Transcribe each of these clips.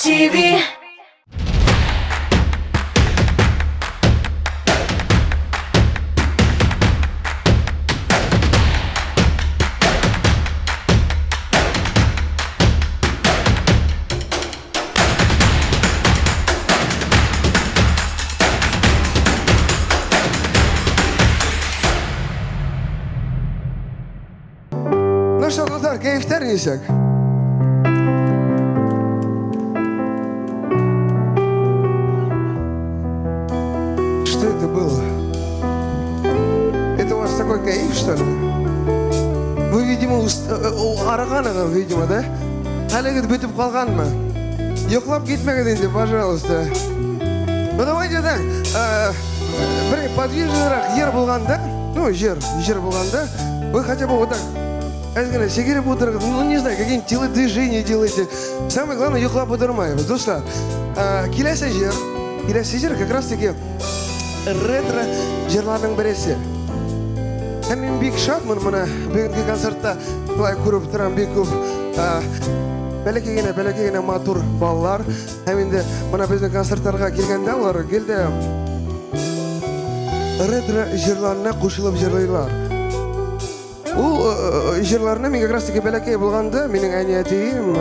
TV. Ну что, дуслар, кәефтәр ничек? Что это было? Это у вас такой кәеф, что ли? Вы, видимо, арыган, видимо, да? Хәлегез бетеп калганмы? Йоклап китмәгез инде, пожалуйста. Ну давайте так, бер подвижныйрак җыр булганда, ну җыр, җыр булганда, вы хотя бы вот так әз сикереп утырыгыз, ну не знаю, какие-нибудь телодвижения делайте. Самое главное, йоклап утырмайбыз. Дуслар, киләсе җыр как раз таки ретро җырларның берсе. Һәм мин бик шатмын, менә бүгенге концертта шулай күреп торам бик күп бәләкәй генә матур балалар. Һәм инде менә безнең концертларга килгәндә алар гел дә ретро җырларына кушылып җырлыйлар. Ул җырларны мин как раз таки бәләкәй булганда минем әни әтием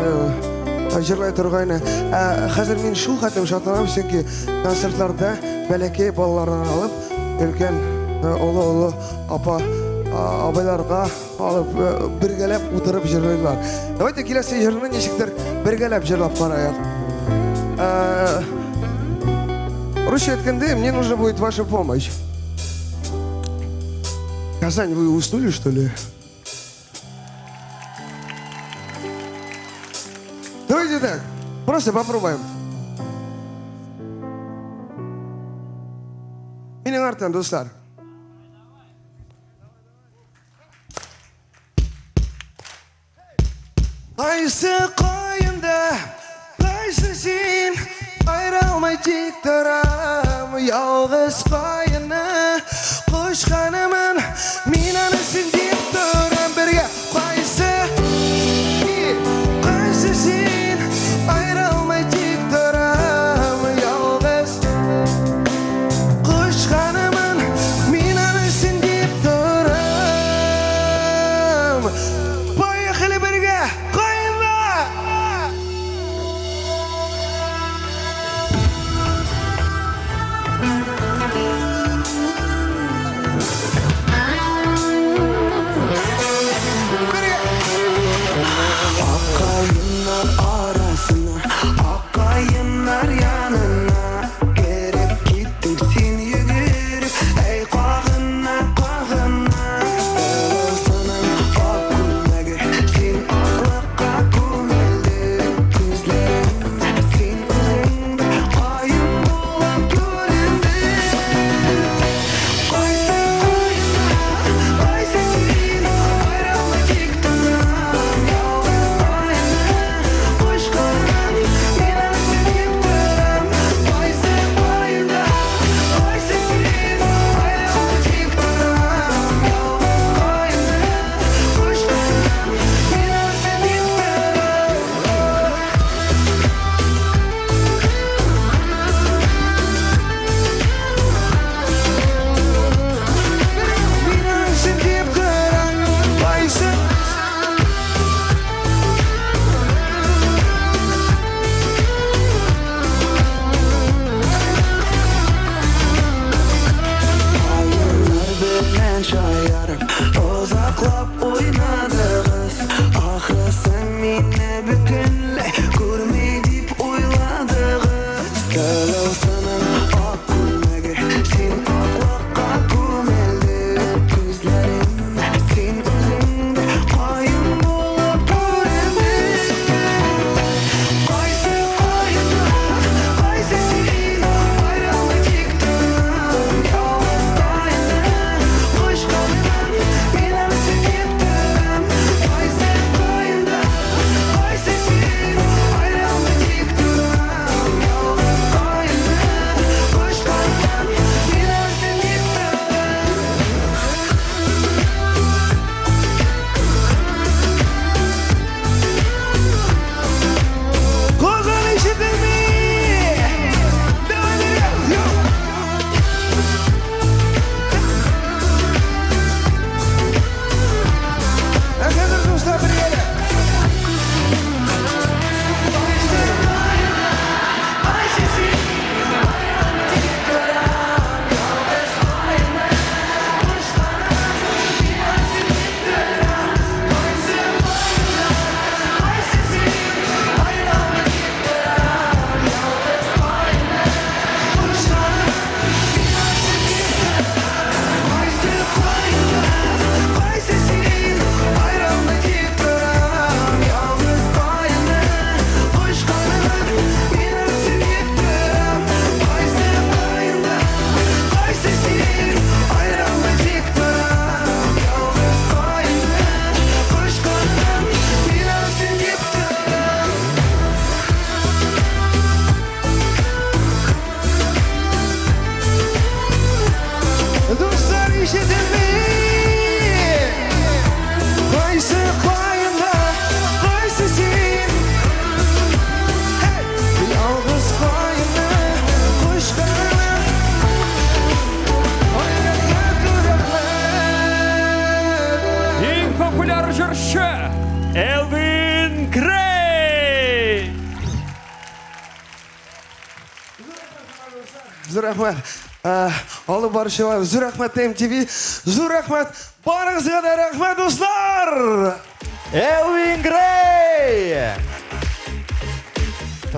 җырлай торгайны. Ә хәзер мин шул хәтлем шатланам, чөнки концертларда бәләкәй балалардан алып өлкән олы-олы апа абыйларга алып бергәләп утырып җырлыйлар. Давайте киләсе җырны ничектер бергәләп җырлап карыйк. Русча әйткәндә, мне нужна будет ваша помощь. Казань, вы уснули, что ли? Давайте так, просто попробуем. Минем арттан, дуслар. Кайсы каенда, кайсы син, аерылмай тик торам, ялгыз каенны кочканымын, мин аны син дип торам бергә. Кайсы, кайсы син, аерылмай тик торам, ялгыз кочканымын, мин аны син дип торам. Поехали бергә, каенда! Зур рәхмәт. Алып баручылар, зур рәхмәт MTV, зур рәхмәт. Барыгызга да рәхмәт, дуслар! Элвин Грей!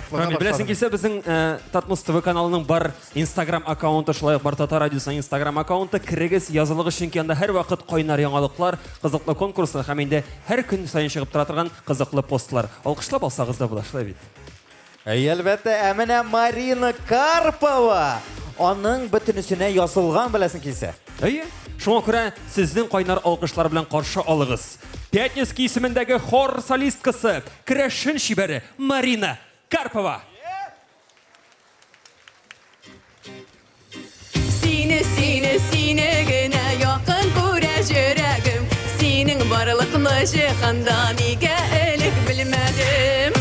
Рамил, беләсең килсә, безнең Татмус ТВ каналының бар Instagram аккаунты, шулай ук бар Татар радиосының Instagram аккаунты. Керегез, язылыгыз, чөнки анда һәрвакыт кайнар яңалыклар, кызыклы конкурслар һәм инде һәр көн саен чыгып тора торган кызыклы постлар. Алкышлап алсагыз да була, шулай бит? Әй, әлбәттә, ә менә Марина Карпова аның бөтенесенә язылган, беләсең килсә. Әйе. Шуңа күрә сезнең кайнар алкышлар белән каршы алыгыз. Пятницкий исемендәге хор солисткасы, керәшен чибәре Марина Карпова. Сине, сине, сине генә якын күрә җөрәгем. Синең барлыкны җиһанда нигә элек белмәдем?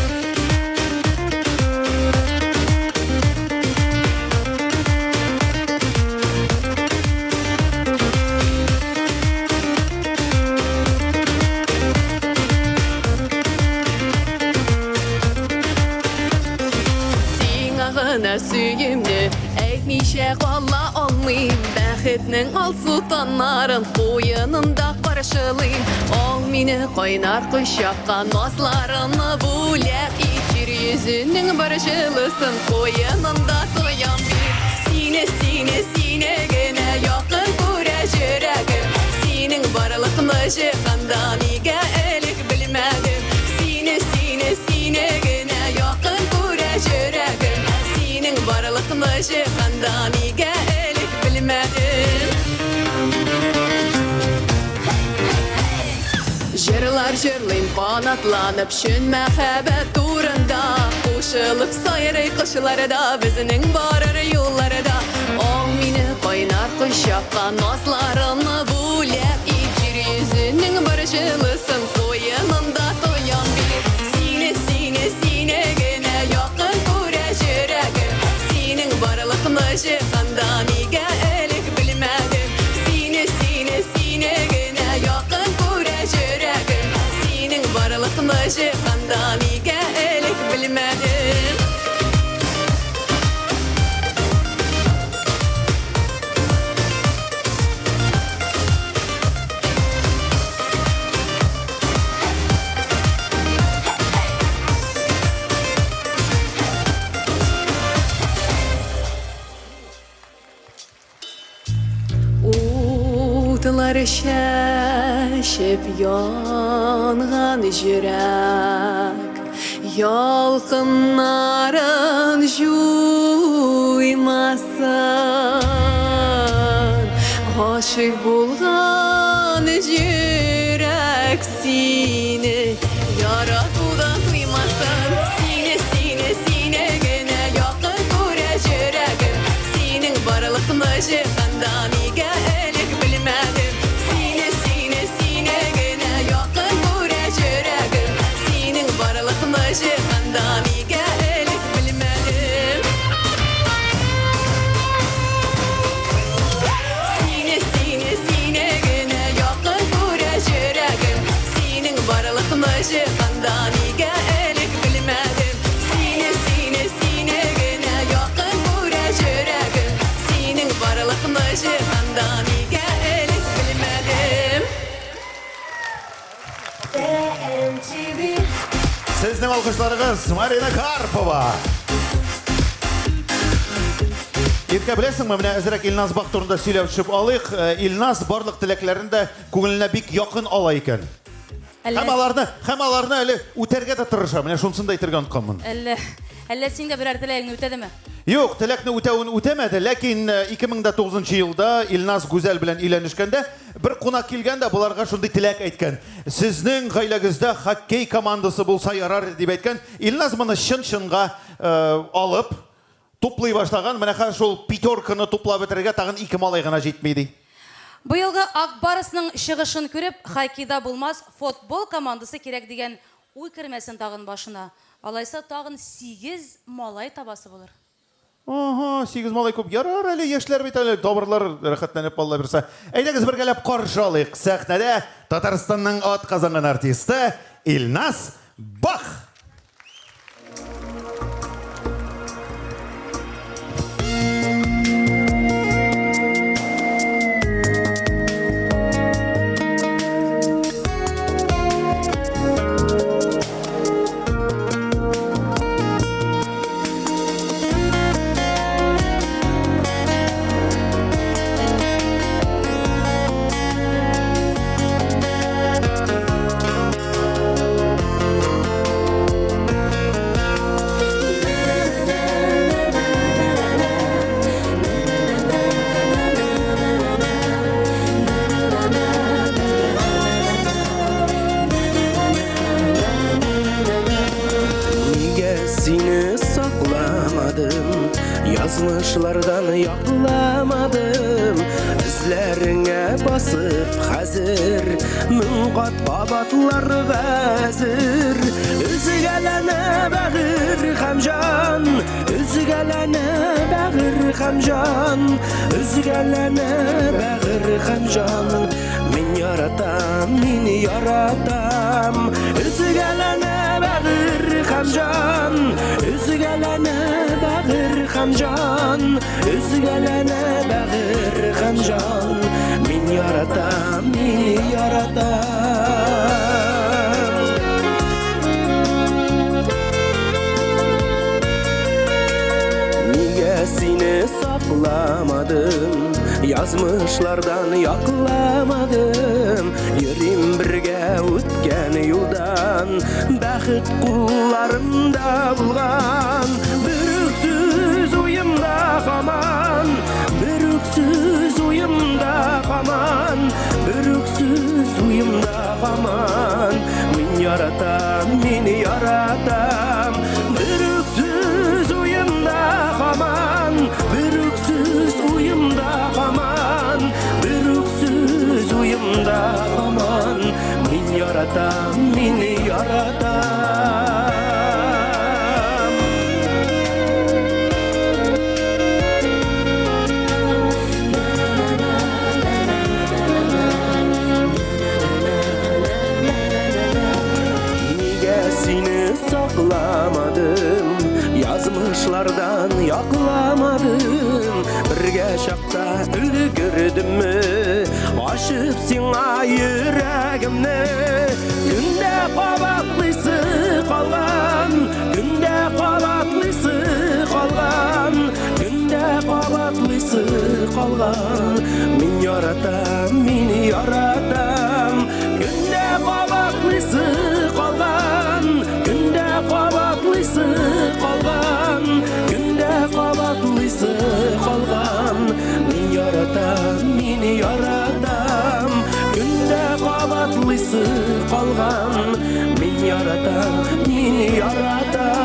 Сиңа гына сөюемне Әйтмичә кала алмыйм. Бәхетнең алсу таңнарын Куенында каршылыйм. Ал мине кайнар кочакка, Назларыңны бүләк ит. Җир йөзенең бар җылысын Куенында тоям бит. Сине, сине, сине генә Якын күрә җөрәгем. Синең барлыкны җиһанда Нигә элек белмәдем? Сине, сине, сине генә Якын күрә җөрәгем. Синең барлыкны җиһанда Нигә элек белмәдем? Җырлар җырлыйм канатланып чын мәхәббәт турында. Кушылып сайрый кошлар да безнең барыр юлларда. Ал мине кайнар кочакка, назларыңны бүләк ит. Җир йөзенең бар җылысын куенында тоям бит. Сине, сине, сине генә якын күрә җөрәгем. Синең барлыкны җиһанда нигә элек белмәдем? Сине, сине, сине генә якын күрә җөрәгем. Синең барлыкны җиһанда нигә элек белмәдем? Утлар чәчеп янган җөрәк ялкыннарын җуймасын. Гашыйк булган җөрәк сине яратудан туймасын. Сине, сине, сине генә якын күрә җөрәгем. Синең барлыкны җиһанда нигә элек белмәдем? Сине, сине, сине генә якын күрә җөрәгем. Синең барлыкны җиһанда нигә элек белмәдем? Сине, сине, сине генә якын күрә җөрәгем. Синең барлыкны җиһанда нигә элек белмәдем? Сине, сине, сине генә якын күрә җөрәгем. Синең барлыкны җиһанда нигә элек белмәдем? Сезнең алкышларыгыз Марина Карпова. Иркә, беләсеңме, менә әзрәк Илназ Бак турында сөйләп төшеп алыйк. Илназ барлык теләкләрен дә күңеленә бик якын ала икән. Һәм аларны, һәм аларны әле үтәргә дә тырыша. Менә шунысын да әйтергә онытканмын. Әллә, әллә син дә берәр теләгеңне үтәдеме? Юк, теләкне үтәвен үтәмәде, ләкин 2009 елда Илназ Гүзәл белән өйләнешкәндә бер кунак килгән дә боларга шундый теләк әйткән. Сезнең гаиләгездә хоккей командасы булса ярар дип әйткән. Илназ моны чын-чынга алып, туплый башлаган. Менә хәзер шул пятерканы туплап бетерергә тагын ике малай гына җитми ди. Быелгы Ак Барсның чыгышын күреп, хоккейда булмас, футбол командасы кирәк дигән уй кермәсен тагын башына. Алайса тагын сигез малай табасы булыр. Ага, сигез малай күп. Ярар әле, яшьләр бит әле, табырлар рәхәтләнеп, Алла бирсә. Әйдәгез бергәләп каршы алыйк. Сәхнәдә Татарстанның атказанган артисты Илназ Бах! Сакламадым, язмышлардан якламадым. Эзләреңә басып хәзер мең кат кабатларга әзер. Өзгәләнә бәгырь һәм җан, өзгәләнә бәгырь һәм җан, өзгәләнә бәгырь һәм җан. Мин яратам, мин яратам. Өзгәләнә бәгырь һәм җан, өзгәләнә бәгырь һәм җан, өзгәләнә бәгырь һәм җан. Мин яратам, мин яратам. Нигә сине сакламадым, язмышлардан якламадым. Йөрим бергә үткән юлдан, бәхет кулларымда булган. Бер үксез уемда һаман, бер үксез уемда һаман, бер үксез уемда һаман. Мин яратам, мин яратам. Бер үксез уемда һаман, бер үксез уемда һаман, бер үксез уемда һаман. Мин яратам, мин яратам. Нигә сине сакламадым, язмышлардан якламадым. Бергә чакта өлгердемме, ачып сиңа йөрәгемне. Көндә кабатлыйсы калган, көндә кабатлыйсы калган, көндә кабатлыйсы калган. Мин яратам, мин яратам. Көндә кабатлыйсы калган, көндә кабатлыйсы калган, көндә кабатлыйсы калган. Мин яратам, мин яратам. Көндә кабатлыйсы калган. Мин яратам, мин яратам.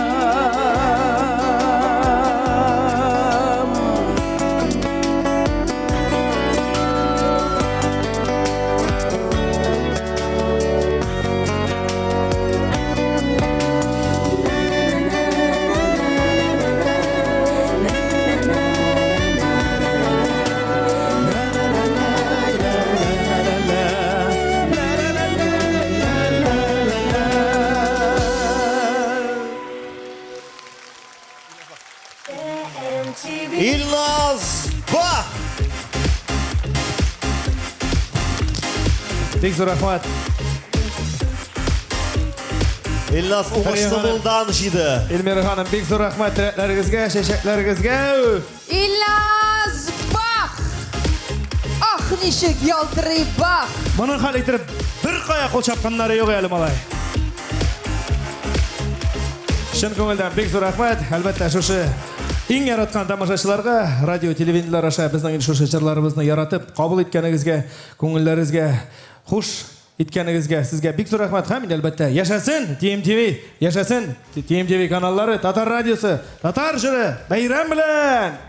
Илназ Бах! Бик зур рәхмәт. Илназ уңышны мулдан җыйды. Эльмира ханым, бик зур рәхмәт теләкләрегезгә, чәчәкләрегезгә. Илназ Бах! Ах, ничек ялтырый Бах! Моның хәл иттереп бер кая кул чапканнары юк әле, малай. Чын күңелдән бик зур рәхмәт. Әлбәттә, шушы иң яраткан тамашачыларга радио, телевидениеләр аша безнең инде шушы җырларыбызны яратып кабул иткәнегезгә, күңелләрегезгә хуш иткәнегезгә сезгә бик зур рәхмәт. Һәм инде әлбәттә, яшәсен TMTV, яшәсен TMTV каналлары, Татар радиосы, Татар җыры, бәйрәм белән!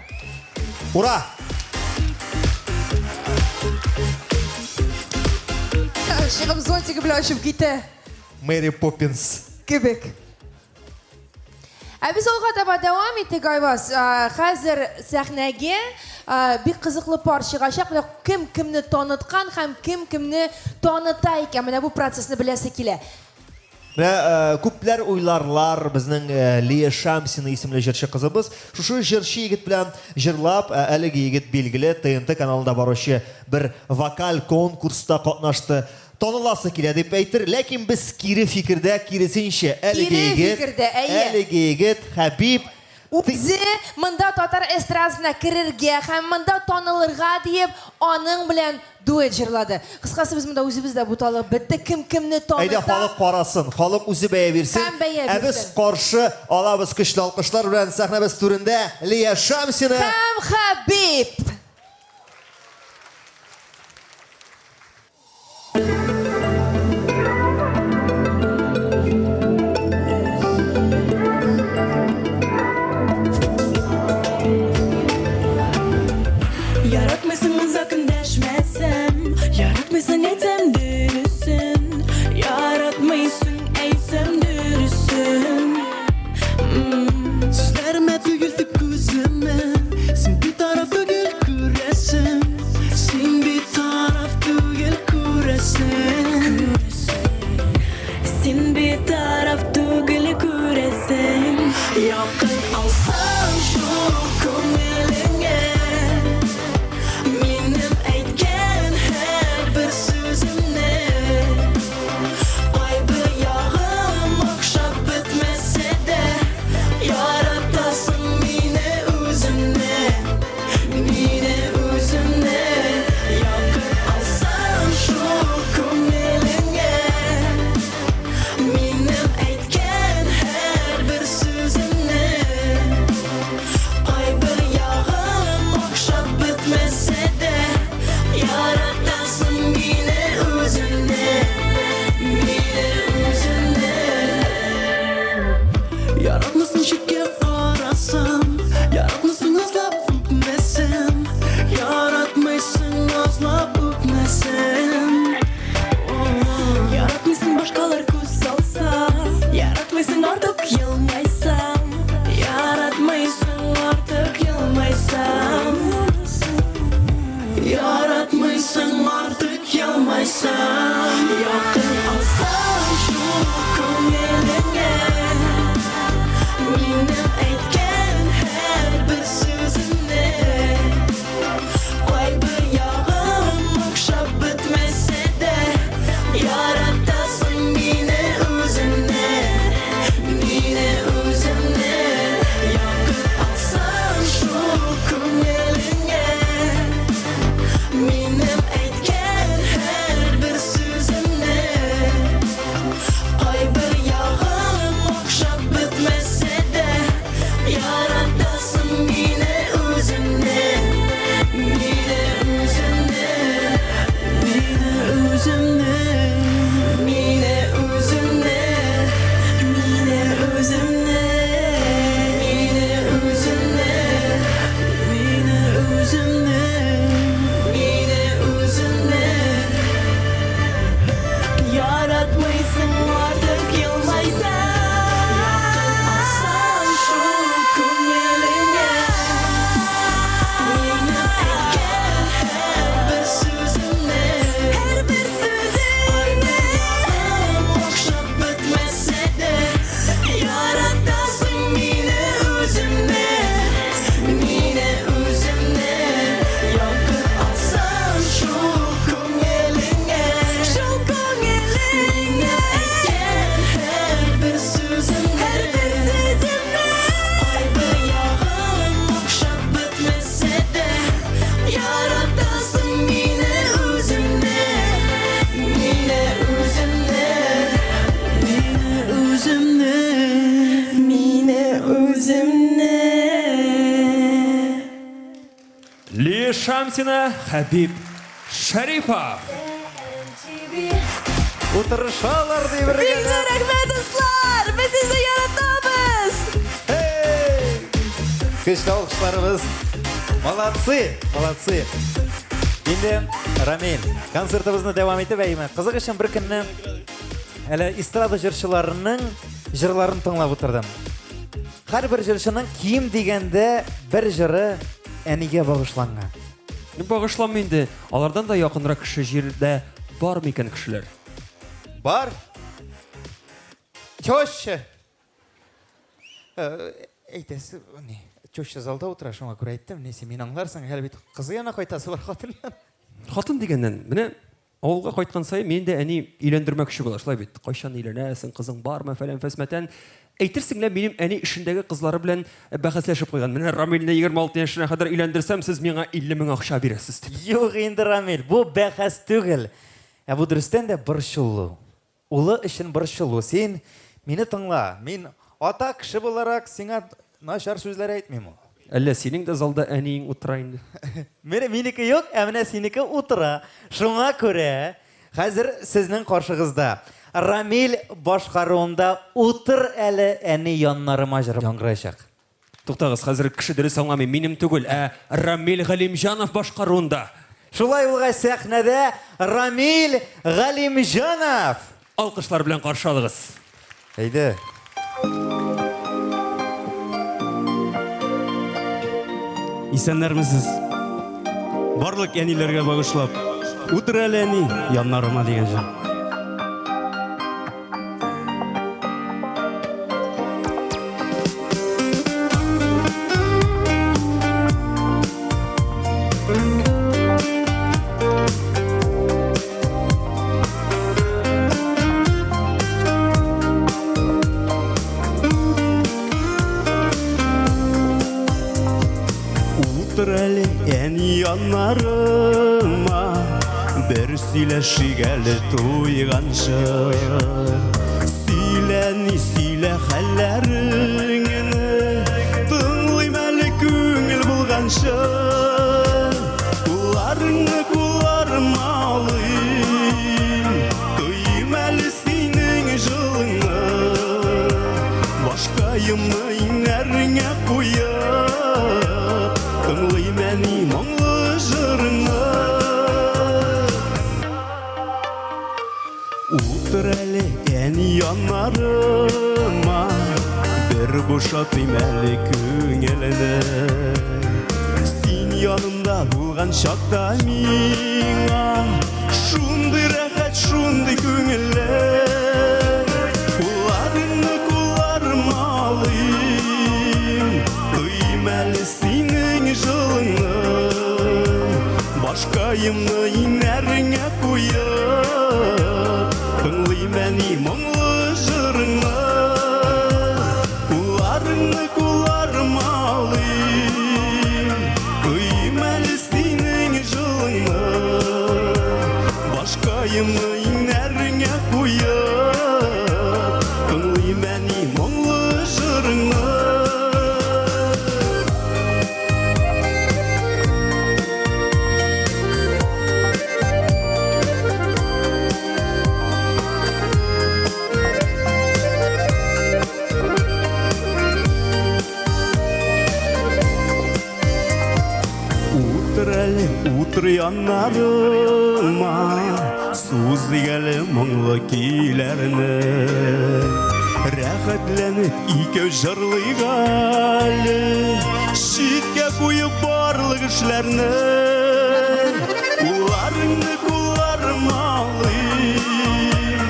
Ура! Чыгып зонтигы белән очып китә. Мэри Поппинс. Кебек. Ә без алга таба дәвам иттек, Айваз. Хәзер сәхнәгә бик кызыклы пар чыгачак. Менә кем кемне таныткан һәм кем кемне таныта икән. Менә бу процессны беләсе килә. Менә күпләр уйларлар, безнең Лия Шамсина исемле җырчы кызыбыз шушы җырчы егет белән җырлап, әлеге егет билгеле ТНТ каналында баручы бер вокаль конкурста катнашты. Таныласы килә дип әйтер, ләкин без кире фикердә, киресенчә, әлеге Кире егет, фикердә, әйе. әлеге егет Хәбиб Үзе монда татар эстрадасына керергә һәм монда танылырга диеп, аның белән дуэт җырлады. Кыскасы, без монда үзебез дә буталып беттек. Кем кемне Әйдә, таныта? халык карасын, халык үзе бәя бирсен. Һәм бәя Ә без бирсен. каршы алабыз көчле алкышлар белән сәхнәбез түрендә Лия Шамсина. Һәм Хәбиб. Якын алсаң шул күңелеңә Минем әйткән һәрбер сүземне Кайбер ягым охшап бетмәсә дә Яратасың мине үземне Мине үземне Якын алсаң шул күңелеңә Минем әйткән һәрбер сүземне Кайбер ягым охшап бетмәсә дә Яратасың мине үземне Мине үземне Яратмасын читкә карасам Яратмасын назлап үпмәсәм Яратмыйсың назлап үпмәсәм Яратмыйсың башкалар күз салса Яратмыйсың артык елмайсам Яратмыйсың артык елмайсам Яратмыйсың артык елмайсам Якын алсаң шул күңелеңә Минем әйткән һәрбер сүземне Кайбер ягым охшап бетмәсә дә Яратасың мине үземне Мине үземне Якын алсаң шул күңелеңә Минем әйткән һәрбер сүземне Кайбер ягым охшап бетмәсә дә Яратасың мине үземне Мине үземне Мине үземне Мине үземне Мине үземне Мине үземне Мине үземне Мине үземне Яратмыйсың артык елмайсаң Алсаң шул күңелеңә Минем әйткән һәрбер сүземне Һәрбер сүземне Охшап бетмәсә дә Яратасың мине үземне Мине үземне Якын алсаң шул күңелеңә Шул күңелеңә Әйткән һәрбер сүземне Һәрбер сүземне Кайбер ягым охшап бетмәсә дә Яратасың мине үземне Мине үземне Мине үземне Мине үземне Лия Шамсина, Хәбиб Шәрипов. Утырышалар ди Бик бергәләп. зур рәхмәт, дуслар! Без сезне яратабыз! Көчле алкышларыбыз. Молодцы, молодцы. Инде Рамил, концертыбызны дәвам итеп, әйме. Кызык өчен бер көнне әле эстрада җырчыларының җырларын тыңлап утырдым. Һәрбер җырчының ким дигәндә бер җыры әнигә багышланган. Ну, багышланмый инде. Алардан да якынрак кеше җирдә бар микән кешеләр? Бар. Теща. Э, Әйтәсе, ни, теща залда утыра, шуңа күрә әйттем. Ни, син мине аңларсың, әле бит кызы янына кайтасы бар хатын янына. Хатын дигәннән, менә авылга кайткан саен мин дә әни өйләндермәкче була, шулай бит. Кайчан өйләнәсең, кызың бармы, фәлән фәсмәтән. Әйтерсең лә минем әни эшендәге кызлары белән бәхәсләшеп куйган. Менә Рамилне 26 яшенә кадәр өйләндерсәм, сез миңа 50 мең акча бирәсез дип. Юк инде, Рамил, бу бәхәс түгел. Ә бу дөрестән дә борчылу. Улы өчен борчылу. Син мине тыңла. Мин ата кеше буларак сиңа начар сүзләр әйтмим ул. Әллә синең дә залда әниең утыра инде? Менә минеке юк, ә менә синеке утыра. Шуңа күрә хәзер сезнең каршыгызда Рамил башкаруында Утыр әле, әни, яннарыма җыры яңгыраячак. Туктагыз, хәзер кеше дөрес аңламый, минем түгел, ә Рамил Галимҗанов башкаруында. Шулай булгач, сәхнәдә Рамил Галимҗанов! Алкышлар белән каршы алыгыз. Әйдә. Исәннәрмесез? Барлык әниләргә багышлап, Утыр әле, әни, яннарыма дигән җыр. Утыр әле әни яннарыма, бер сөйләшик әле туйганчы. Сөйлә ни сөйлә хәлләреңне, тыңлыйм әле күңел булганчы. Кулларыңны кулларыма алыйм, тоем әле синең җылыңны. Башкаемны иңнәреңә куеп, тыңлыйм әни моңлы җырыңны. Утыр әле әни яннарыма, бер бушатыйм әле күңелне. Син янымда булган чакта миңа шундый рәхәт, шундый күңелле. Кулларыңны кулларыма алыйм, тоем әле синең җылыңны. Башкаемны иңнәреңә куеп, тыңлыйм әни моңлы җырыңны. Кулларыңны кулларыма алыйм, тоем әле синең җылыңны. Башкаемны иңнәреңә куеп, тыңлыйм әни моңлы җырыңны. Утыр әле, утыр яннарыма, сузыйк әле моңлы көйләрне. Рәхәтләнеп икәү җырлыйк әле, читкә куеп барлык эшләрне. Кулларыңны кулларыма алыйм,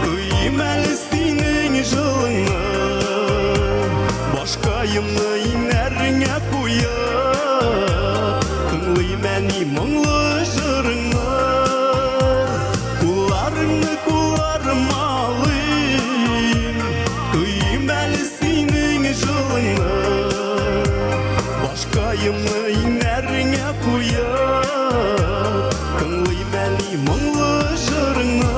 тоем әле синең җылыңны. Башкаемны иңнәреңә куеп, тыңлыйм әни моңлы җырыңны. Кулларыңны кулларыма алыйм, тоем әле синең җылыңны. Башкаемны иңнәреңә куеп, тыңлыйм әни моңлы җырыңны.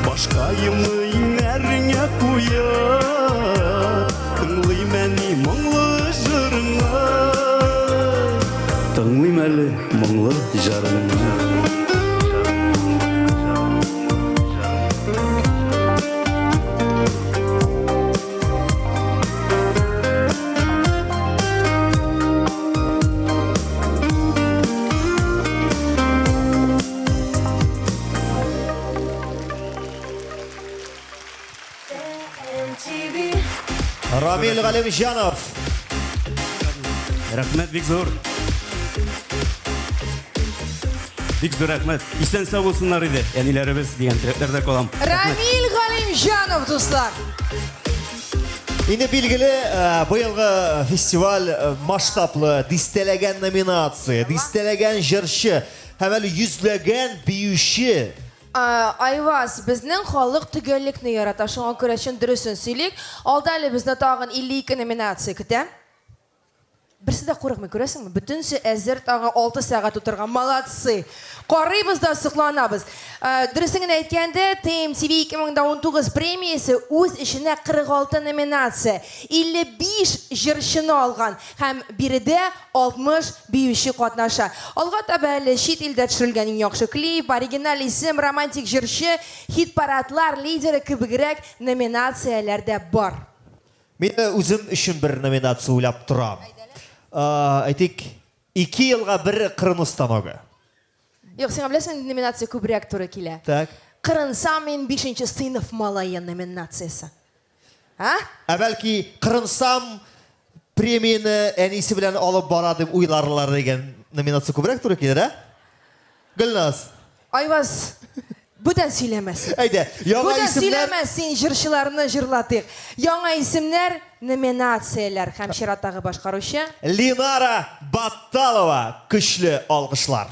Башкаемны иңнәреңә куеп, тыңлыйм әни моңлы җырыңны. Тыңлыйм әле моңлы җырыңны. Рамил Галимҗанов. Рәхмәт бик зур. Бик зур рәхмәт. Исән сау булсыннар иде, әниләребез дигән теләкләрдә калам. Рамил Галимҗанов, дуслар. Инде билгеле, быелгы фестиваль масштаблы, дистәләгән номинация, дистәләгән җырчы һәм әле йөзләгән биюче. Айваз, безнең халык төгәллекне ярата, шуңа күрә чын дөресен сөйлик. Алда әле безне тагын 52 номинация көтә. Берсе дә курыкмый, күрәсеңме? Бөтенесе әзер тагын 6 сәгать утырган. Молодцы! Карыйбыз да сокланабыз. Дөресен генә әйткәндә, TMTV 2019 премиясе үз эченә 46 номинация, 55 җырчыны алган һәм биредә 60 биюче катнаша. Алга таба әле чит илдә төшерелгән иң яхшы клип, оригиналь исем, романтик җырчы, хит-парадлар лидеры кебегрәк номинацияләр дә бар. Мин үзем өчен бер номинация уйлап торам. Әйтик, 2 елга бер кырыну станогы. Юк, сиңа беләсең, номинация күбрәк туры килә. Так. Кырынсам мин 5 сыйныф малае номинациясе. А? Ә бәлки кырынсам премияне әнисе белән алып бара дип уйларлар дигән номинация күбрәк туры килер, ә? Гөлназ. Айваз, бүтән сөйләмәс. Әйдә, яңа Бүтән исемнәр. сөйләмәс, син җырчыларны җырлатыйк. Яңа исемнәр, номинацияләр һәм чираттагы башкаручы Линара Батталова. Көчле алкышлар.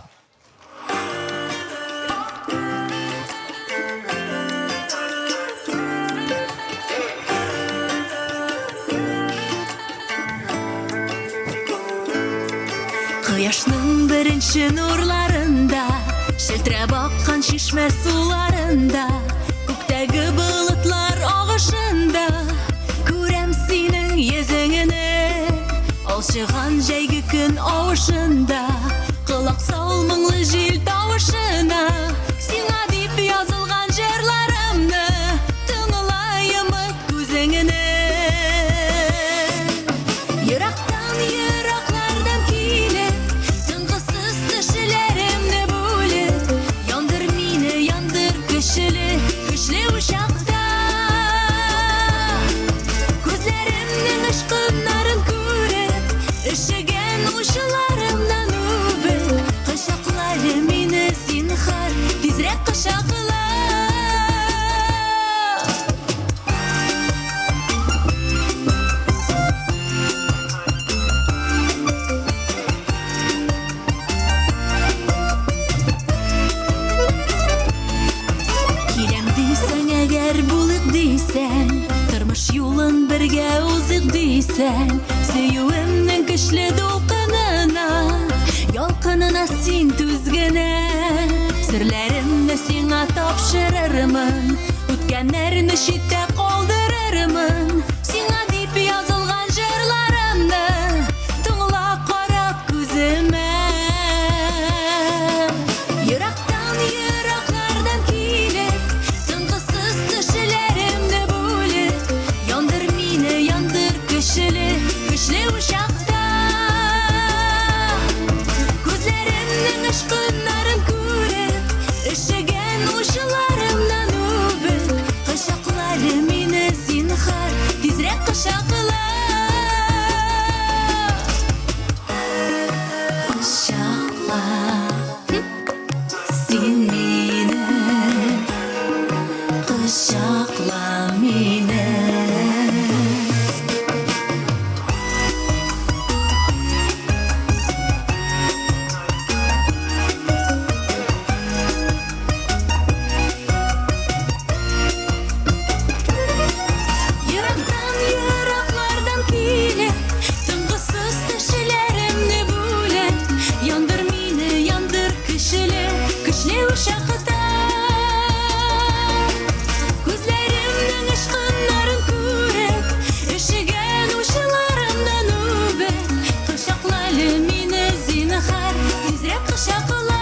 Кояшның беренче нурларында, Челтерәп аккан чишмә суларында, Күктәге болытлар агышында Күрәм синең йөзеңне. Алчыган җәйге көн авышында, Колак сал моңлы җил тавышына. Сиңа дип язылган җырларымны Тыңла йомып күзеңне. Ерактан, ераклардан килеп, Тынгысыз төшләремне бүлеп, Яндыр мине, яндыр көчле, көчле учакта. Күзләремнең очкыннарын күреп, Өшегән учларымнан үбеп, Кочакла әле мине, зинһар, тизрәк кочакла. Киләм дисәң, әгәр булыйк дисәң, тормыш юлын бергә узыйк дисәң, сөюемнең көчле дулкынына, ялкынына син түз генә. Серләремне сиңа тапшырырмын, үткәннәрне читтә калдырырмын. Сиңа дип язылган җырларымны тыңла карап күземә. Ерактан, ераклардан килеп, тынгысыз төшләремне бүлеп, яндыр мине, яндыр көчле, көчле учакта. Күзләремнең очкыннарын күреп, өшегән учларымнан үбеп, кочакла әле мине, зинһар, тизрәк кочакла. Кочакла син мине, кочакла мине. Ерактан, ераклардан килеп, тынгысыз төшләремне бүлеп, яндыр мине, яндыр көчле, көчле учакта. Күзләремнең очкыннарын күреп, өшегән учларымнан үбеп, кочакла әле мине, зинһар, тизрәк кочакла.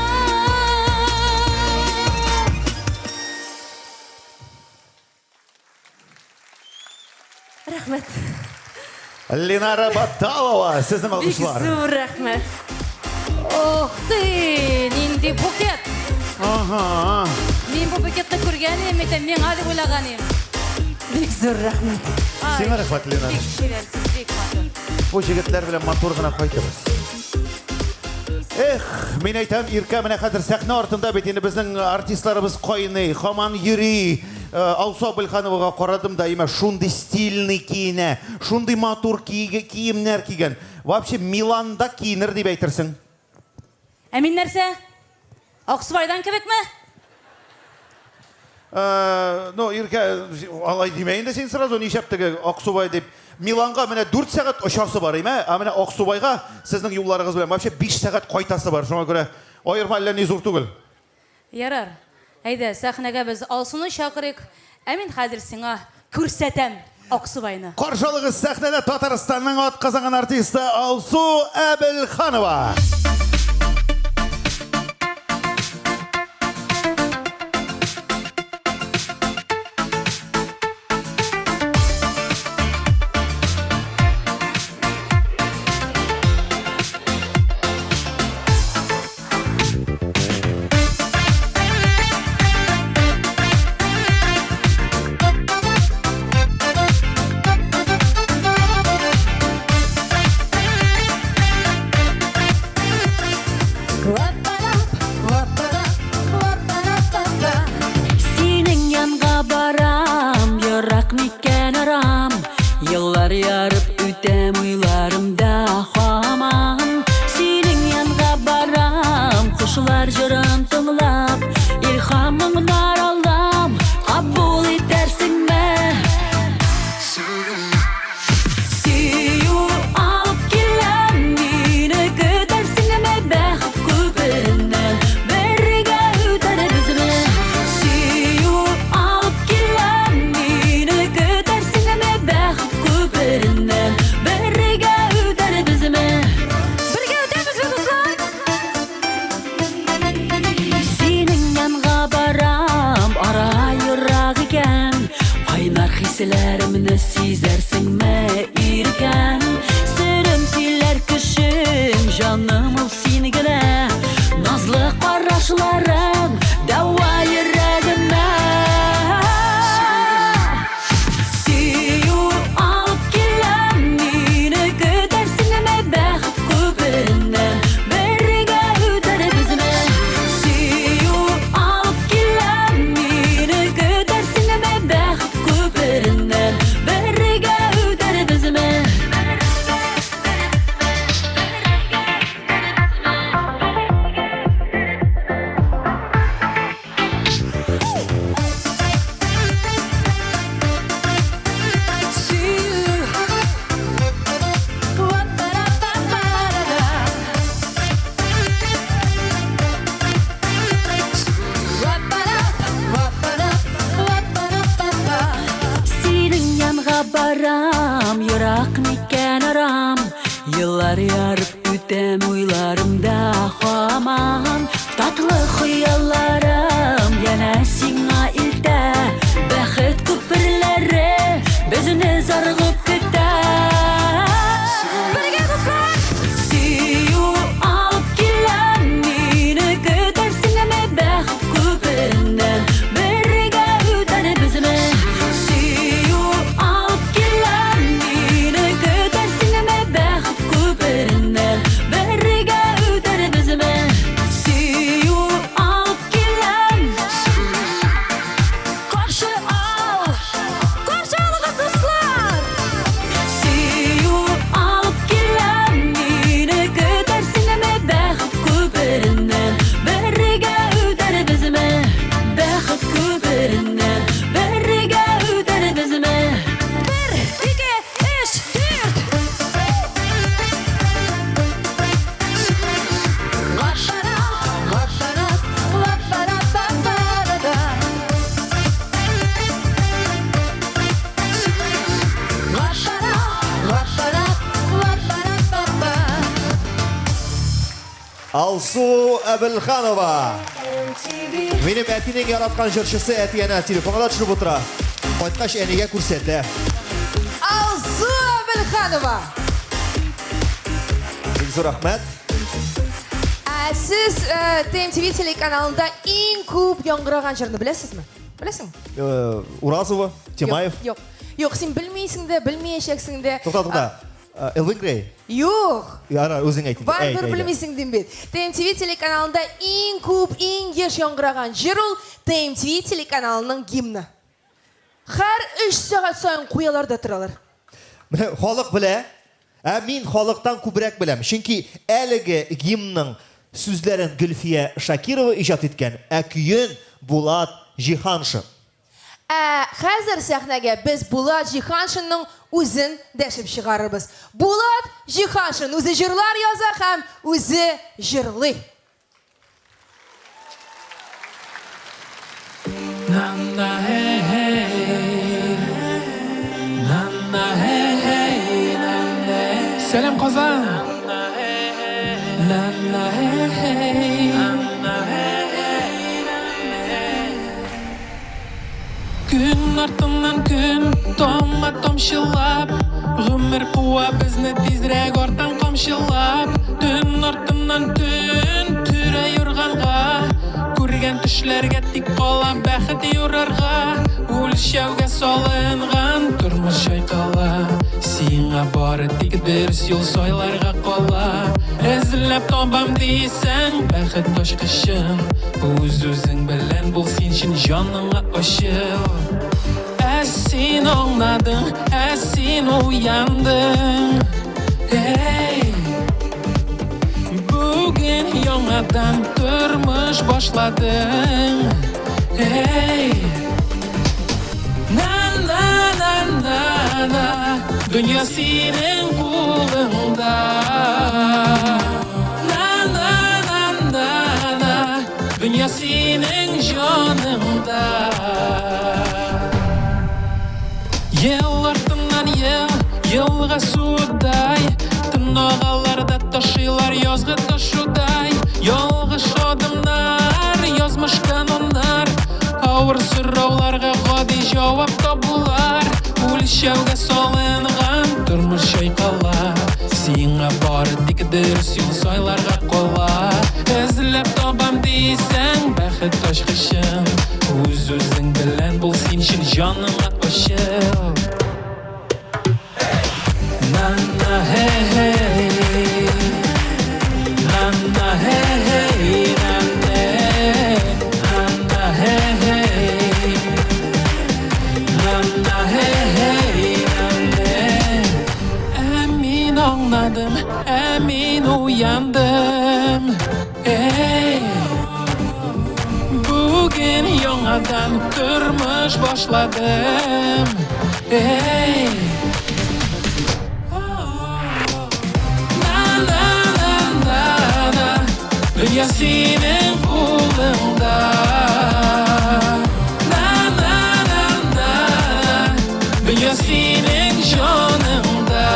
Рәхмәт. Ленара Баталова, сезнең Бик алкышлар. зур рәхмәт. Ох ты, нинди букет. Ага. Мин бу букетны күргән идем, әйтәм, миңа дип уйлаган идем. Бик зур рәхмәт. Ай, Сиңа рәхмәт, Ленара. Бик чибәрсез, бик матур. Бу җегетләр белән матур гына кайтыгыз. Эх, мин әйтәм, Иркә, менә хәзер сәхнә артында бит инде безнең артистларыбыз кайный, һаман йөри. Алсу Абылхановага карадым да, имә шундый стильный киенә, шундый матур киемнәр кигән. Вообще Миланда киенер дип әйтерсең. Ә мин нәрсә? Аксубайдан кебекме? Ну, Иркә, алай димә инде син сразу, нишләп теге Аксубай дип. Миланга менә 4 сәгать очасы бар, име? Ә менә Аксубайга сезнең юлларыгыз белән вообще 5 сәгать кайтасы бар. Шуңа күрә аерма әллә ни зур түгел. Ярар. Әйдә, сәхнәгә без Алсуны чакырыйк. Ә мин хәзер сиңа күрсәтәм Аксубайны. Каршы алыгыз сәхнәдә Татарстанның атказанган артисты Алсу Әбелханова. Белән арам. Еллар ярып үтәм уйларымда һаман. Татлы хыялларым янә сиңа илтә. Бәхет күперләре безне зарыгып көтә. Бергә, дуслар! Сөю алып килә мине, көтәрсеңме бәхет күпереннән? Бергә үтәрбезме? Сөю алып килә мине, көтәрсеңме бәхет күпереннән? Бергә үтәрбезме? Сөю алып килә. Каршы ал! Каршы алыгыз, дуслар! Сөю алып килә мине, көтәрсеңме бәхет күпереннән? Бергә үтәрбезме? Бәхет күпереннән бергә үтәрбезме? Бер, ике, өч, дүрт! Алсу Әбелханова. Минем әтинең яраткан җырчысы әти әнә телефонга да төшереп утыра. Кайткач әнигә күрсәтә. Алсу Әбелханова! Бик зур рәхмәт. Ә сез ТМТВ телеканалында иң күп яңгыраган җырны беләсезме? Беләсеңме? Уразова, Тимаев. Юк, юк. Юк, син белмисең дә, белмәячәксең дә. Тукта, тукта. Элвин Грей. Юк. Ярар, үзең әйт инде. Барыбер Әйт, әйдә. белмисең дим бит. ТМТВ телеканалында иң күп, иң еш яңгыраган җыр ул ТМТВ телеканалының гимны. Һәр 3 сәгать саен куялар да торалар. Менә халык белә, ә мин халыктан күбрәк беләм. Чөнки әлеге гимнның сүзләрен Гөлфия Шакирова иҗат иткән, ә көен Булат Җиһаншин. Ә хәзер сәхнәгә без Булат Җиһаншинның үзен дәшеп чыгарырбыз. Булат Җиһаншин үзе җырлар яза һәм үзе җырлый. На-на, хей-хей. На-на, хей-хей, на-на. Сәлам, Казан! На-на, хей-хей. Көн артыннан көн тама тамчылап, Гомер куа безне тизрәк арттан камчылап. Төн артыннан төн төрә юрганга, Күргән төшләргә тик кала бәхет юрарга. Үлчәүгә салынган тормыш чайкала, Сиңа бары тик дөрес юл сайларга кала. Эзләп табам дисәң бәхет ачкычын, Үз-үзең белән бул син чын җаныңа ачыл. Ә син аңладың, ә син уяндың. Эй! Бүген яңадан тормыш башладың. Эй! На-на-на-на-на, дөнья синең кулыңда. На-на-на-на-на, дөнья синең җаныңда. Ел артыннан ел, елга суыдай, Тын агалар да ташыйлар язгы ташудай. Ялгыш адымнар, язмыш кануннар, Авыр сорауларга гади җавап табулар. Үлчәүгә салынган тормыш чайкала, Сиңа бары тик дөрес юл сайларга кала. Эзләп табам дисәң бәхет ачкычын, Үз-үзең белән бул син чын җаныңа ачыл. На-на, хей-хей. На-на, хей-хей, на-на. На-на, хей-хей. На-на, хей-хей, на-на. Ә мин аңладым, ә мин уяндым. Эй! Бүген яңадан тормыш башладым. Эй! На-на-на-на-на, дөнья синең кулыңда. На-на-на-на, дөнья синең җаныңда.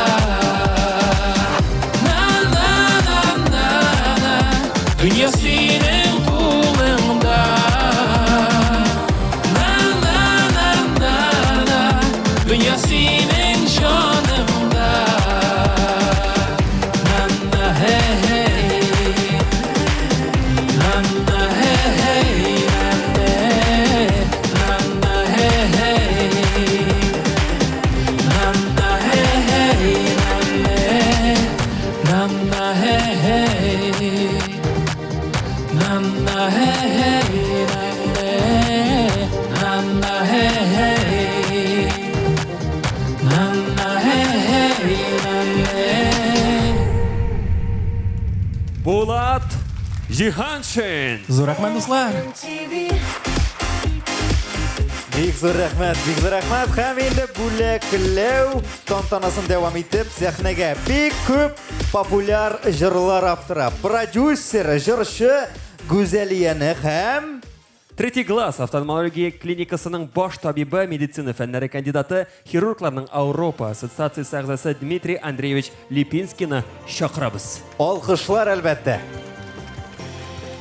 Булат Җиһаншин! Зур рәхмәт, дуслар! Бик зур рәхмәт, бик зур рәхмәт. Һәм инде бүләкләү тантанасын дәвам итеп, сәхнәгә бик күп популяр җырлар авторы, продюсер, җырчы Гүзәлияне һәм Третий глаз офтальмология клиникасының баш табибы, медицина фәннәре кандидаты, хирургларның Ауропа ассоциациясе әгъзасы Дмитрий Андреевич Липинскийны чакырабыз. Алкышлар, әлбәттә.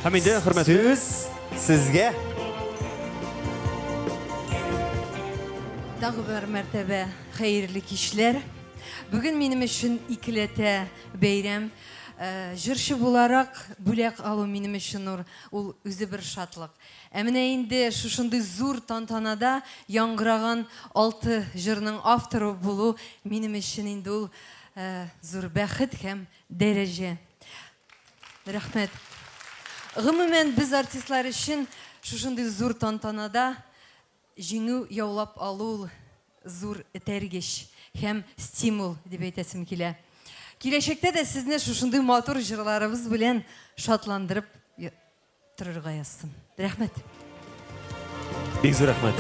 Һәм инде, хөрмәтле... Сүз сезгә. Тагы бер мәртәбә хәерле кичләр. Бүген минем өчен икеләтә бәйрәм. Э, җырчы буларак бүләк алу минем өчен ул үзе бер шатлык. Ә менә инде шушындый зур тантанада яңгыраган алты җырның авторы булу минем өчен инде ул э, зур бәхет һәм дәрәҗә. Рәхмәт. Гомумән, без артистлар өчен шушындый зур тантанада Җиңү яулап алу ул зур этәргеч һәм стимул, дип әйтәсем килә. Киләчәктә дә сезне шушындый матур җырларыбыз белән шатландырып торырга язсын. Рәхмәт. Бик зур рәхмәт.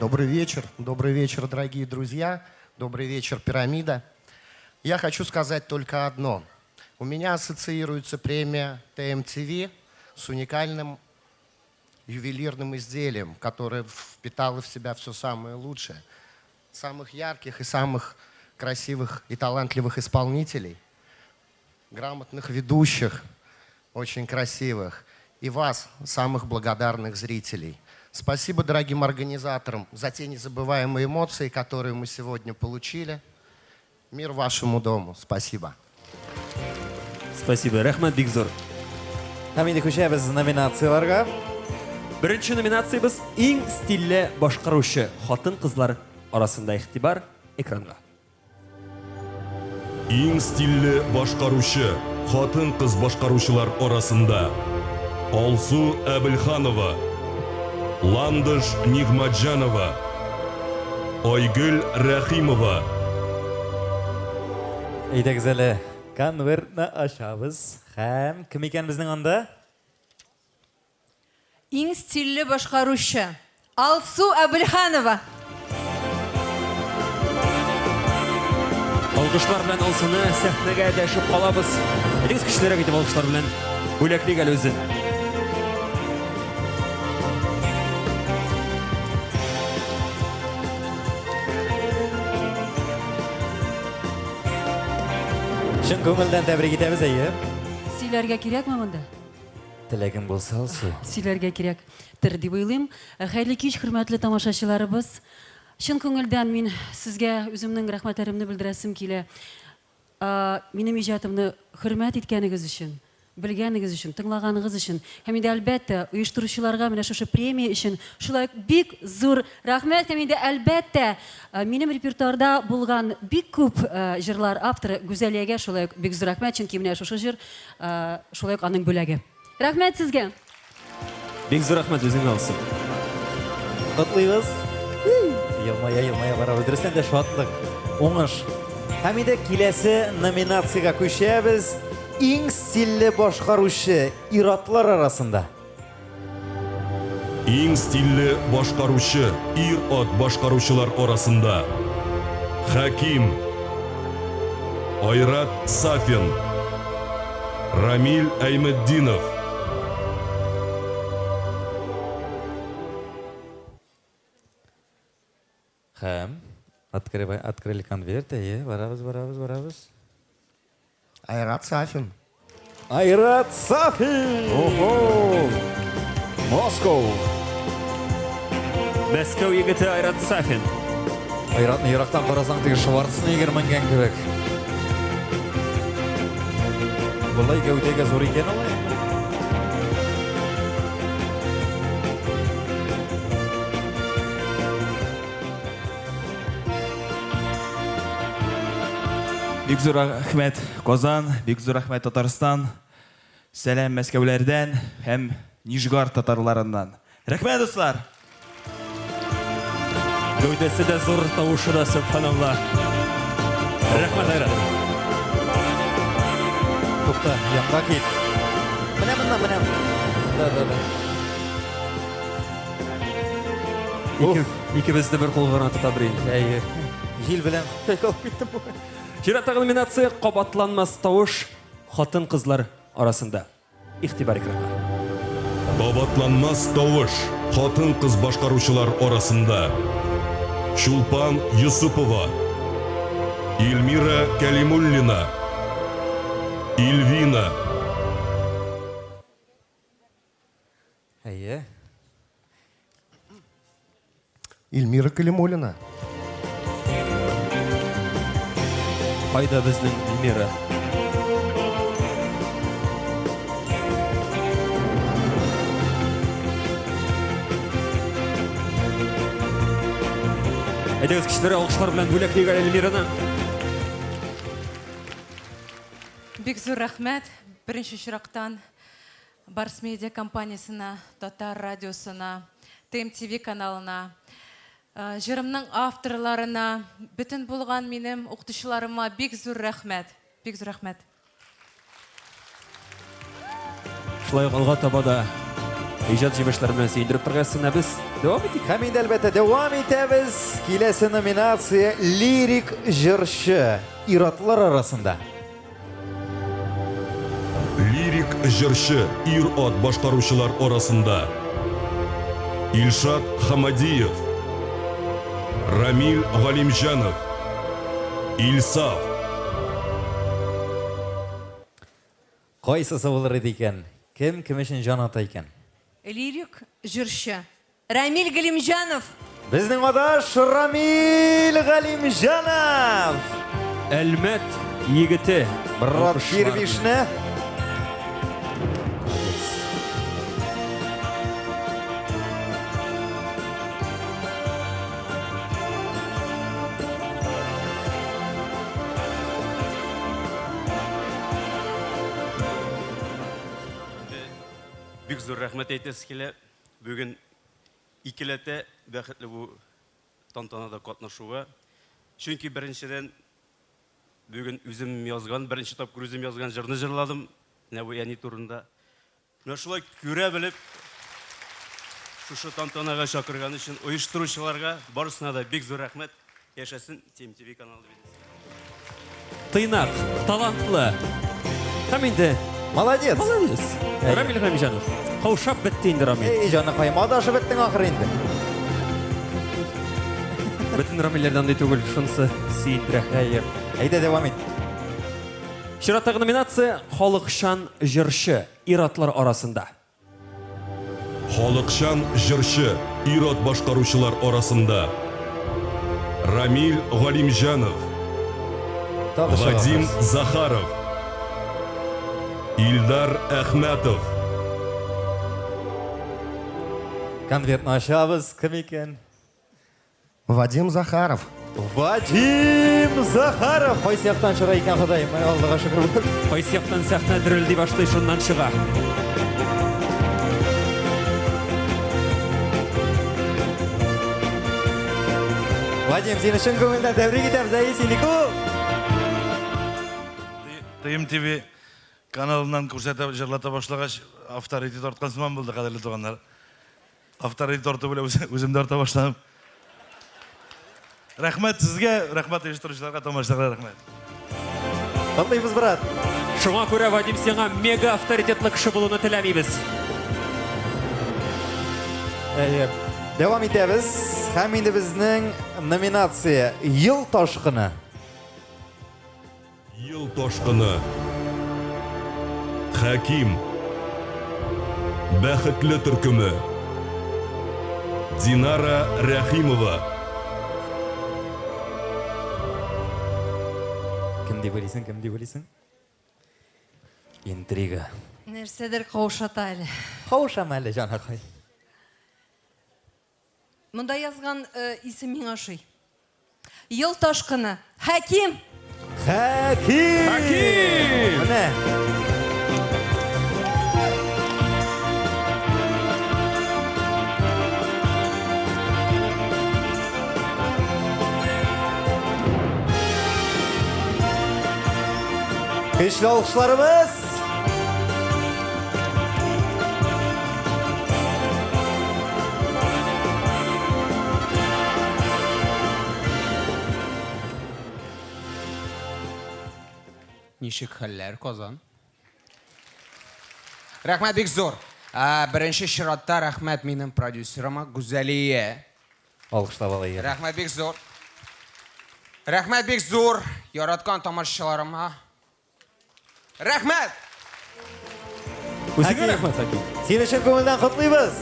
Добрый вечер, добрый вечер, дорогие друзья, добрый вечер, пирамида. Я хочу сказать только одно. У меня ассоциируется премия ТМТВ с уникальным ювелирным изделием, которое впитало в себя все самое лучшее. Самых ярких и самых красивых и талантливых исполнителей, грамотных ведущих, очень красивых, и вас, самых благодарных зрителей. Спасибо дорогим организаторам за те незабываемые эмоции, которые мы сегодня получили. Мир вашему дому. Спасибо. Спасибо. Рәхмәт бик зур. Һәм инде күчәбез номинацияләргә. Беренче номинациябез иң стильле башкаручы хатын-кызлар арасында игътибар экранга. Иң стильле башкаручы хатын-кыз башкаручылар арасында Алсу Әбелханова, Ландыш Нигъмәтҗанова, Айгөл Рәхимова. Әйдәгез әле, конвертны ачабыз. Һәм кем икән безнең анда? Иң стильле башкаручы, Алсу Әбелханова. Алкышлар белән Алсуны сәхнәгә дәшеп калабыз. Әйдәгез көчлерәк итеп алкышлар белән бүләклик әле үзен. Чын күңелдән тәбрик итәбез, әйе. Сөйләргә кирәкме монда? Теләгең булса, Алсу. Сөйләргә кирәктер дип уйлыйм. Хәерле кич, хөрмәтле тамашачыларыбыз. Чын күңелдән мин сезгә үземнең рәхмәтләремне белдерәсем килә. Минем иҗатымны хөрмәт иткәнегез өчен, белгәнегез өчен, тыңлаганыгыз өчен һәм инде, әлбәттә, оештыручыларга менә шушы премия өчен шулай ук бик зур рәхмәт һәм инде, әлбәттә, минем репертуарда булган бик күп җырлар авторы Гүзәлиягә шулай ук бик зур рәхмәт, чөнки менә шушы җыр Шулай ук аның бүләге. Рәхмәт сезгә! Бик зур рәхмәт үзеңә, Алсу. Котлыйбыз. Елмая, елмая барабыз. Дөрестән дә шатлык, уңыш. Һәм инде киләсе номинациягә күчәбез. Иң стильле башкаручы ир-атлар арасында. Иң стильле башкаручы ир-ат башкаручылар арасында Хәким, Айрат Сафин, Рамил Әйметдинов. Һәм открывай, открыли конверт, әйе, барабыз, барабыз, барабыз. Айрат Сафин. Айрат Сафин! Ого! Москва! Мәскәү егете Айрат Сафин. Айратны ерактан карасаң, теге Шварценеггер менгән кебек. Болай гәүдәгә зур икән алай. Бик зур рәхмәт Казан, бик зур рәхмәт Татарстан. Сәлам Мәскәүләрдән һәм Нижгар татарларыннан. Рәхмәт, дуслар! Гәүдәсе дә зур, тавышы да, сөбханалла. Рәхмәт, Айрат. Тукта, янга кил. Менә моннан, менә. Да, да, да. Ике, икебезне бер кулга гына тота бер инде. Әйе. Җил белән чайкалып киттем бугай. Чираттагы номинация кабатланмас тавыш хатын-кызлар арасында. Игътибар экранга. Кабатланмас тавыш хатын-кыз башкаручылар арасында. Чулпан Йосыпова, Ильмира Кәлимуллина, Ильвина. Әйе. Ильмира Калимуллина. Кайда безнең Эльмира? Әйдәгез, кешеләр алкышлар белән бүләклик әле Эльмираны. Бик зур рәхмәт. Беренче чираттан Барс Медиа компаниясенә, Татар радиосына, ТМТВ каналына, җырымның авторларына, бөтен булган минем укытучыларыма бик зур рәхмәт. Бик зур рәхмәт. Шулай ук алга таба да иҗат җимешләре белән сөендереп торгайсың. Ә без дәвам итик. Һәм инде әлбәттә дәвам итәбез. Киләсе номинация лирик җырчы ир-атлар арасында. Лирик җырчы ир-ат башкаручылар арасында Илшат Хамадиев, Рамил Галимҗанов, Илсаф. Кайсысы булыр иде икән? Кем кем өчен җан ата икән? Лирик җырчы Рамил Галимҗанов! Безнең адаш Рамил Галимҗанов! Әлмәт егете. Брат, бир бишне. Бик зур рәхмәт әйтәсе килә. Бүген икеләтә бәхетле бу тантанада катнашуга. Чөнки беренчедән, бүген үзем язган, беренче тапкыр үзем язган җырны җырладым. Менә бу әни турында. Менә шулай күрә белеп, шушы тантанага чакырган өчен оештыручыларга барысына да бик зур рәхмәт. Яшәсен TMTV каналы дип әйтәсем. Тыйнак, талантлы. Һәм инде Молодец. Молодец. Рамил Галимҗанов. Каушап бетте инде Рамил. Эй, җаныкаем, адашып беттең ахыр инде. Бөтен Рамилләрдән андый түгел, шунысы сөендерә. Әйе. Әйдә дәвам ит. Чираттагы номинация халыкчан җырчы ир-атлар арасында. Халыкчан җырчы, ир-ат башкаручылар арасында Рамил Галимҗанов, Вадим Захаров, Илдар Әхмәтов. Конвертны ачабыз, кем икән? Вадим Захаров. Вадим Захаров! Кайсы яктан чыга икән Ходай? Менә Аллага шөкер булыр. Кайсы яктан сәхнә дерелди башлый, шуннан чыга. Вадим, сине чын күңелдән тәбрик итәбез, әй, синеке ул! ТМТВ каналыннан күрсәтә, җырлата башлагач, авторитет арткан сыман булды, кадерле туганнар. Авторитет арту белән үзем дә арта башладым. Рәхмәт сезгә, рәхмәт оештыручыларга, тамашачыларга рәхмәт. Котлыйбыз, брат. Шуңа күрә, Вадим, сиңа мега авторитетлы кеше булуны теләмибез. Әйе. Дәвам итәбез. Һәм инде безнең номинация Ел ташкыны. Ел ташкыны. Хәким. Бәхетле төркеме. Динара Рәхимова. Кем дип уйлыйсың, кем дип уйлыйсың? Интрига. Нәрсәдер каушата әле. Каушама әле, җанакай. Монда язган исем миңа ошый. Ел ташкыны. Хәким! Хәким! Хәким! Менә. Көчле алкышларыбыз! Ничек хәлләр, Казан? Рәхмәт бик зур. Ә, Беренче чиратта рәхмәт минем продюсерыма Гүзәлия. Алкышлап алыйк. Рәхмәт бик зур. Рәхмәт бик зур яраткан тамашачыларыма. Рәхмәт! Үзеңә рәхмәт, Хаким. Сине чын күңелдән котлыйбыз.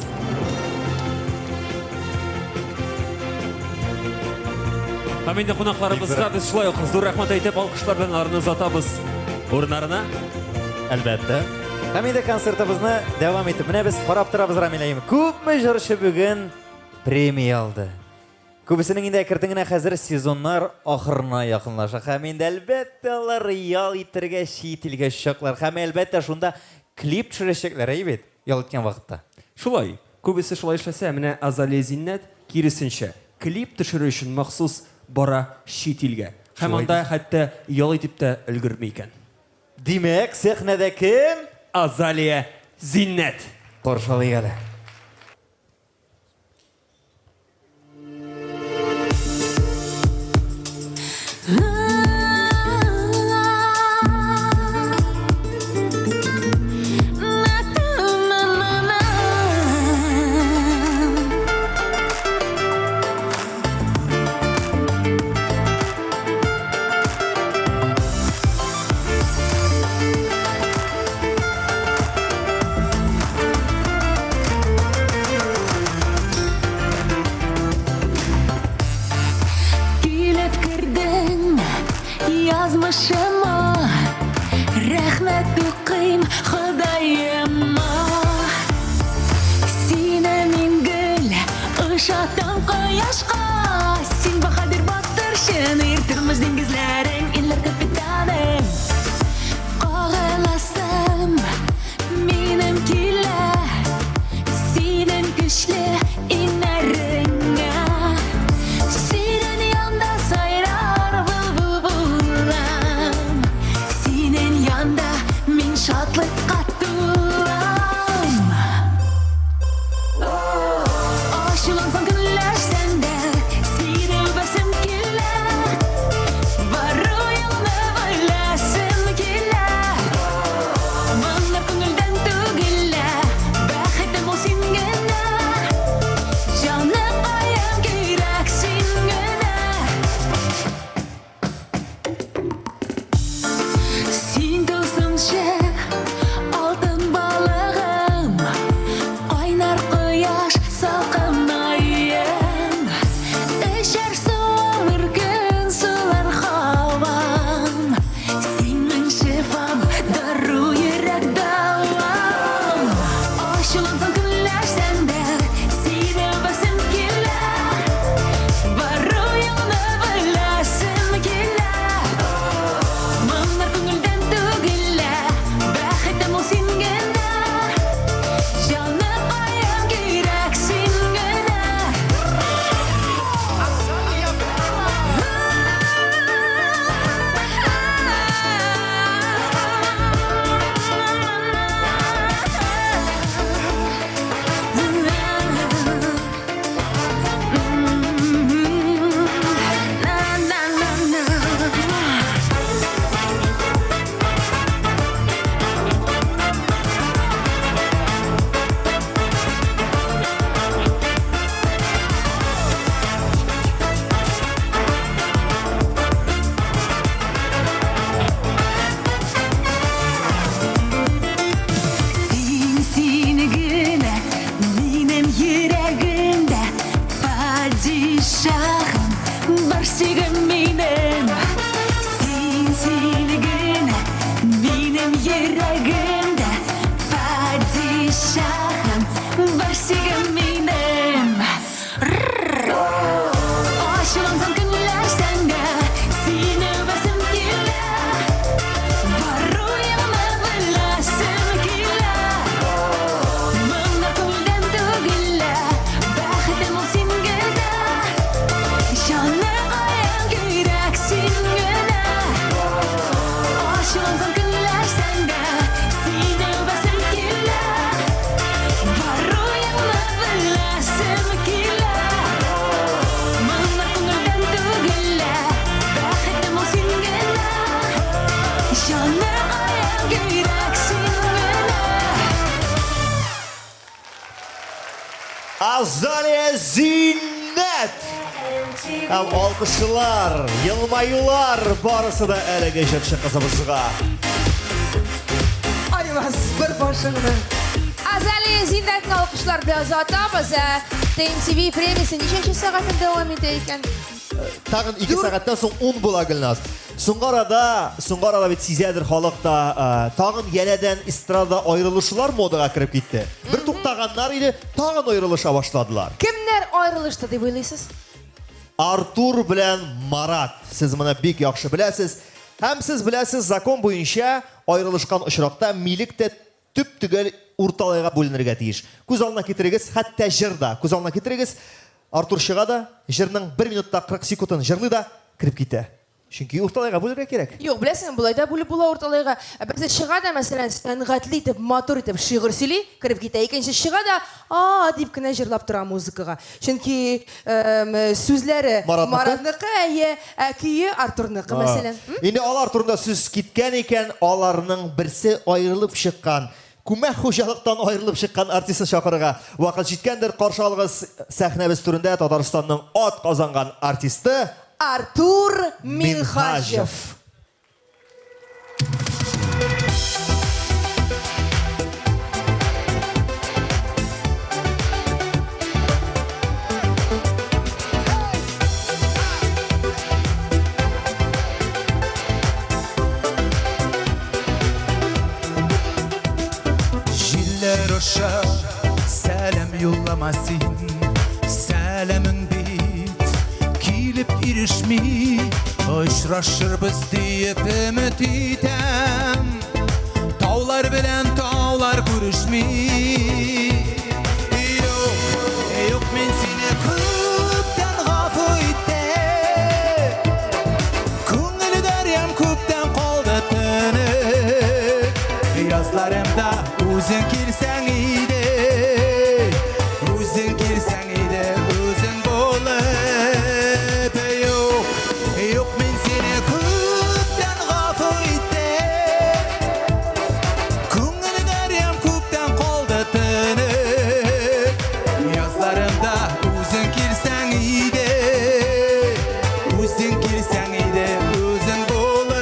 Һәм инде кунакларыбызга без шулай ук зур рәхмәт әйтеп, алкышлар белән аларны озатабыз урыннарына. Әлбәттә. Һәм инде концертыбызны дәвам итеп, менә без карап торабыз, Рамил әйеме. Күпме җырчы бүген премия алды. Күбесенең инде әкертен генә хәзер сезоннар ахырына якынлаша. Һәм инде әлбәттә алар ял итәргә чит илгә очачаклар. Һәм әлбәттә шунда клип төшерәчәкләр, әйе бит? Ял иткән вакытта. Шулай. Күбесе шулай эшләсә, менә Азалия Зиннәт, киресенчә, клип төшерү өчен махсус бара чит илгә. Һәм анда хәтта ял итеп тә өлгерми икән. Димәк, сәхнәдә кем? Азалия Зиннәт! Каршы алыйк әле. Килеп кердең язмышыма, Рәхмәт укыйм Ходаема. Сине мин гел ошатам кояшка, Син баһадир батыр, чын ир, тормыш диңгезләрең, илләр капитаны. Кагыласым минем килә Синең көчле иңнәреңә. Синең янда сайрар былбыл булам, Синең янда мин шатлыкка тулам. Ачулансаң, көнләшсәң дә, Сине үбәсем килә. Азалия Зиннәт! Һәм алкышлар, елмаюлар барысы да әлеге җырчы кызыбызга. Айваз, бер башыңны. Азалия Зиннәтне алкышлар белән озатабыз. Ә ТНТВ премиясе ничәнче сәгатен дәвам итә икән? Тагын 2 сәгатьтән соң 10 була, Гөлназ. Соңгы арада, соңгы арада бит сизәдер халык та, тагын янәдән эстрада аерылышулар модага кереп китте. Бер туктаганнар иде, тагын аерылыша башладылар. Кемнәр аерылышты дип уйлыйсыз? Артур белән Марат. Сез моны бик яхшы беләсез. Һәм сез беләсез, закон буенча аерылышкан очракта милек тә төп-төгәл урталайга бүленергә тиеш. Күз алдына китерегез, хәтта җыр да. Күз алдына китерегез, Артур чыга да, җырның 1 минутта 40 секундын җырлый да, кереп китә. Чөнки урталайга бүлергә кирәк. Юк, беләсеңме, болай да бүлеп була урталайга. Ә берсе чыга да, мәсәлән, сәнгатьле итеп, матур итеп шигырь сөйли, кереп китә. Икенче чыга да, а дип кенә җырлап тора музыкага. Чөнки сүзләре Маратныкы? Маратныкы, әйе, ә көе Артурныкы, мәсәлән. Инде алар турында сүз киткән икән, аларның берсе аерылып чыккан. Күмәк хуҗалыктан аерылып чыккан артистны чакырырга вакыт җиткәндер. Каршы алыгыз сәхнәбез түрендә Татарстанның ат казанган артисты Артур Минһаҗев. Җилләр аша сәлам юллама син, Сәламең бит килеп ирешми. Очрашырбыз диеп өмет итәм, Таулар белән таулар күрешми. Юк, юк, мин сине күптән гафу иттем. Күңел дәрьям күптән калды төнек. Язларымда үзең килсәң иде, Үзең килсәң иде, үзең булып. Юк, юк, мин сине күптән гафу иттем. Күңел дәрьям күптән калды төнек. Язларымда үзең килсәң иде, Үзең килсәң иде, үзең булып,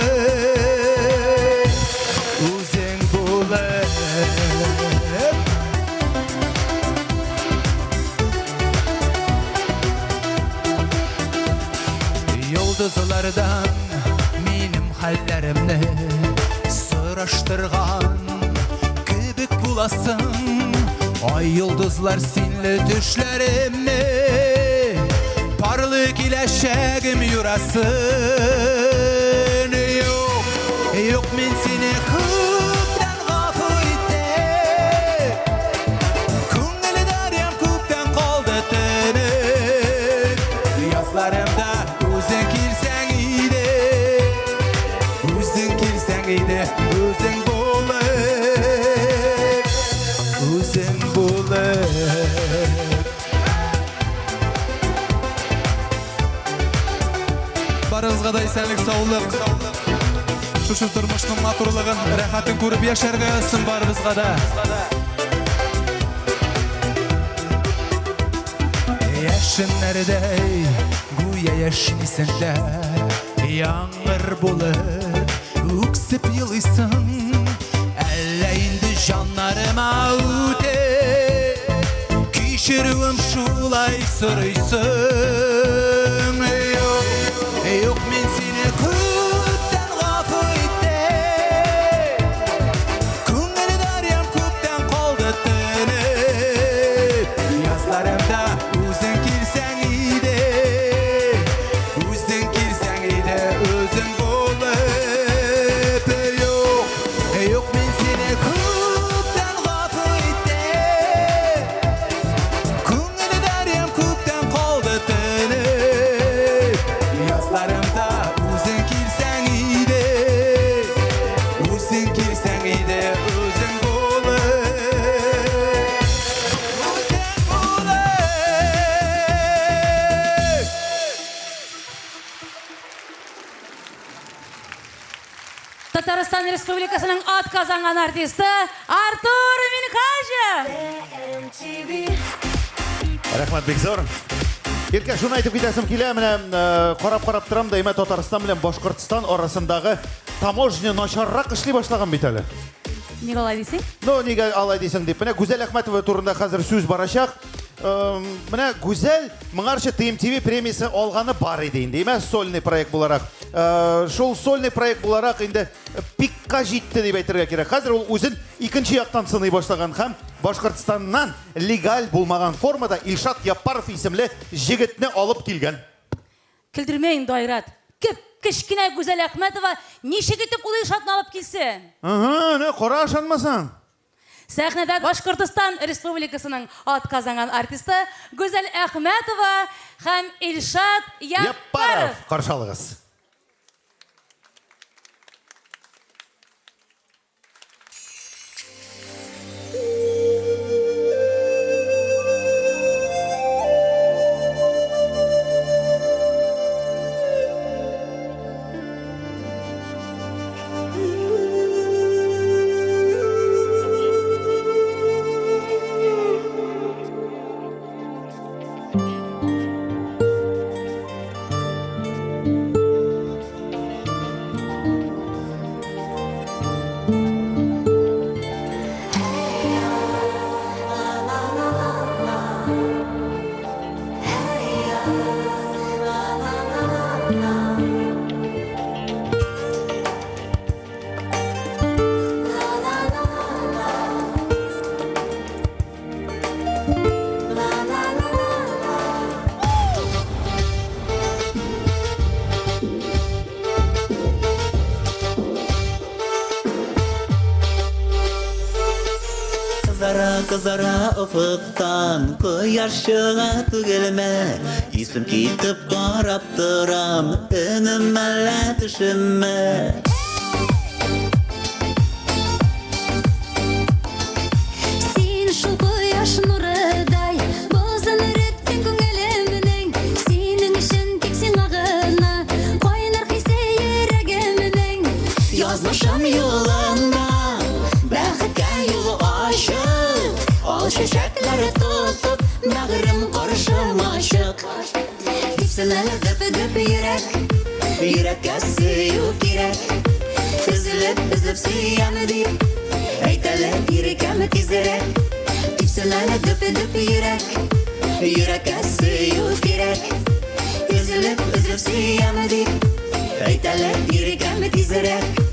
Үзең булып. Йолдызлардан минем хәлләремне сораштырган кебек буласың. Ай йолдызлар синле төшләремне парлы киләчәгем юрасын. Юк, юк, мин сине күптән гафу иттем. Күңел дәрьям күптән калды төнек. Язларымда үзең килсәң иде, Үзең килсәң иде, үзең булып, Үзең булып. Барыгызга да исәнлек, саулык. Шушы тормышның матурлыгын, рәхәтен күреп яшәргә язсын барыбызга да. Яшеннәрдәй гүя яшьнисең дә, Яңгыр булып үксеп елыйсың. Әллә инде җаннарыма үтеп, Кичерүем шулай сорыйсың. Юк, юк, мин сине күптән гафу иттем. Күңел дәрьям күптән калды төнек. Язларымда үзең килсәң иде, Үзең килсәң иде, үзең булып. Юк, юк, мин сине күптән гафу иттем. Күңел дәрьям күптән калды төнек. Язларымда үзең килсәң иде, Үзең килсәң иде, үзең булып. Үзең булып. Татарстан Республикасының ат казанган артисты Артур Минһаҗев. Рәхмәт бик зур. Иркә, шуны әйтеп китәсем килә, менә карап-карап торам да, әмма Татарстан белән Башкортстан арасындагы таможня начаррак эшли башлаган бит әле. Ник алай дисең? Ну, нигә алай дисең дип. Менә Гүзәл Әхмәтова турында хәзер сүз барачак. Менә Гүзәл моңарчы ТМТВ премиясе алганы бар иде инде, әмма сольный проект буларак. Шул сольный проект буларак инде пикка җитте дип әйтергә кирәк. Хәзер ул үзен икенче яктан сыный башлаган һәм Башкортстаннан легаль булмаган формада Илшат Яппаров исемле җегетне алып килгән. Көлдермә инде, Айрат. Кеп-кечкенә Гүзәл Әхмәтова ничек итеп ул Илшатны алып килсен? Ыһы, әнә, кара ышанмасаң. Сәхнәдә Башкортостан Республикасының атказанган артисты Гүзәл Әхмәтова һәм Илшат Яппаров. Яппаров, каршы алыгыз. Кызара, кызара офыктан кояш чыга түгелме? Исем китеп карап торам, өнем әллә төшемме? Син шул кояш нурыдай, бозын эреттең күңелемнең. Синең өчен тик сиңа гына кайнар хисе йөрәгемнең. Язмышым юлында бәхеткә юл ачык, ал чәчәкләр тотып, бәгырем каршыма чык. Типсен әле дөп-дөп йөрәк, йөрәккә сөю кирәк. Өзелеп, өзелеп сөям дип, әйт әле иркәм тизрәк. Типсен әле дөп-дөп йөрәк, йөрәккә сөю кирәк. Өзелеп, өзелеп сөям дип, әйт әле иркәм тизрәк.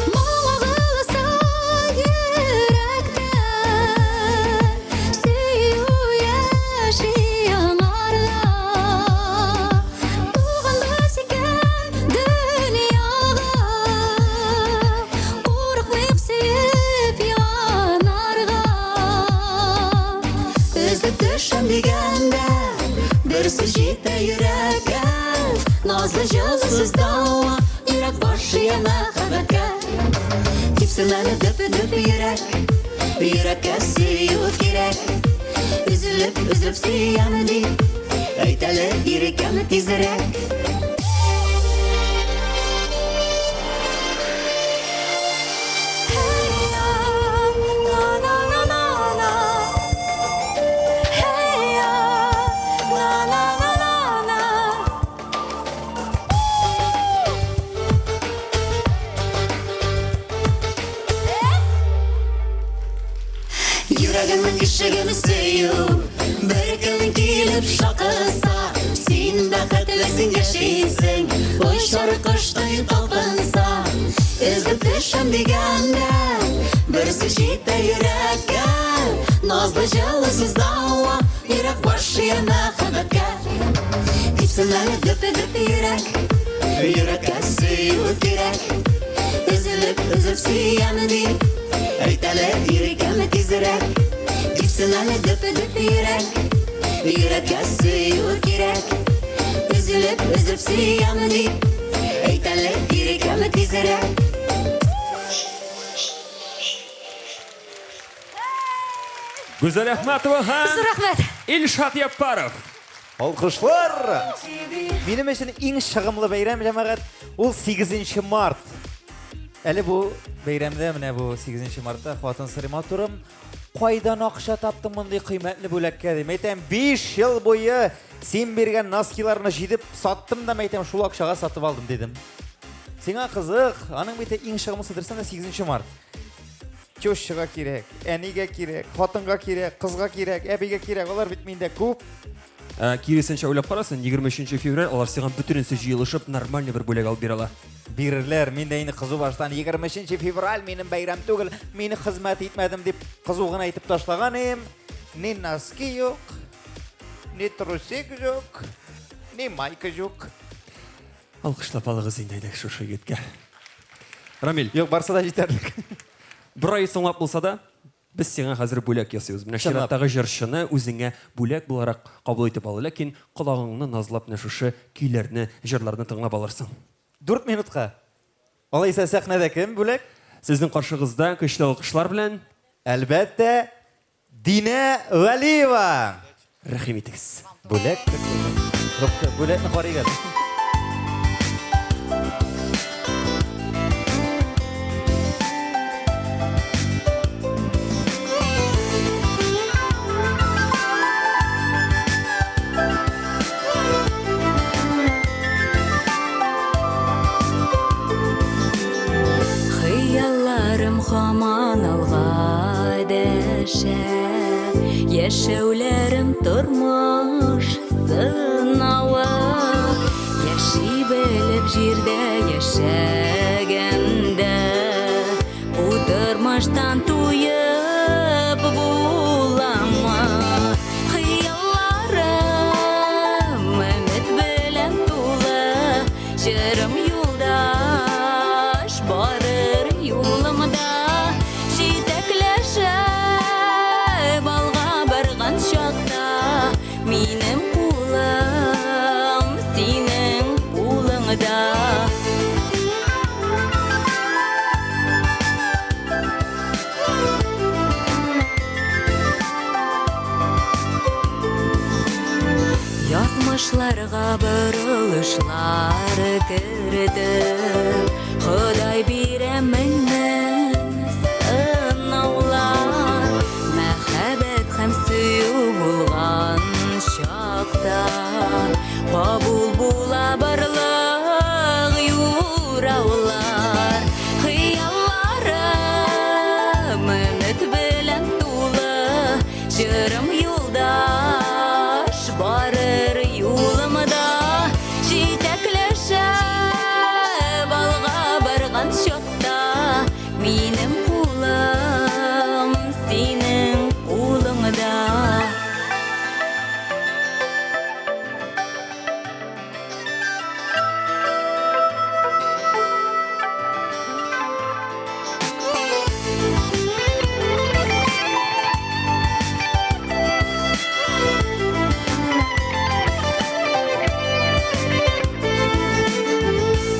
Моң агылса йөрәктән, сөю яши аңарда. Туганбыз икән дөньяга, курыкмыйк сөеп янарга. Өзеп төшәм дигәндә, бер сүз җитә йөрәккә. Назлы җылы сүз дәва, йөрәк башы ия мәхәббәткә. Типсен әле дөп-дөп йөрәк, йөрәккә сөю кирәк. Өзелеп, өзелеп сөям дип, әйт әле иркәм тизрәк. Йөрәгемнең ишеген сөю, бер көн килеп шакыса, син бәхетлесең, яшисең, очар коштай талпынса. Өзелеп төшәм дигәндә, бер сүз җитә йөрәккә. Назлы җылы сүз дәва, йөрәк башы ия мәхәббәткә. Типсен әле дөп-дөп йөрәк, йөрәккә сөю кирәк. Өзелеп, өзелеп сөям дип, әйт әле иркәм тизрәк. Типсен әле дөп-дөп йөрәк, йөрәккә сөю кирәк. Өзелеп, өзелеп сөям дип, әйт әле иркәм тизрәк. Гүзәл Әхмәтова һәм Зур рәхмәт. Илшат Яппаров. Алкышлар! Минем өчен иң чыгымлы бәйрәм, җәмәгать, ул 8 март. Әле бу бәйрәмдә, менә бу 8 мартта хатын сорый, матурым, кайдан акча таптың мондый кыйммәтле бүләккә дим. Әйтәм, 5 ел буе син биргән носкиларны җыйдып саттым да, әйтәм, шул акчага сатып алдым дидем. Сиңа кызык, аның бит иң чыгымлысы дөрестән дә 8 март. Тещага кирәк, әнигә кирәк, хатынга кирәк, кызга кирәк, әбигә кирәк. Алар бит миндә күп. Ә, киресенчә уйлап карасын, 23 февраль алар сиңа бөтенесе җыелышып нормальный бер бүләк алып бирә ала. Бирерләр. Мин дә инде кызу баштан 23 февраль минем бәйрәм түгел, мин хезмәт итмәдем дип кызу гына әйтеп ташлаган идем. Ни носки юк, ни трусик юк, ни майка юк. Алкышлап алыгыз инде әйдә шушы егеткә. Рамил. Юк, барсы да җитәрлек. Бер ай соңлап булса да, без сиңа хәзер бүләк ясыйбыз. Менә чираттагы җырчыны үзеңә бүләк буларак кабул итеп ал. Ләкин колагыңны назлап менә шушы көйләрне, җырларны тыңлап алырсың. 4 минутка. Алайса сәхнәдә кем бүләк? Сезнең каршыгызда көчле алкышлар белән, әлбәттә, Динә Вәлиева. Рәхим итегез. Бүләк. Бүләкне карыйк әле. Хыялларым һаман алга дәшә, Яшәүләрем тормыш сынавы. Яши белеп җирдә яшәгәндә, Бу тормыштан туеп буламы? Хыялларым өмет белән тулы, Җырым юлдаш барыр юлымда, Җитәкләшеп алга барган чакта, Минем кулым синең кулыңда. Язмышларга борылышлар кертеп, Ходай бирә мең-мең сынаулар. Мәхәббәт һәм сөю булган чакта, Кабул була барлык юраулар. Хыялларым өмет белән тулы, Җырым юлдаш барыр юлымда, Җитәкләшеп алга барган чакта, Минем кулым синең кулыңда.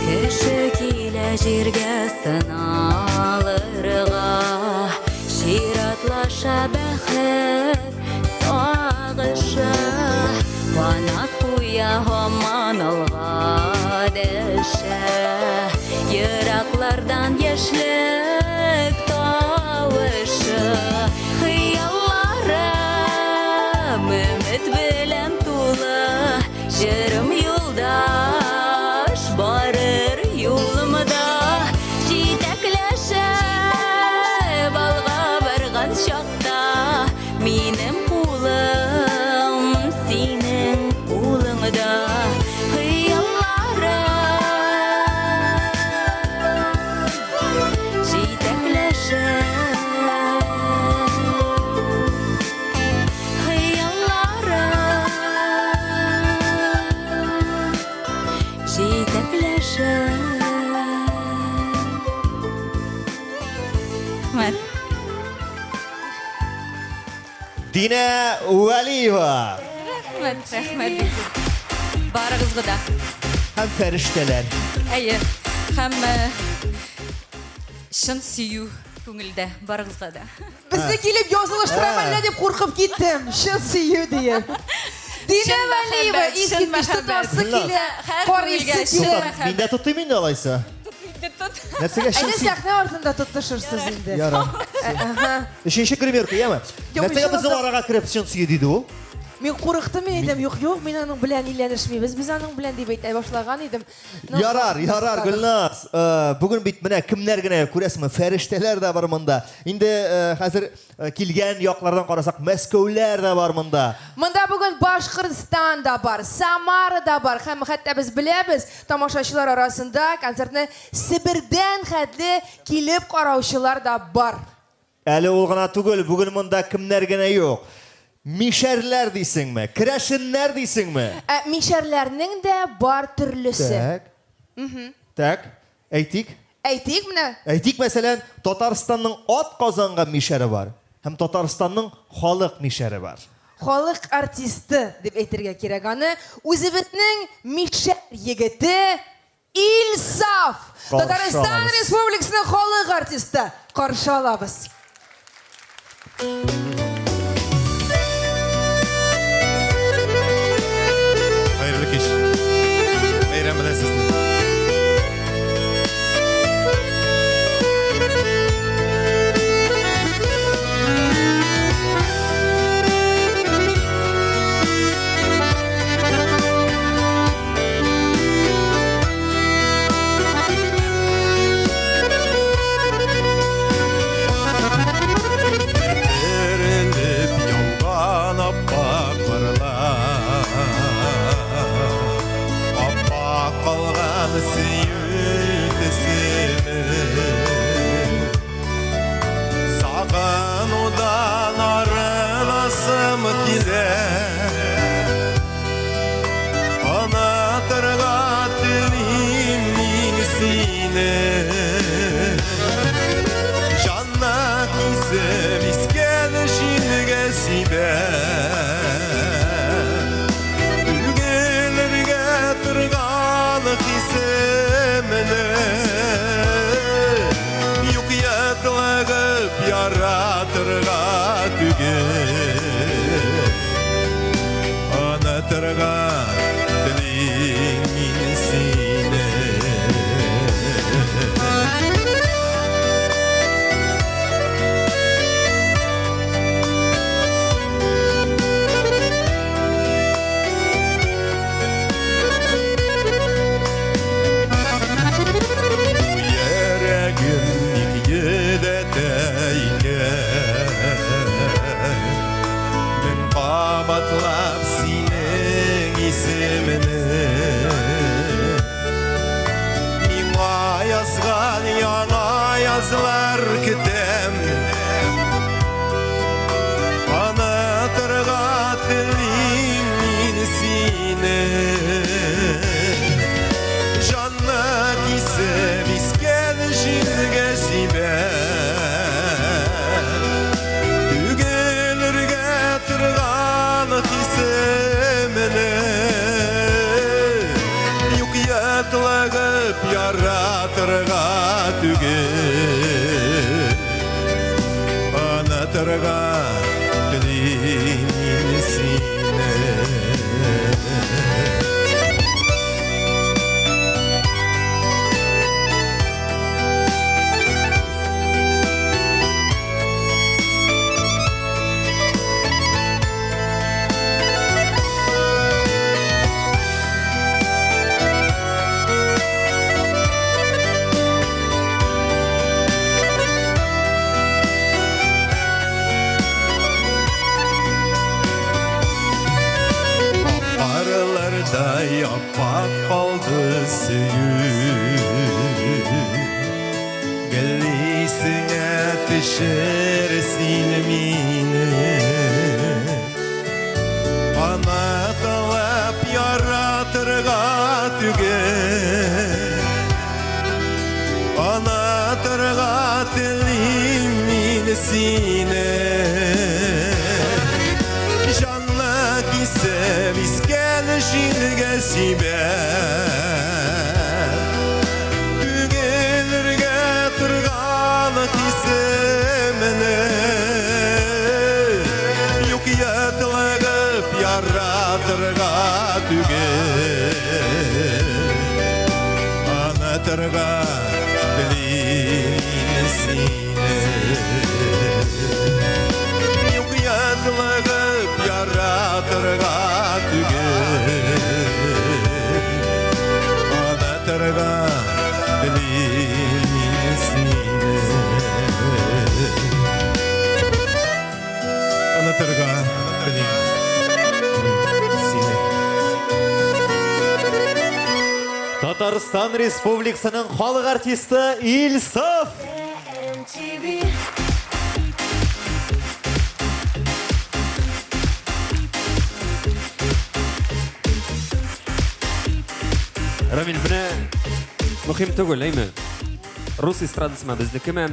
Кеше килә җиргә сыналырга, Чиратлаша бәхет сагышы, Канат куя һаман алга дәшә, Ераклардан яшьлек тавышы. Хыялларым өмет белән тулы, Җырым юлдаш барыр юлымда, Җитәкләшеп алга барган чакта, Минем кулым синең кулыңда. Хыялларым җитәкләшеп, Хыялларым җитәкләшеп. Рәхмәт. Динә Вәлиева. Рәхмәт, рәхмәт бик зур. Барыгызга да. Һәм фәрештәләр. Әйе. Һәм чын сөю күңелдә барыгызга да. Безне килеп язылыштырам әллә дип куркып киттем. Чын сөю диеп. Динә Вәлиева, искиткеч тотасы килә, карыйсы килә. Мин дә тотыйм инде алайса. Нәрсәгә чын Әйдә сәхнә артында тотышырсыз инде. Ярар. Аһа. Өченче гримерка, яме? Юк, Нәрсәгә өчен безнең арага кереп чын сөю диде ул? Мин курыктым, мин әйтәм, юк, юк, мин аның белән өйләнешмибез, без аның белән дип әйтә башлаган идем. Но- Ярар, ярар, Гөлназ. Бүген бит менә кемнәр генә күрәсеңме, фәрештәләр дә бар монда. Инде хәзер килгән яклардан карасак, Мәскәүләр дә бар монда. Монда бүген Башкортстан да бар, Самара да бар һәм хәтта без беләбез, тамашачылар арасында концертны Себердән хәтле килеп караучылар да бар. Әле ул гына түгел, бүген монда кемнәр генә юк. Мишәрләр дисеңме, керәшеннәр дисеңме? Ә мишәрләрнең дә бар төрлесе. Так. Мгм. Так, әйтик. Әйтик менә. Әйтик, мәсәлән, Татарстанның ат казанган мишәре бар һәм Татарстанның халык мишәре бар. Халык артисты дип әйтергә кирәк аны. Үзебезнең мишәр егете Илсаф! Каршы Татарстан алабыз. Республикасының халык артисты. Каршы алабыз. Хәерле кич. Бәйрәм белән сезне. Терелеп яуган аппак карлар, Аппак калган сөю төсеме. Сагынудан арынасым килә. Онытырга телим мин сине. Җанны кисеп искән җилгә сибә. Түгелергә торган хисемне. Юк йотлыгып яратырга түгел. Онытырга телим мин сине. Йөрәгем ник йөдәтә икән? Мең кабатлап синең исемеңне. Миңа язган яңа язлар көтәм. Онытырга телим мин сине. Җанны кисеп искән җилгә сибә. Түгелергә торган хисемне. Юк йотлыгып яратырга түгел. Онытырга телим мин сине. Карлардай аппак калды сөю. Гел исеңә төшер син мине. Онытылып яратырга түгел. Онытырга телим мин сине. Җанны кисеп искән җилгә сибә. Түгелергә торган хисемне. Юк йотлыгып яратырга Онытырга түгел, онытырга телим сине. Юк ятлыгып яратырга түгел, онытырга телим сине. Онытырга телим сине. Татарстан Республикасының халык артисты Илсаф! Рамил, менә мөһим түгел, әйме? Рус эстрадасымы, безнекеме?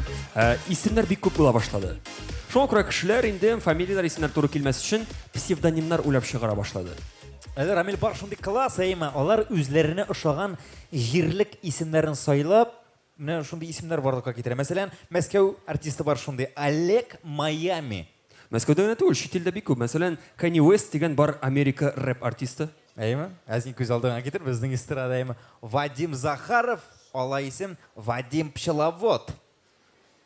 Исемнәр бик күп була башлады. Шуңа күрә кешеләр инде фамилияләр, исемнәр туры килмәс өчен псевдонимнар уйлап чыгара башлады. Әле Рамил бар шундый класс, әйме? Алар үзләренә ошаган җирлек исемнәрен сайлап, менә шундый исемнәр барлыкка китерә. Мәсәлән, Мәскәү артисты бар шундый, Олег Майами. Мәскәүдә генә түгел, чит илдә бик күп. Мәсәлән, Канье Уэст дигән бар Америка рэп артисты. Әйеме? Ә син күз алдыңа китер, безнең эстрада, әйеме? Вадим Захаров, ала исем Вадим Пчеловод.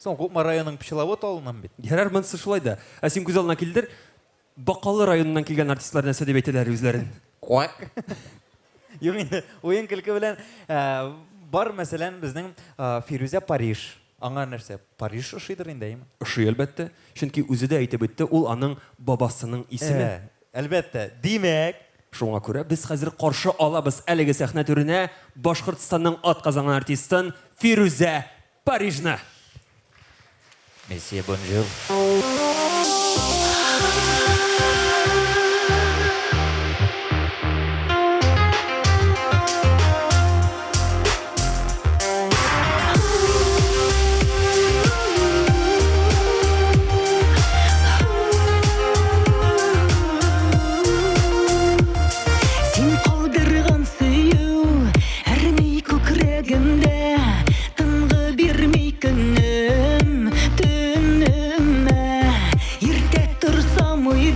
Соң Кукмара районының Пчеловод авылыннан бит. Ярар, монысы шулай да. Ә син күз алдына килдер, Бакалы районыннан килгән артистлар нәрсә дип әйтәләр үзләрен? Квак. Юк инде, уен-көлке белән бар, мәсәлән, безнең Фирүзә Париж. Аңа нәрсә, Париж ошыйдыр инде, әйеме? Ошый, әлбәттә. Чөнки үзе дә әйтеп үтте, ул аның бабасының исеме. Әлбәттә. Димәк. Шуңа күрә без хәзер каршы алабыз әлеге сәхнә түренә Башкортстанның атказанган артистын Фирүзә Парижны! Месье, бонжур. Син калдырган сөю әрни күкрәгемдә, Тынгы бирми көнем, төнемә. Иртә торсам уйлыйм.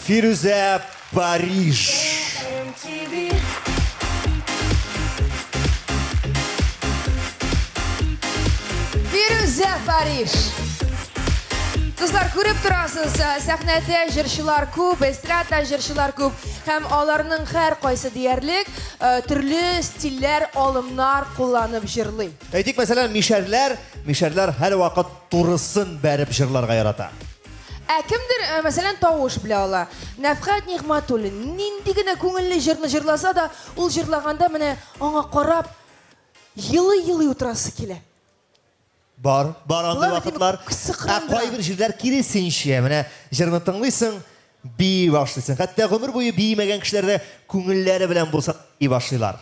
Фирүзә Париж. Фирүзә Париж. Кызлар, күреп торасыз, э, сәхнәдә җырчылар күп, эстрада җырчылар күп һәм аларның һәркайсы диярлек э, төрле стильләр, алымнар кулланып җырлый. Әйтик, мәсәлән, мишәрләр, мишәрләр һәрвакыт турысын бәреп җырларга ярата. Ә кемдер, э, мәсәлән, тавыш белә ала. Нәфхәт Нигъмәтуллин нинди генә күңелле җырны җырласа да, ул җырлаганда менә аңа карап елый-елый утырасы килә. Бар, бар андый Болар бит вакытлар. Ә сыкрандыра. кайбер җирләр киресенчә, менә җырны тыңлыйсың, бии башлыйсың. Хәтта гомер буе биемәгән кешеләр дә күңелләре белән булса бии башлыйлар.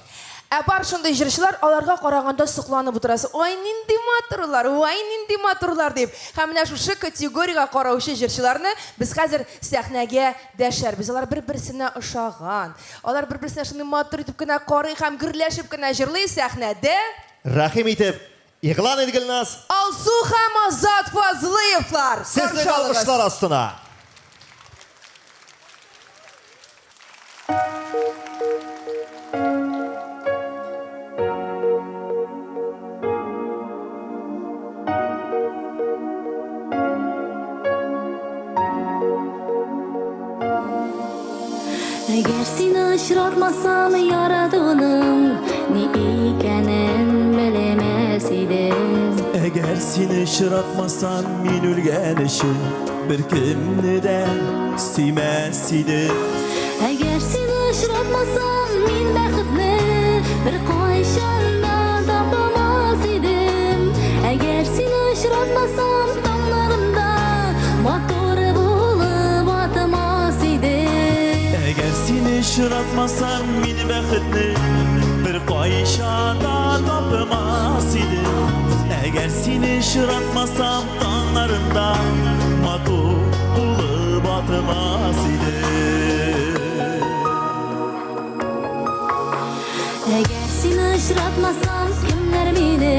Ә бар шундый җырчылар, аларга караганда сокланып утырасың. Ай, нинди матурлар, вай, нинди матурлар дип. Һәм менә шушы категориягә караучы җырчыларны без хәзер сәхнәгә дәшәрбез. Алар бер-берсенә ошаган. Алар бер-берсенә шундый матур итеп кенә карый һәм гөрләшеп кенә җырлый сәхнәдә. Рәхим итеп, игълан ит, Гөлназ. Алсу һәм Азат Фазлыевлар. Сезнең Каршы алыгыз. алкышлар астына. Әгәр сине очратмасам, яратуның ни икәнен белмәс идем. Әгәр сине очратмасам, мин үлгән өчен беркемне дә сөймәс идем. Әгәр сине очратмасам, мин бәхетне беркайчан да тапмас идем. Әгәр сине очратмасам, таңнарымда матур булып атмас идем. Әгәр сине очратмасам, мин бәхетне беркайчан да тапмас идем. Әгәр сине очратмасам, таңнарымда матур булып атмас идем. Әгәр сине очратмасам, кемнәр мине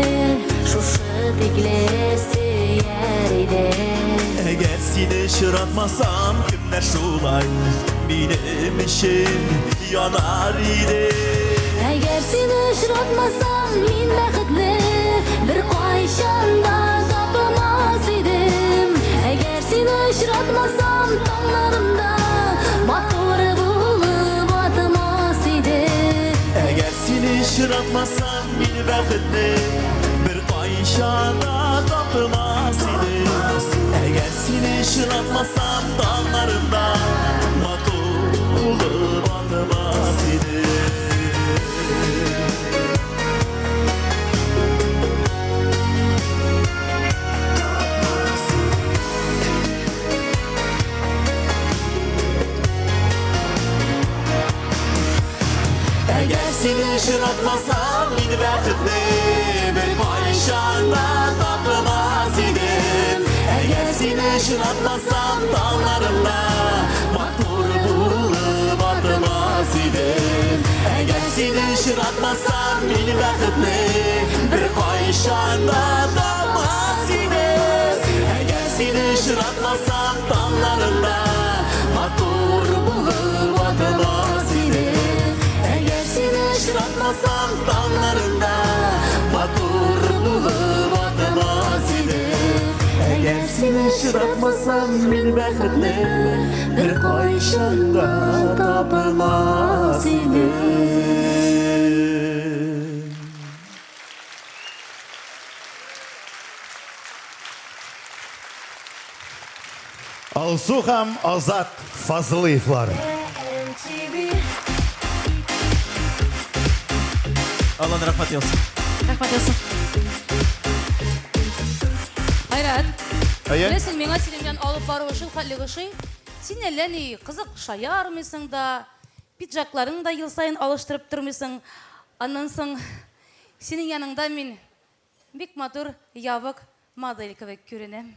шушы тикле сөяр иде? Әгәр сине очратмасам, кемнәр шулай минем өчен янар иде? Әгәр сине очратмасам, мин бәхетне беркайчан да тапмас идем. Әгәр сине очратмасам, таңнарымда матур булып атмас идем. Әгәр сине очратмасам, мин бәхетне беркайчан да тапмас идем. Әгәр сине очратмасам, таңнарымда матур булып атмас идем. Әгәр сине очратмасам, мин бәхетне беркайчан да тапмас идем. Әгәр сине очратмасам, таңнарымда матур булып атмас идем. Әгәр сине очратмасам, мин бәхетне беркайчан да тапмас идем. Әгәр сине очратмасам, таңнарымда матур булып атмас идем. Әгәр сине очратмасам, таңнарымда матур булып атмас идем. Әгәр сине очратмасам, мин бәхетне беркайчан да тапмас идем. Алсу һәм Азат Фазлыевлар. Алланың рәхмәт яусын. Рәхмәт яусын. Айрат, Әйе. беләсең, миңа синең белән алып баруы шул хәтле ошый. Син әллә ни кызык шаярмыйсың да, пиджакларың да ел саен алыштырып тормыйсың. Аннан соң синең яныңда мин бик матур ябык модель кебек күренәм.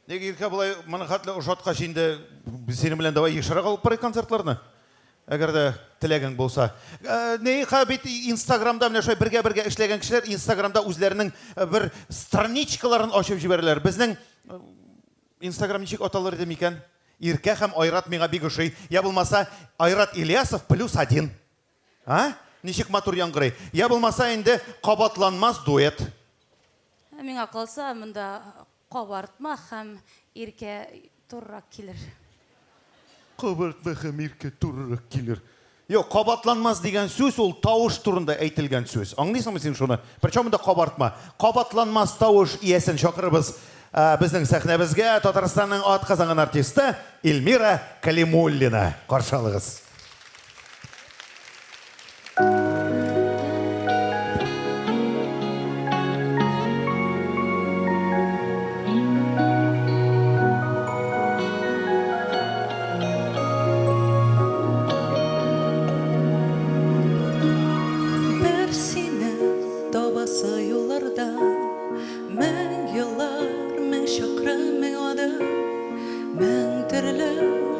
Нигә Иркә болай моны хәтле ошаткач инде без синең белән давай ешрак алып барыйк концертларны. Әгәр дә теләгең булса. Э, Нейха бит Инстаграмда менә шулай бергә-бергә эшләгән кешеләр Инстаграмда үзләренең э, бер страничкаларын ачып җибәрәләр. Безнең э, Инстаграм ничек аталыр иде микән? Иркә һәм Айрат миңа бик ошый. Я булмаса, Айрат Ильясов плюс один. А? Ничек матур яңгырый. Я булмаса инде кабатланмас дуэт. Миңа калса, монда кабартма һәм Иркә турырак килер. Кабартма һәм Иркә турырак килер. Юк, кабатланмас дигән сүз ул тавыш турында әйтелгән сүз. Аңлыйсыңмы син шуны? Причем монда кабартма? Кабатланмас тавыш иясен чакырыбыз безнең сәхнәбезгә Татарстанның атказанган артисты Эльмира Калимуллина. Каршы алыгыз. Бер сине табасы юлларда Мең еллар, мең чакрым, мең адым, Мең төрле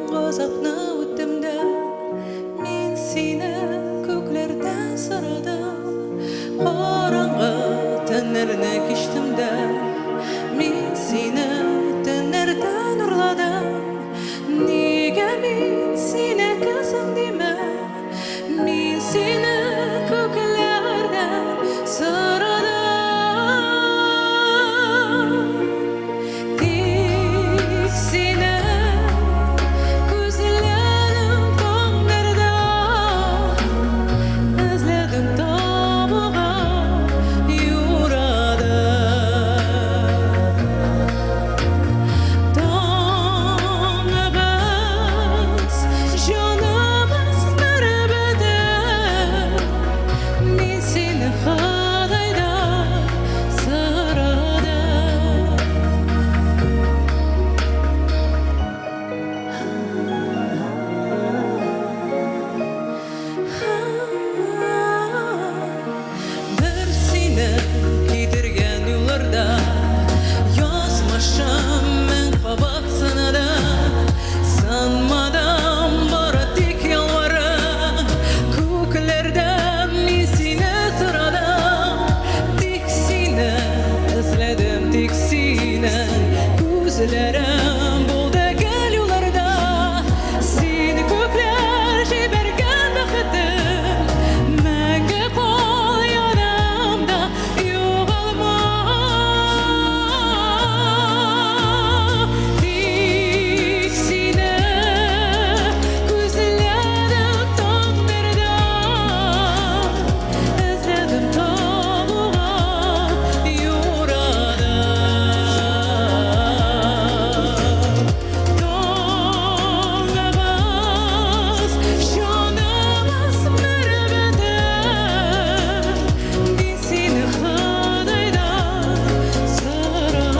газапны үттем дә, Мин сине күкләрдән сорадым. Караңгы төннәрне кичтем дә, Мин сине төннәрдән урладым. Нигә мин синеке соң димә, Мин сине күкләрдән сорадым. Тик сине күзләдем таңнарда, Эзләдем табуга юрадым. Таңыбыз, җаныбыз бер бөтен, Мин сине Ходайдан сорадым. Бер сине китергән юлларда Язмышым мең кабат сынады. Сынмадым, бары тик ялварып, Күкләрдән мин сине сорадым. Тик сине эзләдем, тик сине. Күзләрем булды гел юлларда. Син күкләр җибәргән бәхетем, Мәңге кал янымда, югалма. Тик сине күзләдем таңнарда, Эзләдем табуга юрадым. Таңыбыз, җаныбыз бер бөтен, Мин сине Ходайдан сорадым.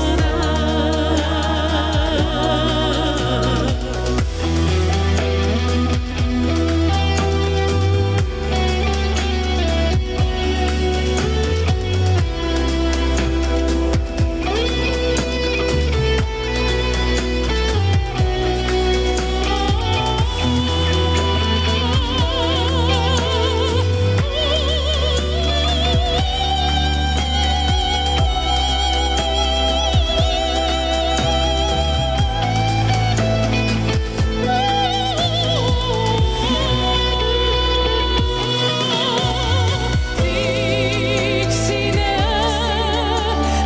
Тик сине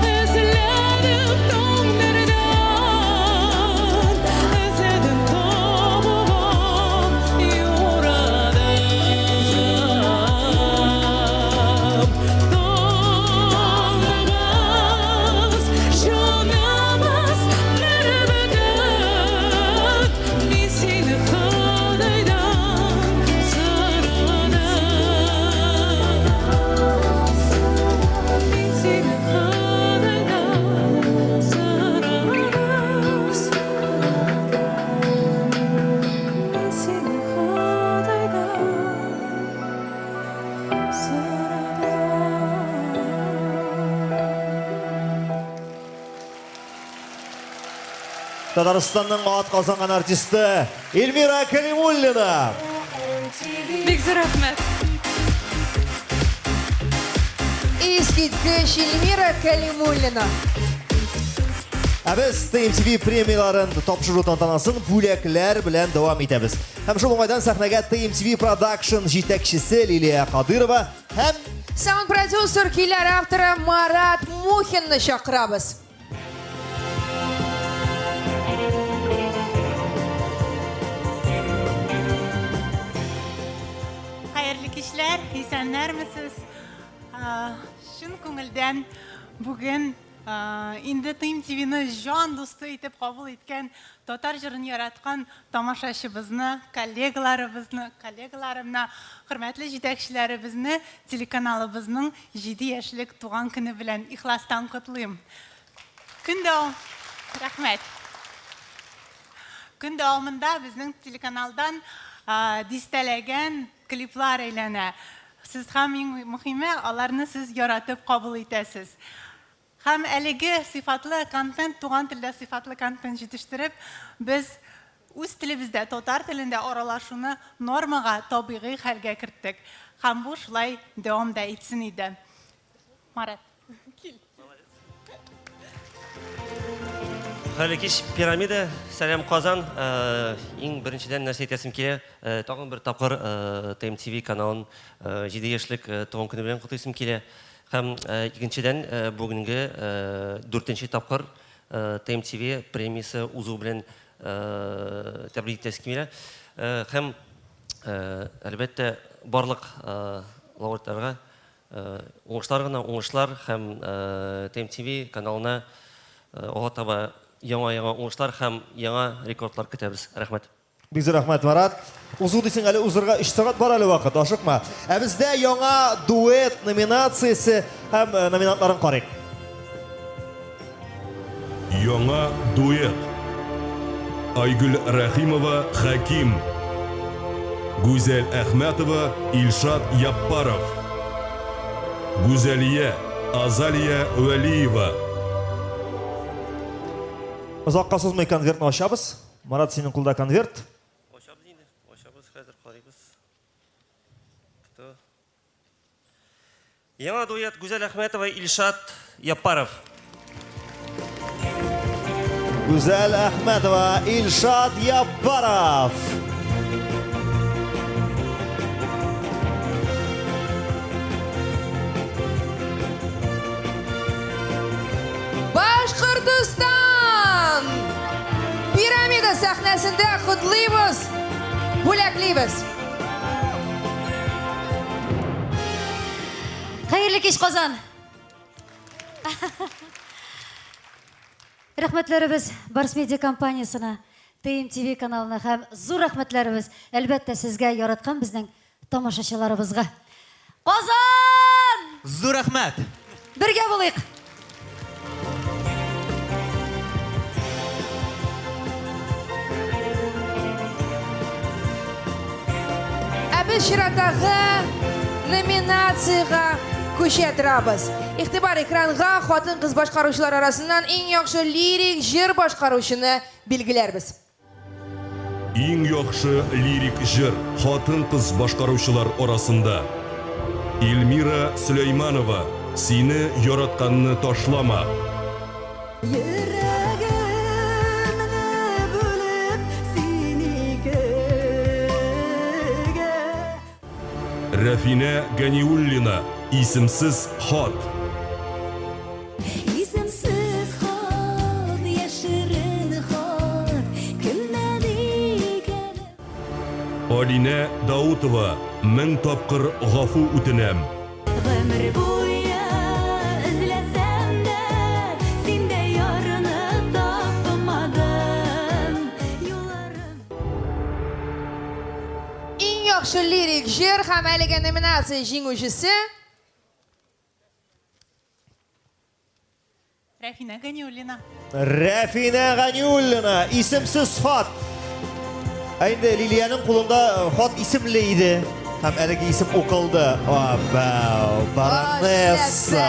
эзләдем таңнардан, Эзләдем табуга юрадым. Таңыбыз, җаныбыз бер бөтен, Мин сине Ходайдан сорадым. Мин сине Ходайдан сорадым. Мин сине Ходайдан сорадым. Татарстанның атказанган артисты Эльмира Кәлимуллина. Бик зур рәхмәт. Искиткеч Эльмира Кәлимуллина. Ә без TMTV премияләрен тапшыру тантанасын бүләкләр белән дәвам итәбез. Һәм шул уңайдан сәхнәгә TMTV Production җитәкчесе Лилия Кадырова һәм Саунд-продюсер, көйләр авторы Марат Мухинны чакырабыз. Хәерле кичләр, исәннәрмесез? Чын күңелдән бүген инде Тыйм ТВны җан дусты итеп кабул иткән, татар җырын яраткан тамашачыбызны, коллегаларыбызны, коллегаларымны, хөрмәтле җитәкчеләребезне телеканалыбызның 7 яшьлек туган көне белән ихластан котлыйм. Көн дәвам. Рәхмәт. Көн дәвамында безнең телеканалдан дистәләгән клиплар әйләнә. Сез һәм иң мөһиме, аларны сез яратып кабул итәсез. Һәм әлеге сыйфатлы контент, туган телдә сыйфатлы контент җитештереп, без үз телебездә, татар телендә аралашуны нормага, табигый хәлгә керттек. Һәм бу шулай дәвам да итсен иде. Марат, кил. Хәерле кич, Пирамида, сәлам Казан. Э, иң беренчедән нәрсә әйтәсем килә, э, тагын бер тапкыр э, ТМТВ каналын 7 яшьлек туган көне белән котлыйсым килә. Һәм икенчедән, бүгенге дүртенче тапкыр ТМТВ премиясе узу белән тәбрик итәсем килә. Һәм, әлбәттә, барлык лауреатларга Уңышлар гына, уңышлар һәм ТМТВ каналына алга таба яңа-яңа уңышлар һәм яңа рекордлар көтәбез. Рәхмәт. Бик зур рәхмәт, Марат. Узу дисең әле, узырга 3 сәгать бар әле вакыт, ашыкма. Ә бездә яңа дуэт номинациясе һәм номинантларын карыйк. Яңа дуэт. Айгөл Рәхимова, Хәким. Гүзәл Әхмәтова, Илшат Яппаров. Гүзәлия, Азалия Вәлиева. Озакка сузмый конвертны ачабыз. Марат, синең кулда конверт. Ачабыз инде, ачабыз, хәзер карыйбыз. Кто? Яңа дуэт Гүзәл Әхмәтова, Илшат Яппаров. Гүзәл Әхмәтова, Илшат Яппаров. Башкортостан! Пирамида сәхнәсендә котлыйбыз, бүләклибез. Хәерле кич, Казан! Рәхмәтләребез Барс Медиа компаниясенә, ТМТВ каналына һәм зур рәхмәтләребез, әлбәттә, сезгә яраткан безнең тамашачыларыбызга. Казан! Зур рәхмәт! Бергә булыйк! Ә без чираттагы номинациягә күчә торабыз. Игътибар экранга хатын-кыз башкаручылар арасыннан иң яхшы лирик җыр башкаручыны билгеләрбез. Иң яхшы лирик җыр хатын-кыз башкаручылар арасында, Эльмира Сөләйманова, Сине яратканны ташлама. Йөрәгемне бүлеп син икегә. Рәфинә Ганиуллина, Исемсез хат. Исемсез хат, яшерен хат, кемнән икән? Алинә Даутова, Мең тапкыр гафу үтенәм. Гомер буе эзләсәм дә, синдә ярны тапмадым. Юлларым. Иң яхшы лирик җыр һәм әлеге номинация җиңүчесе Рәфинә Ганиуллина. Рәфинә Ганиуллина, исемсез хат. Ә инде Лилиянең кулында э, хат исемле иде. Һәм әлеге исем укылды. Абау, баронесса.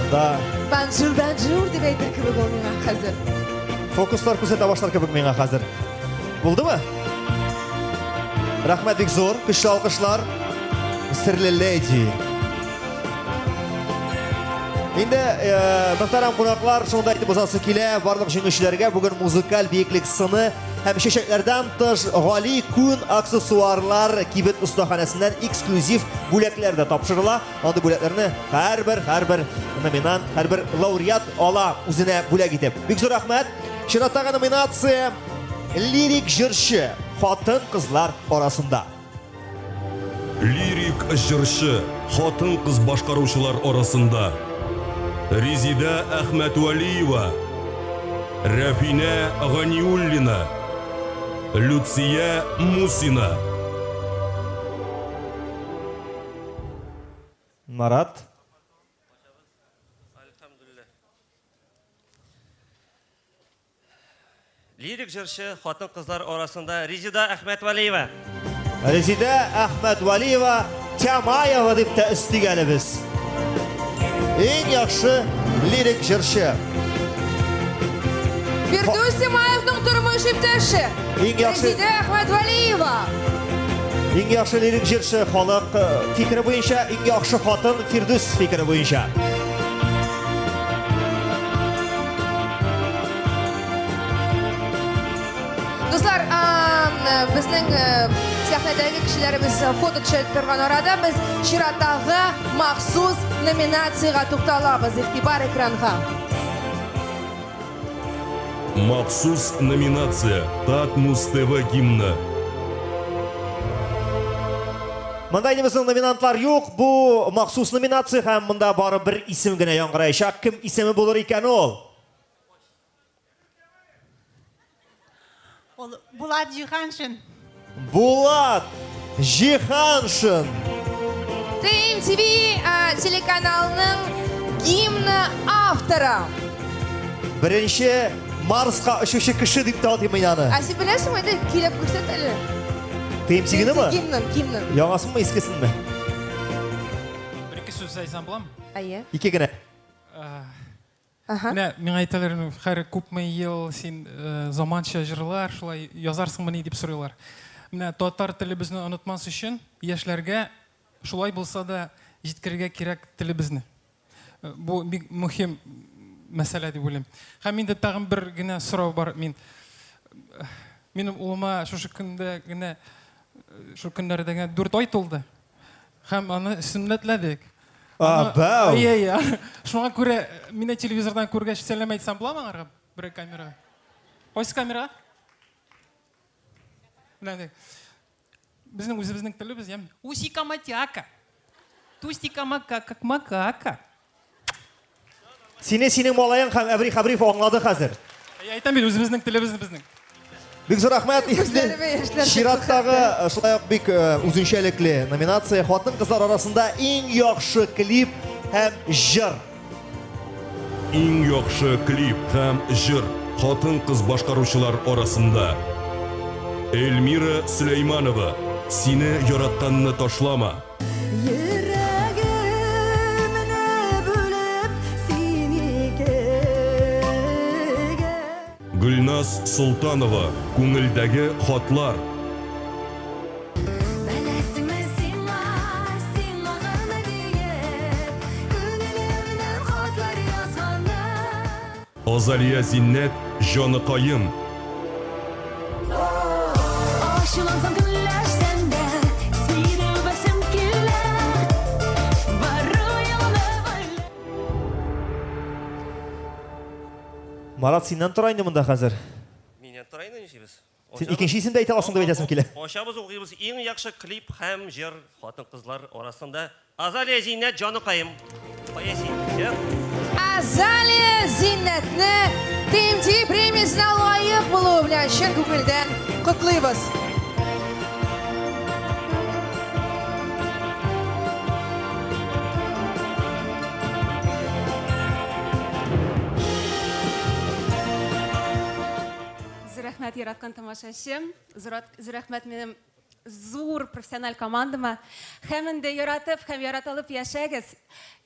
Монда Бонжур, бонжур дип әйтер кебек ул миңа хәзер. Фокуслар күрсәтә башлар кебек миңа хәзер. Булдымы? Рәхмәт бик зур, көчле алкышлар. Серле леди. Инде э, мөхтәрәм кунаклар, шуны да әйтеп узасы килә, барлык җиңүчеләргә бүген музыкаль биеклек сыны һәм чәчәкләрдән тыш гали күн аксессуарлар кибет остаханәсеннән эксклюзив бүләкләр дә тапшырыла. Андый бүләкләрне һәрбер, һәрбер номинант, һәрбер лауреат ала үзенә бүләк итеп. Бик зур рәхмәт. Чираттагы номинация лирик җырчы хатын-кызлар арасында. Лирик җырчы хатын-кыз башкаручылар арасында Резидә Әхмәтвәлиева, Рәфинә Ганиуллина, Люция Мусина. Марат. Лирик җырчы хатын-кызлар арасында Резида Әхмәтвәлиева. Резидә Әхмәтвәлиева Тямаева дип тә өстик әле без. Иң яхшы лирик җырчы. Фирдүс Тямаевның тормыш иптәше. Иң яхшы Резидә Әхмәтвәлиева. Иң яхшы лирик җырчы халык э, фикере буенча, иң яхшы хатын Фирдүс фикере буенча. Дуслар, безнең э, сәхнәдәге кешеләребез фото төшереп торган арада без чираттагы махсус номинациягә тукталабыз. Игътибар экранга. Махсус номинация Татмус ТВ гимны. Монда инде безнең номинантлар юк. Бу махсус номинация һәм монда бары бер исем генә яңгыраячак. Кем исеме булыр икән ул? Ул Булат Җиһаншин. Булат Җиһаншин. ТМТВ телеканалының гимны авторы. Беренче Марска очучы кеше дип тә атыйм мин аны. Ә син беләсеңме, әйдә көйләп күрсәт әле. ТМТ-ными? Гимнын, гимнын. Яңасынмы, искесенме? Бер-ике сүз әйтсәм буламы? Әйе. Ике генә. Ага. Менә миңа әйтәләр, ну, хәр күпме ел син э, заманча җырлар шулай язарсыңмыни дип сорыйлар. Менә татар телебезне онытмас өчен яшьләргә шулай булса да җиткерергә кирәк телебезне. Э, бу бик мөһим мәсьәлә дип уйлыйм. Һәм инде тагын бер генә сорау бар мин. Э, минем улыма шушы көндә генә шул көннәрдә генә 4 ай тулды. Һәм аны сөннәтләдек. Абау! Әйе, әйе. Шуңа күрә мине телевизордан күргәч сәлам әйтсәм буламы аңарга бер камерага? Кайсы камерага? Менә безнең үзебезнең телебез, яме. Усика матяка. Тустика макака, как макака. Сине синең малаең һәм Әбри Хәбриев аңлады хәзер. Әй, әйтәм бит, үзебезнең телебез безнең. Бик зур рәхмәт. Күзләремә яшьләр Чираттагы э, шулай ук бик э, үзенчәлекле номинация хатын-кызлар арасында иң яхшы клип һәм җыр. Иң яхшы клип һәм җыр хатын-кыз башкаручылар арасында Эльмира Сөләйманова, Сине яратканны ташлама. Йөрәгемне бүлеп син икегә. Гөлназ Солтанова, Күңелдәге хатлар. Беләсеңме сиңа, сиңа гына диеп, Күңелемнән хатлар язганны. Азалия Зиннәт, Җаныкаем. Ачулансам, көнләшсәм дә, сине үбәсем килә. Бару юлны уйлап. Марат, синнән тора инде монда хәзер. Миннән тора инде, нишлибез? Син икенче исемдә әйтә аласың дип әйтәсем килә. Ачабыз, укыйбыз. Иң яхшы клип һәм җыр хатын-кызлар арасында Азалия Зиннәт Җаныкаем. Кая син? Чык. Азалия Зиннәтне TMT премиясенә лаек булуы белән чын күңелдән котлыйбыз. Зур рәхмәт, яраткан тамашачым. Зур рәхмәт минем зур профессиональ командама. Һәм инде яратып һәм яратылып яшәгез.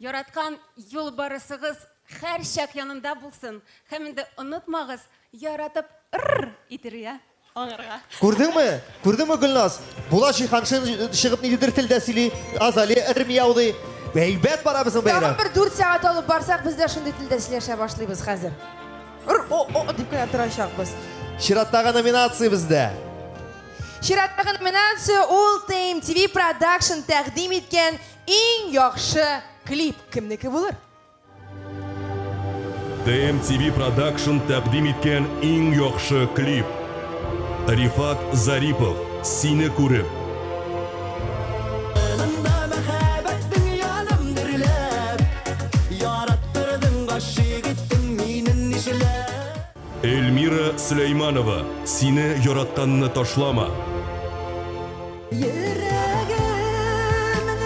Яраткан юлбарысыгыз һәрчак янында булсын. Һәм инде онытмагыз, яратып ыр итергә аңарга. Күрдеңме? Күрдеңме, Гөлназ? Булат Җиһаншин чыгып ниндидер телдә сөйли, Азалия ыр мияу ди. Әйбәт бара безнең Тагын бәйрәм. бер 4 сәгать алып барсак, без дә шундый телдә сөйләшә башлыйбыз хәзер. Р о о дип кенә торачакбыз. Чираттагы номинация бездә. Чираттагы номинация ул TMTV Production тәкъдим иткән иң яхшы клип кемнеке булыр? TMTV Production тәкъдим иткән иң яхшы клип. Рифат Зарипов, Сине күреп. Мәхәббәтең янам дөрләп, Яраттырдың, гашыйк иттең мине нишләп. Эльмира Сөләйманова, Сине яратканны ташлама. Йөрәгемне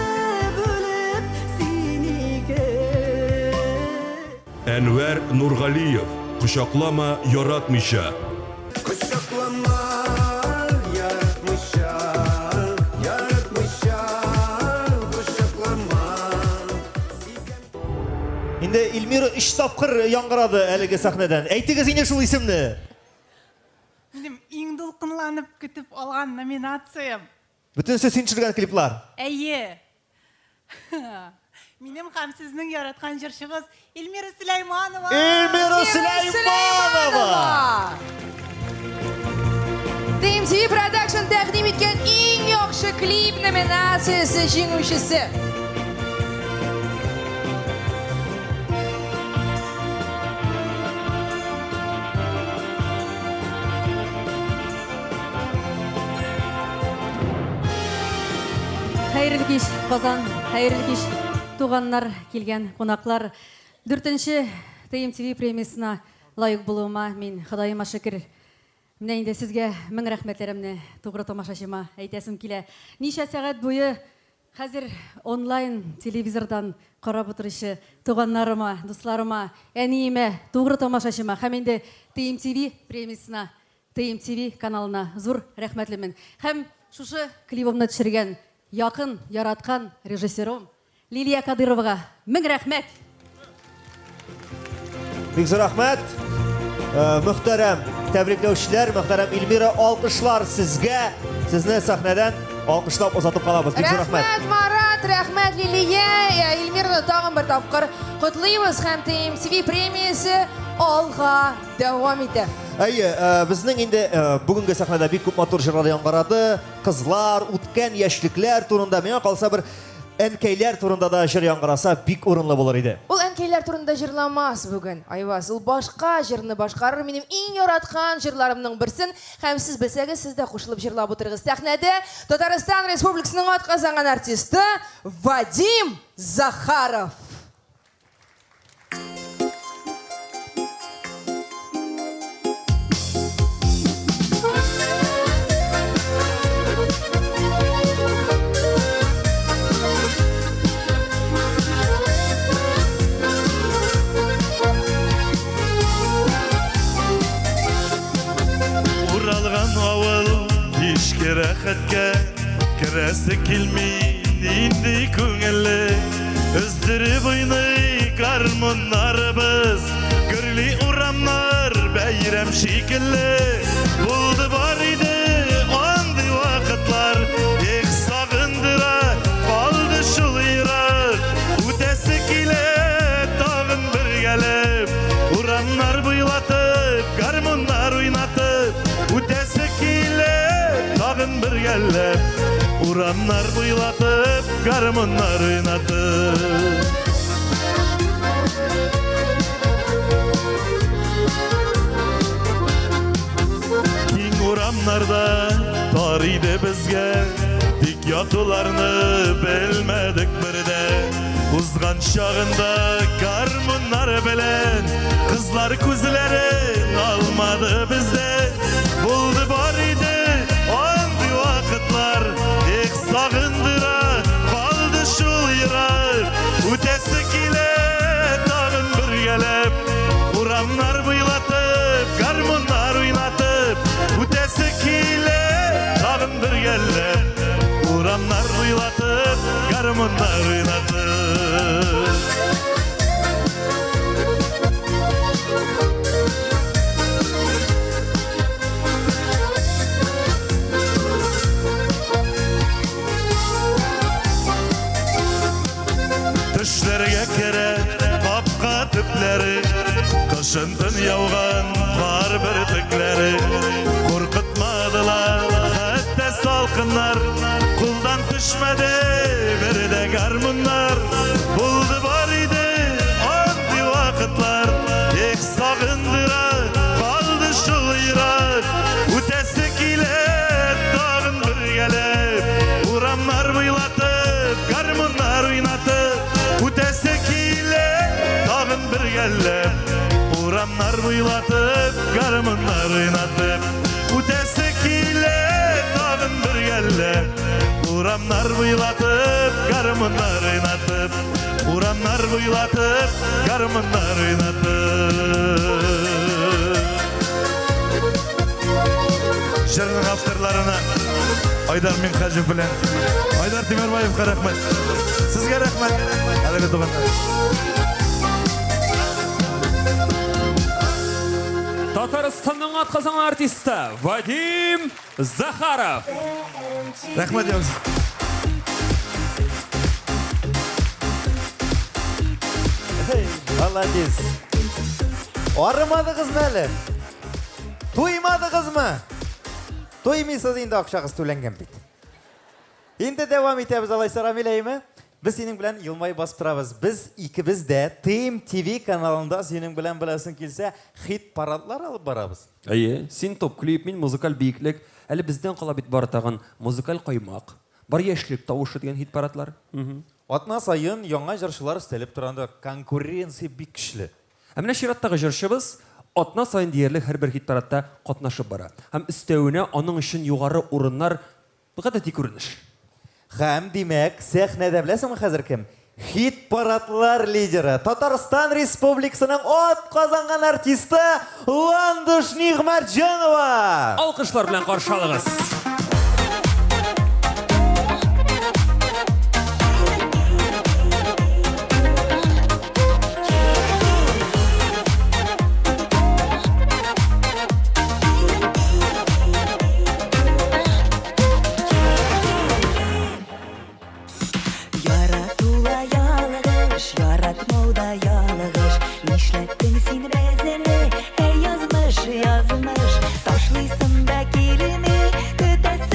бүлеп синеке. Әнвәр Нургалиев, Кочаклама яратмыйча. Кочаклама яратмыйча, яратмыйча, кочаклама. Инде Эльмира өч тапкыр яңгырады әлеге сәхнәдән. Әйтегез инде шул исемне. Минем иң дулкынланып көтеп алган номинациям. Бөтенесе син төшергән клиплар. Әйе. Минем һәм сезнең яраткан җырчыгыз Эльмира Сөләйманова. Эльмира Сөләйманова! TMTV Production тәкъдим иткән иң яхшы клип номинациясе җиңүчесе. Хәерле кич, Казан, хәерле кич, туганнар, килгән кунаклар. Дүртенче TMTV премиясенә лаек булуыма мин Ходаема шөкер. Менә инде сезгә мең рәхмәтләремне тугры тамашачыма әйтәсем килә. Ничә сәгать буе хәзер онлайн телевизордан карап утыручы туганнарыма, дусларыма, әниемә, тугры тамашачыма һәм инде TMTV премиясенә TMTV каналына зур рәхмәтлемен. Һәм шушы клибымны төшергән якын, яраткан режиссерым Лилия Кадыровага мең рәхмәт! Бик зур рәхмәт. Мөхтәрәм тәбрикләүчеләр, мөхтәрәм Эльмира, алкышлар сезгә. Сезне сәхнәдән алкышлап озатып калабыз. Бик зур рәхмәт. Рәхмәт, Марат, рәхмәт, Лилия. Эльмираны тагын бер тапкыр котлыйбыз һәм TMTV премиясе алга дәвам итә. Әйе, безнең инде бүгенге сәхнәдә бик күп матур җырлар яңгырады. Кызлар, үткән яшьлекләр турында, миңа калса бер әнкәйләр турында да җыр яңгыраса бик урынлы булыр иде. Ул әнкәйләр турында җырламас бүген, Айваз. Ул башка җырны башкарыр, минем иң яраткан җырларымның берсен. Һәм сез белсәгез, сез дә кушылып җырлап утырыгыз. Сәхнәдә Татарстан Республикасының атказанган артисты Вадим Захаров. Уралган авыл кичке рәхәткә керәсе килми, нинди күңелле. Өздереп уйный гармуннарыбыз, гөрли урамнар бәйрәм шикелле. Булды бар иде андый вакытлар, эх, сагындыра калды шул ерак. Үтәсе килә тагын бергәләп, урамнар буйлатып, гармуннар уйнатып. Үтәсе килә тагын бергәләп, урамнар буйлатып, гармуннар уйнатып. Киң урамнарда тар иде безгә, тик ятуларны белмәдек бердә. Узган чагында гармуннар белән кызлар күзләрен алмады бездән. Булды бар иде андый вакытлар, эх, сагындыра калды шул ерак. Үтәсе килә тагын бергәләп, урамнар буйлатып, гармуннар уйнатып. Үтәсе килә тагын бергәләп, урамнар буйлатып, гармуннар уйнатып. төпләре, Кышын төн яуган кар бөртекләре. Куркытмадылар хәтта салкыннар, Кулдан төшмәде бер дә гармуннар. Булды бар иде андый вакытлар, Эх, сагындыра калды шул йөрәк. Үтәсе килә тагын бергәләп, Урамнар буйлатып, гармуннар уйнатып. Үтәсе килә тагын бергәләп, Урамнар буйлатып, гармуннар уйнатып. Үтәсе килә тагын бергәләп, Урамнар буйлатып, гармуннар уйнатып. Урамнар буйлатып, гармуннар уйнатып. Җырның авторларына Айдар Минхаҗев белән Айдар Тимербаевка рәхмәт. Сезгә рәхмәт, кадерле туганнар. Татарстанның атказанган артисты Вадим Захаров. Рәхмәт, Явыз. Молодец. Арымадыгызмы әле? Туймадыгызмы? Туймыйсыз инде акчагыз түләнгән бит. Инде дәвам итәбез алайса, Рамил, әйеме? Без синең белән елмаеп басып торабыз. Без икебез дә ТМ ТВ каналында синең белән беләсең килсә, хит-парадлар алып барабыз. Әйе, син топ-клип, мин музыкаль биеклек. Әле бездән кала бит бар тагын музыкаль каймак, бар яшьлек тавышы дигән хит-парадлар. Атна саен яңа җырчылар өстәлеп тора анда, конкуренция бик көчле. Ә менә чираттагы җырчыбыз атна саен диярлек һәрбер хит-парадта катнашып бара. Һәм өстәвенә аның өчен югары урыннар гадәти күренеш. Һәм, димәк, сәхнәдә беләсеңме хәзер кем? Хит-парадлар лидеры, Татарстан Республикасының атказанган артисты Ландыш Нигъмәтҗанова! Алкышлар белән каршы алыгыз! Ярату ла ялгыш, яратмау да ялгыш. Нишләттең син безне, әй язмыш, язмыш. Ташлыйсың да килми, көтәсең.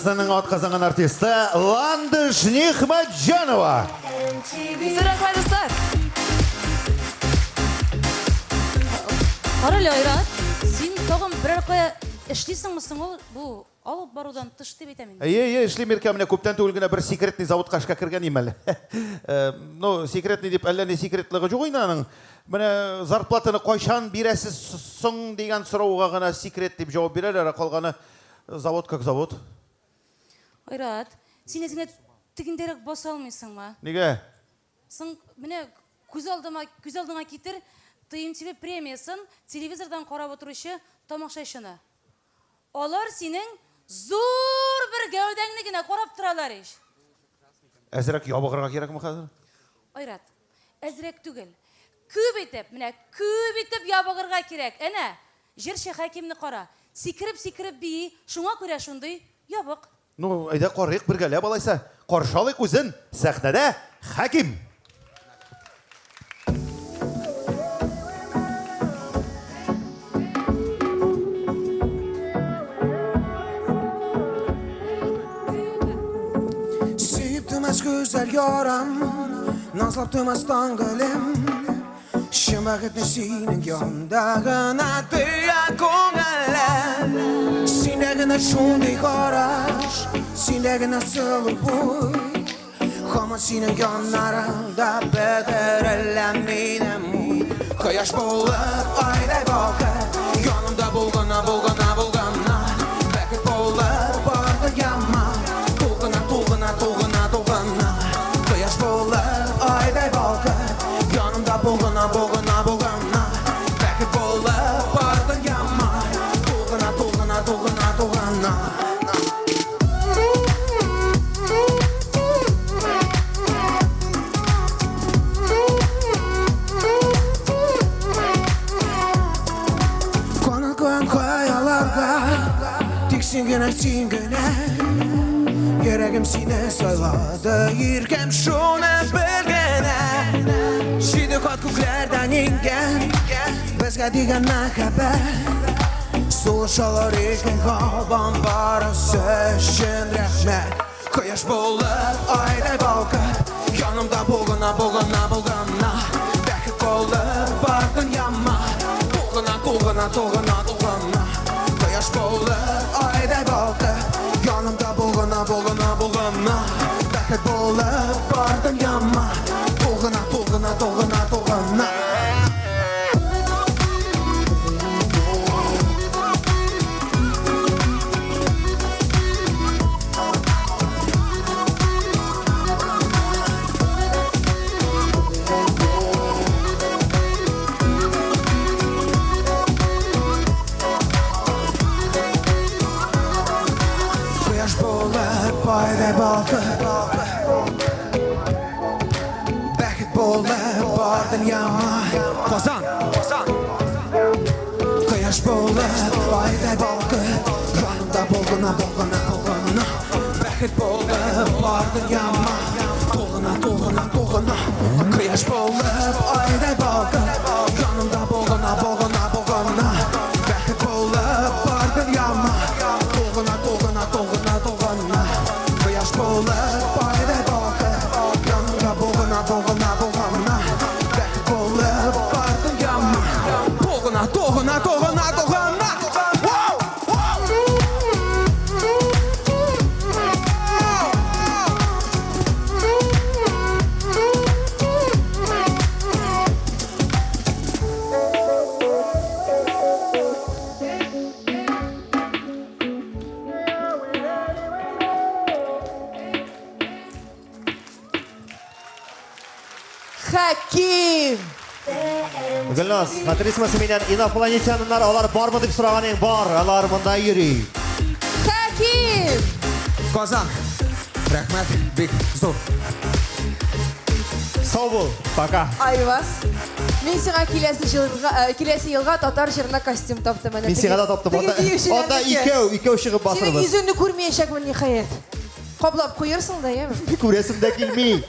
Татарстанның атказанган артисты Ландыш Нигъмәтҗанова. Зур рәхмәт, дуслар! Карале, Айрат, син тагын берәр кая эшлисеңме соң ул бу алып барудан тыш дип әйтәм инде. Әйе, әйе, эшлим, Иркә, менә күптән түгел генә бер секретный заводка эшкә кергән идем әле. Ну, секретный дип әллә ни секретлыгы юк инде аның. Менә зарплатаны кайчан бирәсез соң дигән сорауга гына секрет дип җавап бирәләр, ә калганы завод как завод. Айрат, син үзеңә тегендәрәк баса алмыйсыңмы? Нигә? Соң, менә күз алдыма, күз алдыңа китер ТМТВ премиясен телевизордан карап утыручы тамашачыны. Алар синең зур бер гәүдәңне генә карап торалар ич. Әзрәк ябыгырга кирәкме хәзер? Айрат, әзрәк түгел. Күп итеп, менә күп итеп ябыгырга кирәк. Әнә, җырчы Хәкимне кара. Сикереп-сикереп бии, шуңа күрә шундый ябык. Ну, әйдә карыйк бергәләп алайса. Каршы алыйк үзен сәхнәдә Хәким! Сөеп туймас гүзәл ярам, Назлап туймас таң гөлем. Чын бәхетне синең янда гына тоя күңелем. Синдә генә шундый караш, синдә генә сылу буй. Һаман синең яннарыңда бетерелә минем уй. Кояш булып, айдай балкып, янымда булгына, булгына, булгына. Бәхет булып, бар дөньяма, тулгына, тулгына, тулгына, тулгына. Кояш булып, айдай балкып, янымда булгына, булгына, булгына. Бәхет булып, бар дөньяма, тулгына, тулгына, тулгына, тулгына. Канат куям хыялларга, тик син генә, син генә. Йөрәгем сине сайлады, иркәм шуны бел генә. Җиде кат күкләрдән иңгән, безгә дигән мәхәббәт. Сулыш алыр иркен һавам барысы өчен рәхмәт. Кояш булып, айдай балкып, янымда булгына, булгына, булгына. Бәхет булып, бар дөньяма, тулгына, тулгына, тулгына, тулгына. Кояш булып, айдай балкып, янымда булгына, булгына, булгына. Бәхет булып, бар дөньяма, тулгына, тулгына, тулгына, тулгына. Кояш булып, айдай балкып, Бәхет булып, бар дөньяма. Казан! Кояш булып, айдай балкып, янымда булгына, булгына, булгына. Бәхет булып, бар дөньяма, тулгына, тулгына, тулгына. Кояш булып, айдай балкып, янымда булгына, булгына, булгына. Бәхет булып, бар дөньяма, тулгына, тулгына, тулгына, тулгына. Кояш булып, айдай балкып, янымда булгына, булгына, булгына. Бәхет булып, бар дөньяма, тулгына, тулгына, тулгына, тулгына. Вау! Хәким! Гөлназ, хәтерлисеңме син миннән инопланетяннар алар бармы дип сораган идең? Бар, алар монда йөри. Хәким! Казан, рәхмәт, бик зур. Сау бул, пока. Айваз, мин сиңа киләсе җылга, киләсе елга татар җырына костюм таптым әнә. Мин сиңа да таптым. Теге Анда, биючеләрнеке. анда икәү, икәү чыгып Синең басырбыз. йөзеңне күрмәячәкмен, ниһаять. Каплап куерсың да, яме? Күрәсем дә килми.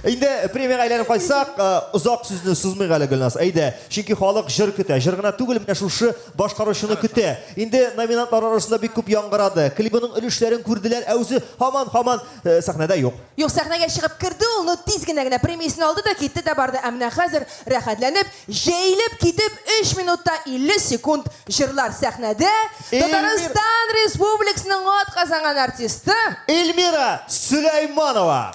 Инде премиягә әйләнеп кайтсак, э, озак сүзне сузмыйк әле, Гөлназ. Әйдә, чөнки халык җыр көтә. Җыр гына түгел, менә шушы башкаручыны көтә. Инде номинантлар арасында бик күп яңгырады. Клибының өлешләрен күрделәр, ә үзе һаман-һаман э, сәхнәдә юк. Юк, сәхнәгә чыгып керде ул, но тиз генә генә премиясен алды да китте дә барды. Ә менә хәзер рәхәтләнеп, җәелеп китеп 3 минутта 50 секунд җырлар сәхнәдә Татарстан Республикасының атказанган артисты Эльмира Сөләйманова.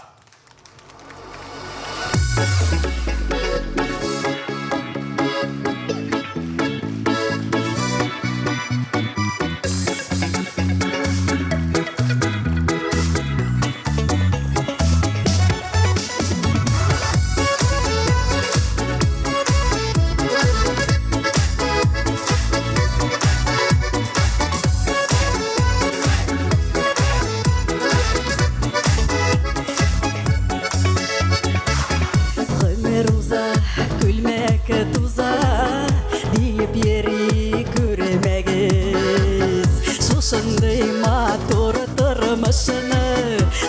Гомер уза, күлмәк туза, диеп йөри күрмәгез. Шушындый матур тормышны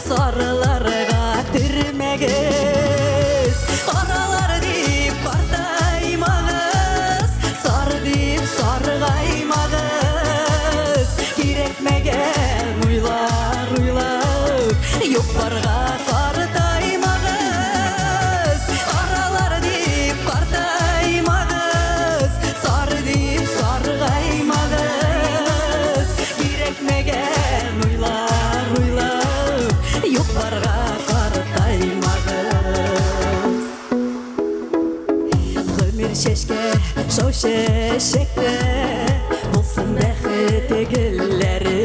сарыларга төрмәгез. Каралар дип картаймагыз, сары дип саргаймагыз. Кирәкмәгән уйлар уйлап, юк-барга картаймагыз. Каралар дип картаймагыз, сары дип саргаймагыз. Кирәкмәгән уйлар уйлап, юк-барга картаймагыз. Гомер чәчкә, шау чәчәктә, булсын бәхет гөлләре.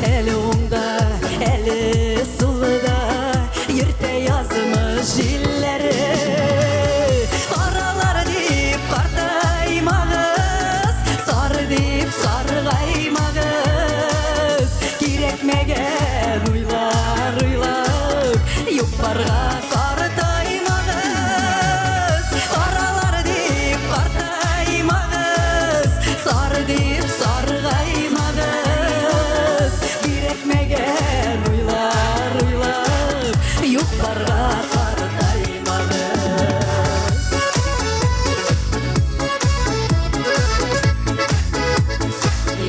Әле уңда, әле сулда, йөртә язмыш җилләре. Каралар дип картаймагыз, сары дип саргаймагыз. Кирәкмәгән уйлар уйлап, юк-барга картаймагыз. Каралар дип картаймагыз, сары дип саргаймагыз. Кирәкмәгән уйлар уйлап, юк-барга картаймагыз.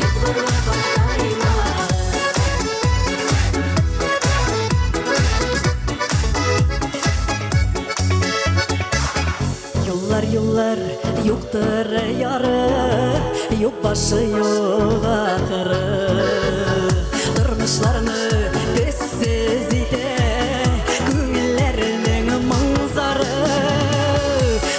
Юк-барга картаймагыз. Юллар, юллар, юктыр яры, юк башы, юк ахыры. Тормышларны төссез итә күңелләрнең моң-зары.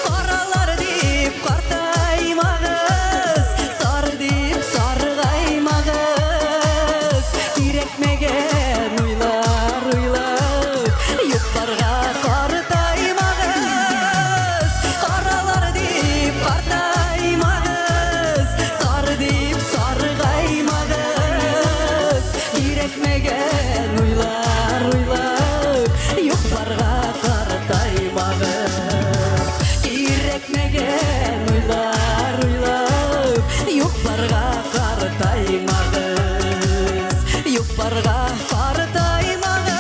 Каралар дип картаймагыз, сары дип саргаймагыз. Кирәкмәгән уйлар уйлап, юк-барга картаймагыз. Каралар дип картаймагыз, сары дип саргаймагыз. Кирәкмәгән уйлар уйлап, юк-барга картаймагыз. Кирәкмәгән уйлар уйлап, юк-барга картаймагыз. Юк-барга картаймагыз.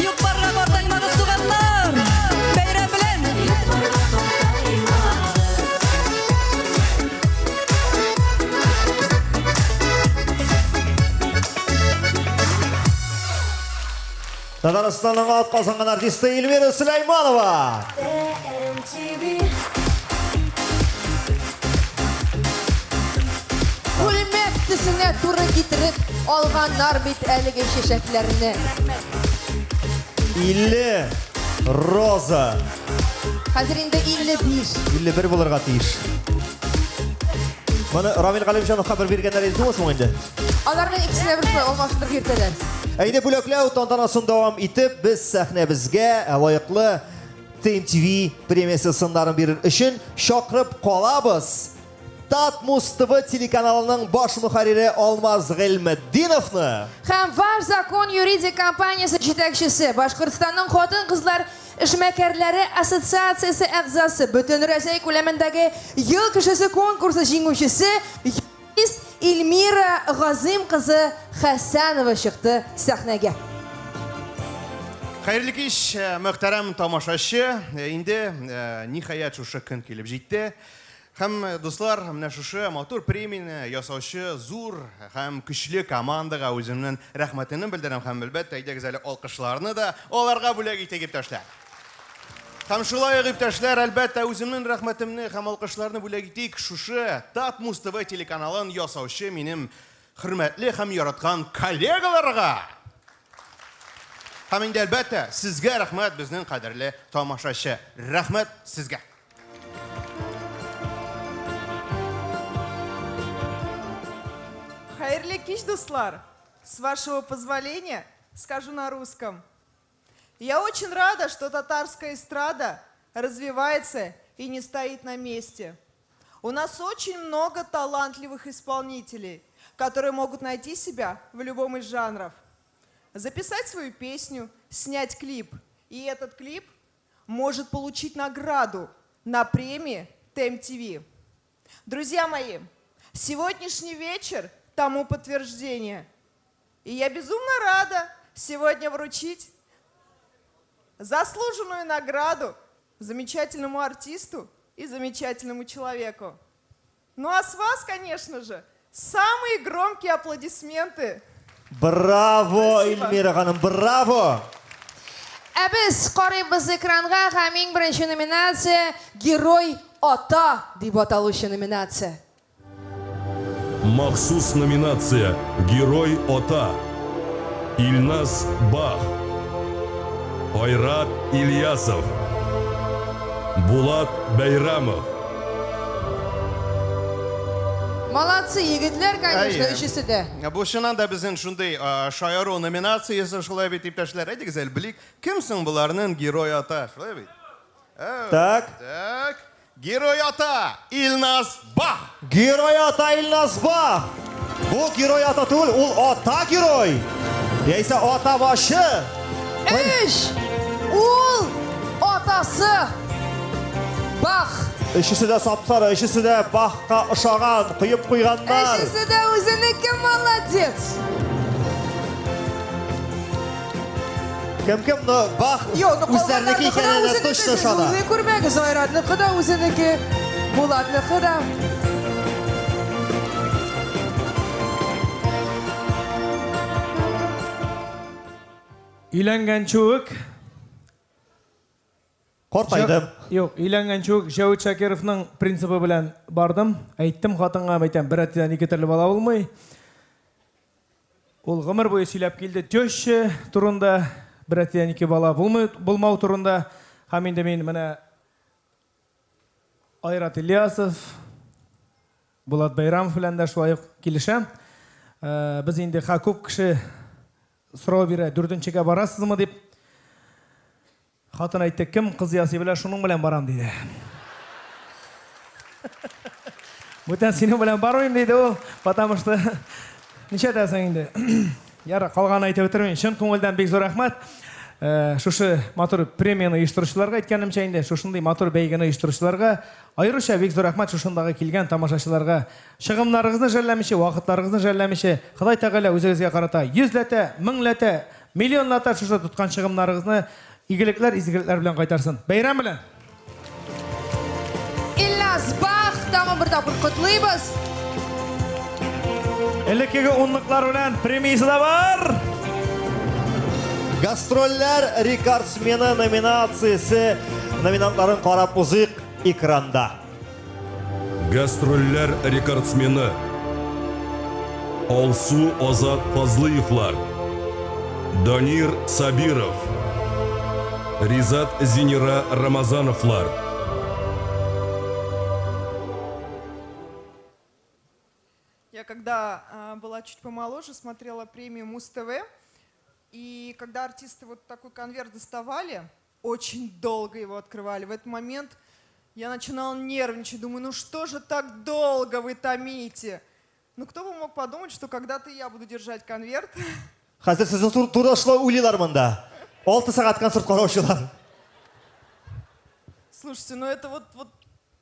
Юк-барга картаймагыз, туганнар! Бәйрәм белән! Юк-барга картаймагыз. Татарстанның атказанган артисты Эльмира Сөләйманова. Күлмәк төсенә туры китереп алганнар бит әлеге чәчәкләрне. 50 роза. Хәзер инде 55. 51 булырга тиеш. Моны Рамил Галимҗановка бер биргәннәр иде түгел соң инде? Аларның икесенә бер шулай алмаштырып йөртәләр. Әйдә бүләкләү тантанасын дәвам итеп, без сәхнәбезгә лаеклы TMTV премиясе сыннарын бирер өчен чакырып калабыз. Татмус ТВ телеканалының баш мөхәррире Алмаз Гыйльметдиновны. Һәм Ваш закон юридик компаниясе җитәкчесе, Башкортстанның хатын-кызлар эшмәкәрләре ассоциациясе әгъзасы, Бөтен Рәсәй күләмендәге Ел кешесе конкурсы җиңүчесе, юрист Эльмира Газыйм кызы Хәсәнова чыкты сәхнәгә. Хәерле кич, мөхтәрәм тамашачы. Инде, ниһаять, шушы көн килеп җитте. Һәм, дуслар, менә шушы матур премияне ясаучы зур һәм көчле командага үземнең рәхмәтемне белдерәм һәм, әлбәттә, әйдәгез әле алкышларны да аларга бүләк итик, иптәшләр. Һәм шулай ук, иптәшләр, әлбәттә, үземнең рәхмәтемне һәм алкышларны бүләк итик шушы Татмуз ТВ телеканалын ясаучы минем хөрмәтле һәм яраткан коллегаларга! Һәм инде, әлбәттә, сезгә рәхмәт, безнең кадерле тамашачы. Рәхмәт сезгә! Хәерле кич, дуслар! С вашего позволения, скажу на русском. Я очень рада, что татарская эстрада развивается и не стоит на месте. У нас очень много талантливых исполнителей, которые могут найти себя в любом из жанров. Записать свою песню, снять клип. И этот клип может получить награду на премии ТМТВ. Друзья мои, сегодняшний вечер тому подтверждение. И я безумно рада сегодня вручить заслуженную награду замечательному артисту и замечательному человеку. Ну а с вас, конечно же, самые громкие аплодисменты. Браво, Эльмира ханым, браво! Ә без карыйбыз экранга һәм иң беренче номинация Герой ата дип аталучы номинация. Махсус номинация Герой ата. Илназ Бах. Айрат Ильясов. Булат Бәйрамов. Молодцы, егетләр, конечно, Әйе. өчесе дә. Бу чыннан да безнең шундый шаяру номинациясе шулай бит, иптәшләр. Әйдәгез әле белик, кем соң боларның герой ата, шулай бит? Так. Так. Герой ата Илназ Бах! Герой ата Илназ Бах! Бу герой ата түгел, ул ата герой! Яисә ата башы! Өч! Ул атасы! Бах! Өчесе дә сап-сары, өчесе дә Бахка ошаган, коеп куйганнар. Өчесе дә үзенеке молодец! Кем кем, но Бах Юк, ну үзләренеке калганнарныкы да икәненә үзенеке, точно сез ышана. уйлый күрмәгез, Айратныкы да үзенеке, Булатныкы да. Өйләнгәнче үк Картайдым. Юк, өйләнгәнче үк Җәвит Шакировның принцибы белән бардым. Әйттем хатынга, әйтәм, бер әтидән ике төрле бала булмый. Ул гомер буе сөйләп килде теща турында, бер әтидән ике бала булмый, булмау турында. Һәм инде мин менә Айрат Ильясов, Булат Бәйрамов белән дә шулай ук килешәм. Э, без инде ха күп кеше сорау бирә, дүртенчегә барасызмы дип. Хатын әйтте, кем кыз ясый белә, шуның белән барам, диде. Бүтән синең белән бармыйм, диде ул, потому что ничәтәсең инде. Яра, калганын әйтеп бетермим. Чын күңелдән бик зур рәхмәт. Э, шушы матур премияне оештыручыларга әйткәнемчә инде, шушындый матур бәйгене оештыручыларга аеруча бик зур рәхмәт шушындагы килгән тамашачыларга. Чыгымнарыгызны жәлләмичә, вакытларыгызны жәлләмичә, Ходай Тәгалә үзегезгә карата йөзләтә, меңләтә, Миллионлата шушы тоткан чыгымнарыгызны игелекләр, изгелекләр белән кайтарсын. Бәйрәм белән! Ильназ Бах, тагын бер тапкыр котлыйбыз. Элеккеге унлыклар белән премиясе дә бар. Гастрольләр рекордсмены номинациясе номинантларын карап узыйк экранда. Гастрольләр рекордсмены Алсу Азат Фазлыевлар, Данир Сабиров, Ризат Зинира Рамазановлар. Я когда была чуть помоложе, смотрела премию Муз-ТВ, и когда артисты вот такой конверт доставали, очень долго его открывали. В этот момент я начинала нервничать, думаю, ну что же так долго вы томите? Ну кто бы мог подумать, что когда-то я буду держать конверт. Хәзер сезнең турыда шулай уйлыйлар монда. Алты сәгать концерт караучылар. Слушайте, ну это вот, вот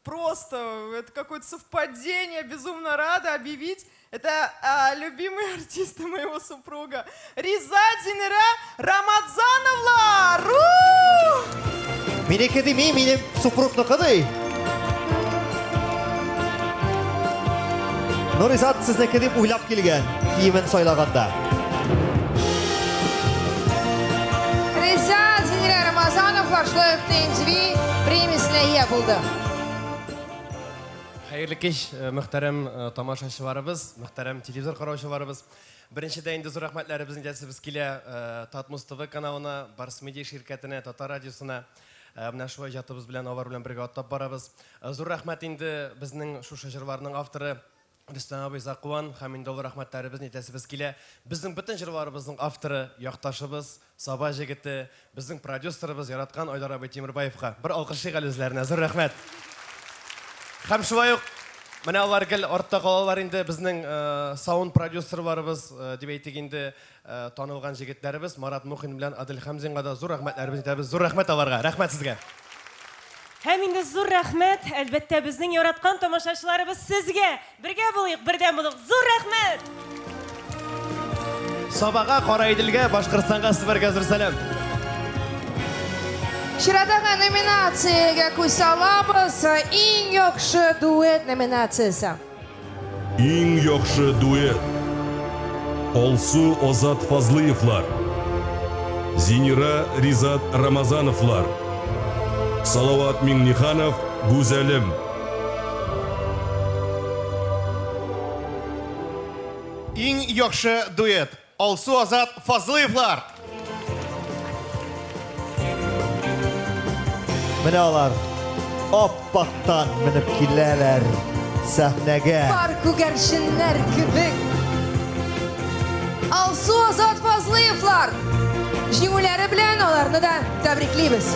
просто, это какое-то совпадение, безумно рада объявить. Это а, любимые артисты моего супруга. Риза Динера Рамазановлар! Минеке дими, минем супругныкы ди. Нуризат сезнеке дип уйлап килгән, киемен сайлаганда. Ризат Зинира Рамазановлар шулай ук ТНТВ премиясенә ия булды. Хәерле кич, э, мөхтәрәм э, тамашачыларыбыз, мөхтәрәм телевизор караучыларыбыз. Беренчедә инде зур рәхмәтләребезне әйтәсебез килә э, Татмус ТВ каналына, Барс Медиа ширкәтенә, Татар радиосына. Менә шулай иҗатыбыз белән алар белән бергә атлап барабыз. Зур рәхмәт инде безнең шушы җырларның авторы Рөстәм абый Закуан һәм инде олы рәхмәтләребезне әйтәсебез килә. Безнең бөтен җырларыбызның авторы, якташыбыз, Саба җегете, безнең продюсерыбыз, яраткан Айдар абый Тимербаевка. Бер алкышлыйк әле үзләренә. Зур рәхмәт. Һәм шулай ук менә алар гел артта калалар инде, безнең саунд продюсерларыбыз дип әйтик инде, танылган җегетләребез Марат Мухин белән Адель Хәмзинга да зур рәхмәтләребезне әйтәбез. Зур рәхмәт аларга. Рәхмәт сезгә. Һәм инде зур рәхмәт, әлбәттә, безнең яраткан тамашачыларыбыз сезгә! Бергә булыйк, бердәм булыйк! Зур рәхмәт! Сабага, Караиделгә, Башкортстанга, Себергә зур сәлам! Чиратагы номинациягә күз салабыз. Иң яхшы дуэт номинациясе. Иң яхшы дуэт. Алсу Азат Фазлыевлар. Зинира Ризат Рамазановлар. Салават Миңнеханов, Гүзәлем. Иң яхшы дуэт. Алсу Азат Фазлыевлар. Менә алар аппактан менеп киләләр сәхнәгә. Пар күгәрченнәр кебек. Алсу Азат Фазлыевлар җиңүләре белән аларны да тәбриклибез.